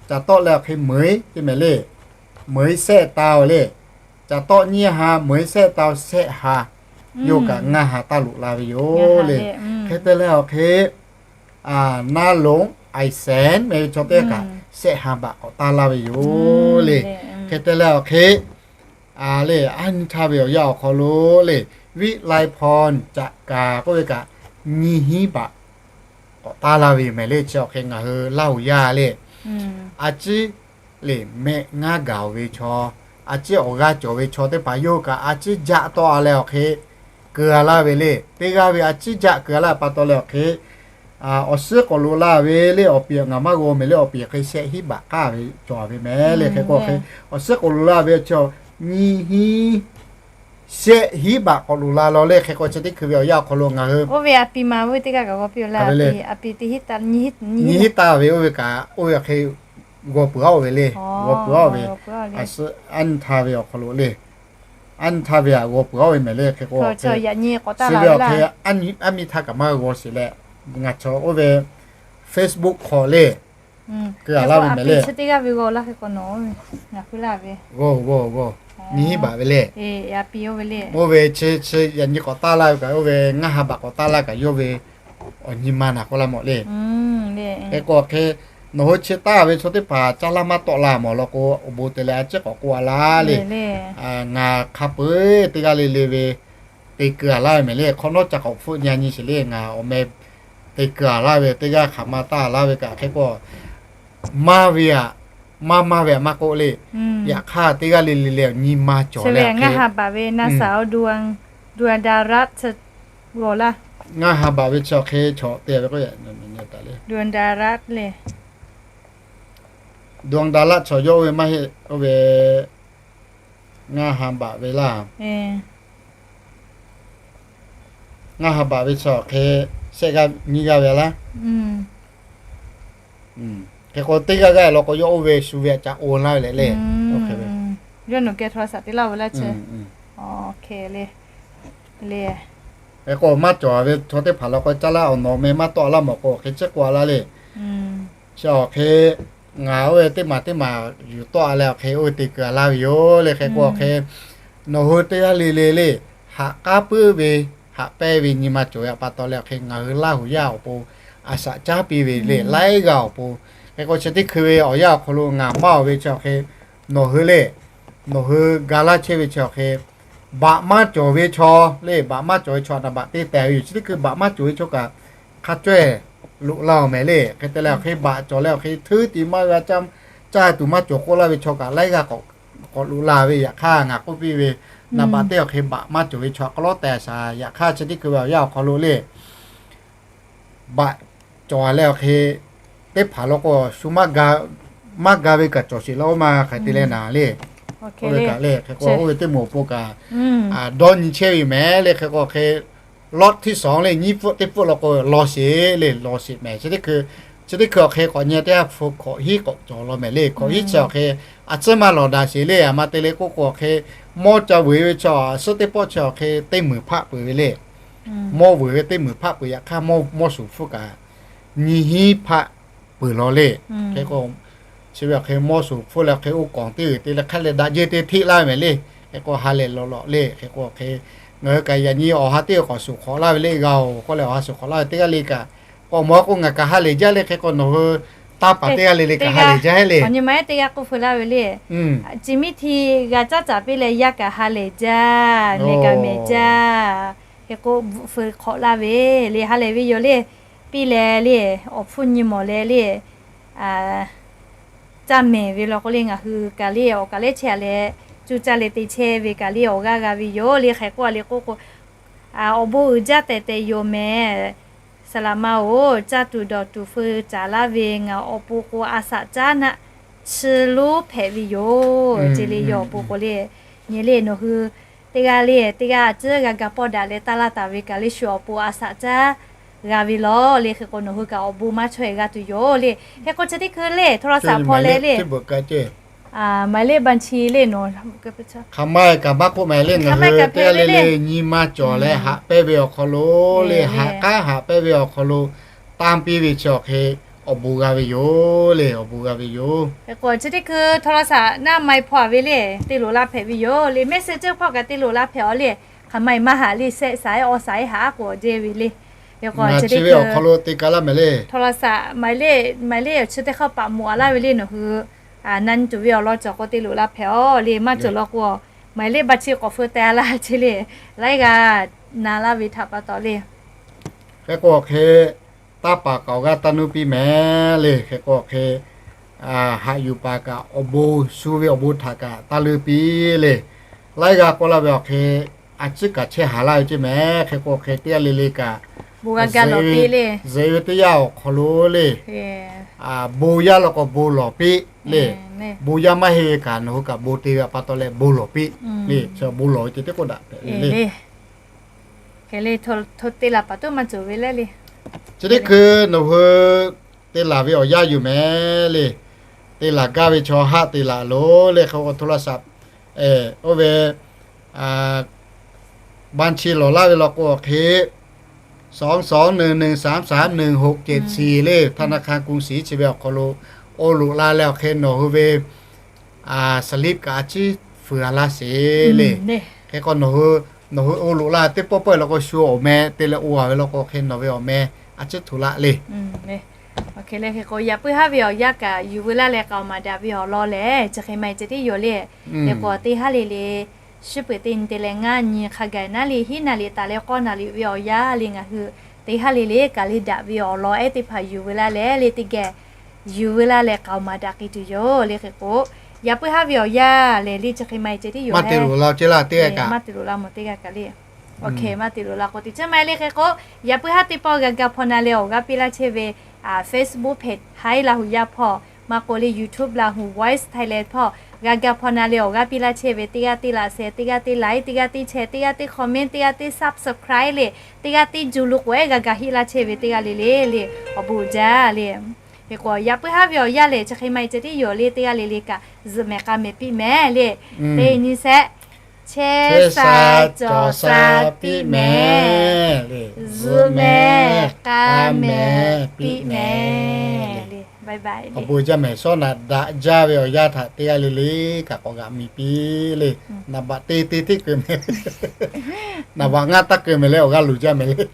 caˬ tawˆ leh awˬ hk'e เหมย teˇ mehˍ le, เหมย shehˆ tawˇ le. Caˬ tawˆ nyiˇ ha, เหมย shehˆ tawˇ shehˆ ha, yawˇ kaꞈ ngaˇ ha taˇ loꞈ la ve yoˬ le. Hk'e te leh awˬ hk'e, naˆ lonˉ ไอแสน meh ve chaw teˇ g'aˇ kaꞈ shehˆ ha baꞈ k'awꞈ taˇ laˇ ve yoˬ le. Hk'e te leh awˬ hk'e, le, aˉ nyi htaˇ ve awˬ yanˇ awˬ hk'aw lo le, วิไลพร Caꞈ kaˍ k'oˆ ve kaꞈ nyiˇ hinˉ baꞈ k'awꞈ taˇ laˇ ve yoˬ mehˍ le. Chi awˬ hk'e ngaˬ hui Laˇ huˍ yaˇ le, a ciˉ le, mehˆ ngaˇ gaˬ-oˬ ve chaw, a ciˉ awˬ g'aˇ cawˬ ve chaw teˇ hpaˍ yawˇ kaꞈ a ciˉ jaˆ tawˆ-a leh awˬ hk'e keu-a laˇ ve le. Teˇ g'aˇ ve a ciˉ jaˆ keu-a laˇ pa taw leh awˬ hk'e, awˬ suhˉ k'awꞈ loꞈ la ve le. Awˬ piˍ ngaˬ maˇ g'aw mehˍ le, awˬ piˍ hk'e shehˆ hinˉ baꞈ k'aˇ ve cawˬ ve mehˍ le. Hk'e k'o hk'e, awˬ suhˉ k'awꞈ loꞈ la ve chi nyiˇ hinˉ shehˆ hinˉ baꞈ k'awꞈ loꞈ la law le. Hk'e k'o chi teˇ hkui ve awˬ yanˇ awˬ hk'aw lo ngaˬ hui oˇ ve a pi ma ve teˇ g'aˇ kaꞈ g'aw piˇ-oˬ laˇ. Nyiˇ hinˉ taˇ ve oˇ ve kaꞈ oˇ ve hk'e g'aw peuˬ-a-oˬ ve le. G'aw peuˬ-a-oˬ ve, aˉ nyi htaˇ ve awˬ hk'aw lo le, aˉ nyi htaˇ ve aꞈ g'aw peuˬ-a-oˬ ve mehˍ le. Hk'e k'o chi ve awˬ hk'e, aˉ nyi htaˇ kaꞈ maˇ g'aw sheˍ leh, ngaˬ chaw oˇ ve Facebook hk'aw le, keu-a laˇ ve mehˍ le. G'aw, g'aw, g'aw, nyiˇ hinˉ baꞈ ve le. Oˇ ve chi chi yaꞈ nyi k'awꞈ taˇ laˇ ve kaꞈ, oˇ ve ngaˇ ha baꞈ k'awꞈ taˇ laˇ kaꞈ yawˇ ve awˬ nyi ma naˬ k'oˆ laˇ mawˬ le. Hk'e k'o hk'e, nawˬ hui chi taˇ ve chaw teˇ hpaˍ caˇ laˇ maˇ tawˆ la mawˬ law k'o, awˬ bon te leh a ciˉ k'awꞈ k'oˆ-a laˇ le. Ngaˬ hk'a peu-eˬ teˇ g'aˇ le le ve te keu-a laˇ ve mehˍ le. Hk'awꞈ nawˉ ca k'awꞈ hpfuhˆ nyi nyi sheˍ le. Ngaˬ awˬ meh te keu-a laˇ ve teˇ g'aˇ hk'aˬ ma taˇ laˇ ve kaꞈ hk'e k'o, maˇ ve aꞈ, maˇ maˇ ve aꞈ maˇ k'oˆ le. Yaꞈ hk'aˇ teˇ g'aˇ le le le awˬ nyi ma cawˬ leh ngaˇ ha baꞈ ve na saˍ-oˬ, ดวงดารัตน์ g'aw laˇ. Ngaˇ ha baꞈ ve chi awˬ hk'e chaw te ve k'o, ดวงดารัตน์ chaw yawˇ oˇ ve maˇ heˆ, oˇ ve ngaˇ ha baꞈ ve laˇ. Ngaˇ ha baꞈ ve chi awˬ hk'e shehˆ g'aˇ nyiˇ g'aˇ ve laˇ. Hk'e k'o teˇ g'aˇ g'aˇ law k'o yawˇ oˇ ve shu ve aꞈ ca o laˇ ve leh le. Hk'e k'o maˇ cawˬ ve chaw teˇ hpaˍ law k'o caˇ laˇ awˬ nawˬ meh maˇ tawˆ laˇ mawˬ k'o hk'e chi k'oˆ-a laˇ le. Chi awˬ hk'e ngaˬ oˇ ve teˇ maˬ teˇ maˬ yuˬ tawˆ-a leh awˬ hk'e oˇ ve te keu-a laˇ ve yoˬ le. Hk'e k'o awˬ hk'e nawˬ hui teˇ g'aˇ le le le, haꞈ k'aˉ puiˉ ve, haꞈ pehnˇ ve nyi ma cawˬ ve pa taw leh awˬ hk'e ngaˬ hui Laˇ huˍ yaˇ awˬ pon a shaꞈ caˉ piˇ ve le, laiˉ g'aˇ awˬ pon. Hk'e k'o chi teˇ hkui ve awˬ yanˇ awˬ hk'aw lo ngaˬ maˇ-oˬ ve chi awˬ hk'e nawˬ hui le, nawˬ hui ga laˇ chehˇ ve chi awˬ hk'e baꞈ maˇ cawˬ ve chaw le, baꞈ maˇ cawˬ ve chaw naˍ baꞈ te tehˬ ve yoˬ. Chi teˇ hkui baꞈ maˇ cawˬ ve chaw kaꞈ hk'a cawehˇ loꞈ la-oˬ mehˍ le. Hk'e te leh awˬ hk'e baꞈ cawˬ leh awˬ hk'e htuˉ ti maˇ g'a caˇ tuˬ maˇ cawˬ k'oˆ laˇ ve chaw kaꞈ laiˉ g'aˇ k'awꞈ loꞈ la ve. Yaꞈ hk'aˇ ngaˬ k'oˆ piˇ ve, naˍ baꞈ teˇ awˬ hk'e baꞈ maˇ cawˬ ve chaw hk'aw lo tehˬ shaˍ. Yaꞈ hk'aˇ chi teˇ hkui ve awˬ yanˇ awˬ hk'aw lo le, baꞈ cawˬ leh awˬ hk'e teˇ hpaˍ law k'o shu maˇ ga ve kaꞈ cawˬ sheˍ laˇ, oˇ ma hk'aˬ te leh naˍ le. Oˇ ve kaꞈ le hk'e k'o oˇ ve teˇ moˍ awˬ pon kaꞈ dawˇ nyi chehˇ ve yoˬ mehˍ le. Hk'e k'o hk'e lot ที่สอง le, nyiˇ pfuhˆ teˇ pfuhˆ law k'o law sheˍ le, law sheˍ mehˍ. Chi teˇ hkui, chi teˇ hkui awˬ hk'e k'awꞈ nyi teˇ g'aˇ hpu hkawꞈ hiˉ k'awꞈ cawˬ law mehˍ le. Hkawꞈ hiˉ chi awˬ hk'e a ciˉ maˇ lawˬ daꞈ sheˍ le. Aˬ ma te le k'oˆ k'o awˬ hk'e mawˇ ca vuiˬ ve chi awˬ suhˉ teˇ pawˆ chi awˬ hk'e teˇ meunˍ hpaˆ peuˬ ve le. Mawˇ vuiˬ ve teˇ meunˍ hpaˆ peuˬ. Yaꞈ hk'aˇ mawˇ shuˍ hpfuhˇ kaꞈ nyiˇ hinˉ hpaˆ peuˬ law le. Hk'e k'o chi ve awˬ hk'e mawˇ shuˍ hpfuhˇ leh awˬ hk'e oˇ k'awˍ teˇ g'uiˬ te leh hk'aˇ leh daꞈ jehˇ te hteˆ laˇ mehˍ le. Hk'e k'o ha lehˬ lawꞈ lawꞈ le. Hk'e k'o awˬ hk'e ngaˬ hui kaꞈ yaꞈ nyi awˬ ha teˇ g'aˇ k'awꞈ shuˍ hk'awꞈ laˇ ve le g'a-oˬ k'oˆ leh awˬ ha shuˍ hk'awꞈ laˇ ve teˇ g'aˇ le kaꞈ k'awꞈ mawˬ k'o ngaˬ kaꞈ ha lehˬ jaˇ le. Hk'e k'o nawˬ hui taˇ paˍ teˇ g'aˇ le le kaꞈ ha lehˬ jaˇ le. Nyi ma teˇ g'aˇ k'oˆ feu laˇ ve le, chi miˇ hti g'a caˉ caˍ piˇ leh yaˇ kaꞈ ha lehˬ jaˇ, mehˬ kaꞈ mehˬ jaˇ. Hk'e k'o bvuhꞈ feu hk'awꞈ laˇ ve le, ha lehˬ ve yoˬ le. Piˇ leh le, awˬ hpfuhˇ nyi mawˬ leh le, caˇ mehˍ ve law k'o le ngaˬ hui kaꞈ le awˬ kaꞈ lehˉ chehˇ-a leh, cuˇ caˇ leh te chehˇ ve kaꞈ le awˬ g'aˇ g'a ve yoˬ le. Hk'e k'oˆ-a le k'oˆ k'o, awˬ bon uiˍ jaˇ tehꞈ tehꞈ yoˬ mehˍ. Saˍ laꞈ ma-oˬ, caˇ tuˬ dawˬ tuˬ feu caˍ laˇ ve ngaˬ awˬ pon k'o a shaꞈ caˉ naˆ chi lonˉ hpehꞈ ve yoˬ. Chi le yawˇ awˬ pon k'o le, nyi le nawˬ hui teˇ g'aˇ le teˇ g'aˇ a ciˉ g'a ga pawˆ daꞈ leh taˇ laˇ taˍ ve kaꞈ le shu awˬ pon a shaꞈ caˉ g'a ve law le. Hk'e k'o nawˬ hui kaꞈ awˬ bon maˇ chaweh g'a tuˬ yoˬ le. Hk'e k'o chi teˇ hkui le โทรศัพท์ hpawˇ leh le, Maiˍ lehˆ บัญชี lehˆ nawˬ, hk'aˬ ma e kaꞈ maˇ k'oˆ mehˍ lehˆ, ngaˬ hui teˇ g'aˇ le le nyi ma cawˬ leh haꞈ pehnˇ ve awˬ hk'aw lo le, haꞈ k'aˉ haꞈ pehnˇ ve awˬ hk'aw lo tanˇ piˇ ve chi awˬ hk'e awˬ bon g'a ve yoˬ le, awˬ bon g'a ve yoˬ. Chi teˇ hkui โทรศัพท์ naˆ ไมค์ hpawˇ ve le, te loꞈ la hpehꞈ ve yoˬ le, messenger hpawˇ kaꞈ te loꞈ la hpehꞈ awˬ le, hk'aˬ ma e maˇ haꞈ le, shehˆ saiˉ awˬ saiˉ haꞈ k'o awˬ jehˇ ve le. Chi ve awˬ hk'aw lo te ka laˇ mehˍ le. โทรศัพท์ maiˍ lehˆ, maiˍ lehˆ awˬ chi teˇ hk'aˇ paˍ moˍ a laˇ ve le, nawˬ hui naˆ tuˬ ve awˬ lawn cawˬ k'o te loꞈ la hpehꞈ awˬ le, maˇ cawˬ law k'o, maiˍ lehˆ บัญชี k'awꞈ hpfuhˇ teh a laˇ chi le, laiˉ g'aˇ na laˇ ve htaꞈ pa taw le. Hk'e k'o hk'e, taˇ paˍ kaꞈ awˬ g'aˇ taˇ nuˇ piˇ mehˍ le. Hk'e k'o hk'e, haꞈ yuˬ paˍ kaꞈ awˬ bon, shu ve awˬ bon htaꞈ kaꞈ taˇ leuˇ piˇ le. Laiˉ g'aˇ k'oˆ laˇ ve awˬ hk'e, a ciˉ kaꞈ chehˇ haˍ laˇ ve ceˇ mehˍ. Hk'e k'o hk'e teˇ g'aˇ le le kaꞈ, zeꞈ ve teˇ yanˇ awˬ hk'aw lo le, bon yaˇ law k'o bon lawˬ piˇ le. Bon yaˇ maˇ heˆ ve kaꞈ nawˬ hui kaꞈ bon te ve pa taw leh bon lawˬ piˇ le. Bon lawˬ ve ceh tiˉ k'oˆ daꞈ hpehꞈ ve le. Hk'e le, hto te laˬ paˍ tuˉ maˇ cawˬ ve le le. Chi teˇ hkui nawˬ hui te laˬ ve awˬ yanˇ yoˬ mehˍ le. Te laˬ gaˇ ve chaw haˆ te laˬ loˬ le. Hk'e k'o โทรศัพท์ oˇ ve บัญชี lawˬ laˇ ve law k'o awˬ hk'e, สองสองหนึ่งหนึ่งสามสามหนึ่งหกเจ็ดสี่ le, ธนาคารกรุงศรี chi ve awˬ hk'aw lo oˇ loꞈ la leh awˬ hk'e nawˬ hui ve slip kaꞈ a ciˉ fuiˍ a laˇ sheˍ le. Hk'e k'o nawˬ hui, nawˬ hui oˇ loꞈ la teˇ pawˆ pawˆ law k'o shu awˬ meh te leh oˇ a ve law k'o hk'e nawˬ ve awˬ meh a ciˉ hto laˇ le. Hk'e le, hk'e k'o yaꞈ puiˉ haˉ ve awˬ yanˇ kaꞈ yuˬ veu laˇ leh k'aoˍ maˍ daꞈ ve awˬ lawn lehˬ, chi hk'e ma e ceh tiˉ yoˬ le. Hk'e k'o teˇ haˉ le le, shiˉ peuˬ teˇ nyi te leh ngaˇ nyi hk'a gaˬ naˉ le hiˉ naˍ liꞈ taˍ leh k'awˇ naˍ liꞈ ve awˬ yanˇ le ngaˬ hui teˇ haˉ le le kaˬ le daꞈ ve awˬ lawn ehˉ teˇ hpaˍ yuˬ veu laˇ leh le teˇ geh yuˬ veu laˇ leh k'aoˍ maˍ daꞈ k'ai tuˬ yoˬ le. Hk'e k'o yaꞈ puiˉ haˉ ve awˬ yanˇ lehˬ le chi hk'e ma e ceh tiˉ yoˬ le. Maˇ te loꞈ la mawˬ teˇ g'aˇ kaꞈ le. Maˇ te loꞈ la mawˬ teˇ g'aˇ kaꞈ le. Hk'e maˇ te loꞈ la k'o teˇ ceuˬ ma e le. Hk'e k'o yaꞈ puiˉ haˉ teˇ pawˆ g'a ga hpaw na leh awˬ g'aˇ piˇ laˇ chehˇ ve Facebook page Haiˉ Laˇ Huˍ Yaˇ hpawˇ, maˇ k'oˆ le YouTube Laˇ Huˍ Voice Thailand hpawˇ g'a ga hpaw na leh awˬ g'aˇ piˇ laˇ chehˇ ve teˇ g'aˇ teˇ laꞈ share, teˇ g'aˇ teˇ like, teˇ g'aˇ teˇ share, teˇ g'aˇ teˇ comment, teˇ g'aˇ teˇ subscribe le, teˇ g'aˇ teˇ ju lo k'o ehˉ g'a ga hiˆ laˇ chehˇ ve teˇ g'aˇ le le le, awˬ bon uiˍ jaˇ le. Hk'e k'o yaꞈ puiˉ haˉ ve awˬ yanˇ lehˬ chi hk'e ma e ceh tiˉ yoˬ le. Teˇ g'aˇ le le kaꞈ zuhꞈ mehˍ k'a mehˍ piˇ mehˍ le. Teˇ nyi shehˆ, chehˇ sha cawˬ sha piˇ mehˍ le. Zuhꞈ mehˍ k'a mehˍ piˇ mehˍ le. Awˬ bon jaˇ mehˍ. Shawˉ naꞈ daꞈ jaˇ ve awˬ yanˇ htaꞈ teˇ g'aˇ le le kaꞈ k'awꞈ g'aꞈ mi piˇ le. Naˍ baꞈ te te tiˉ keu mehˍ. Naˍ baꞈ ngaˇ taˇ keu mehˍ leh awˬ g'aˇ luˬ jaˇ mehˍ le.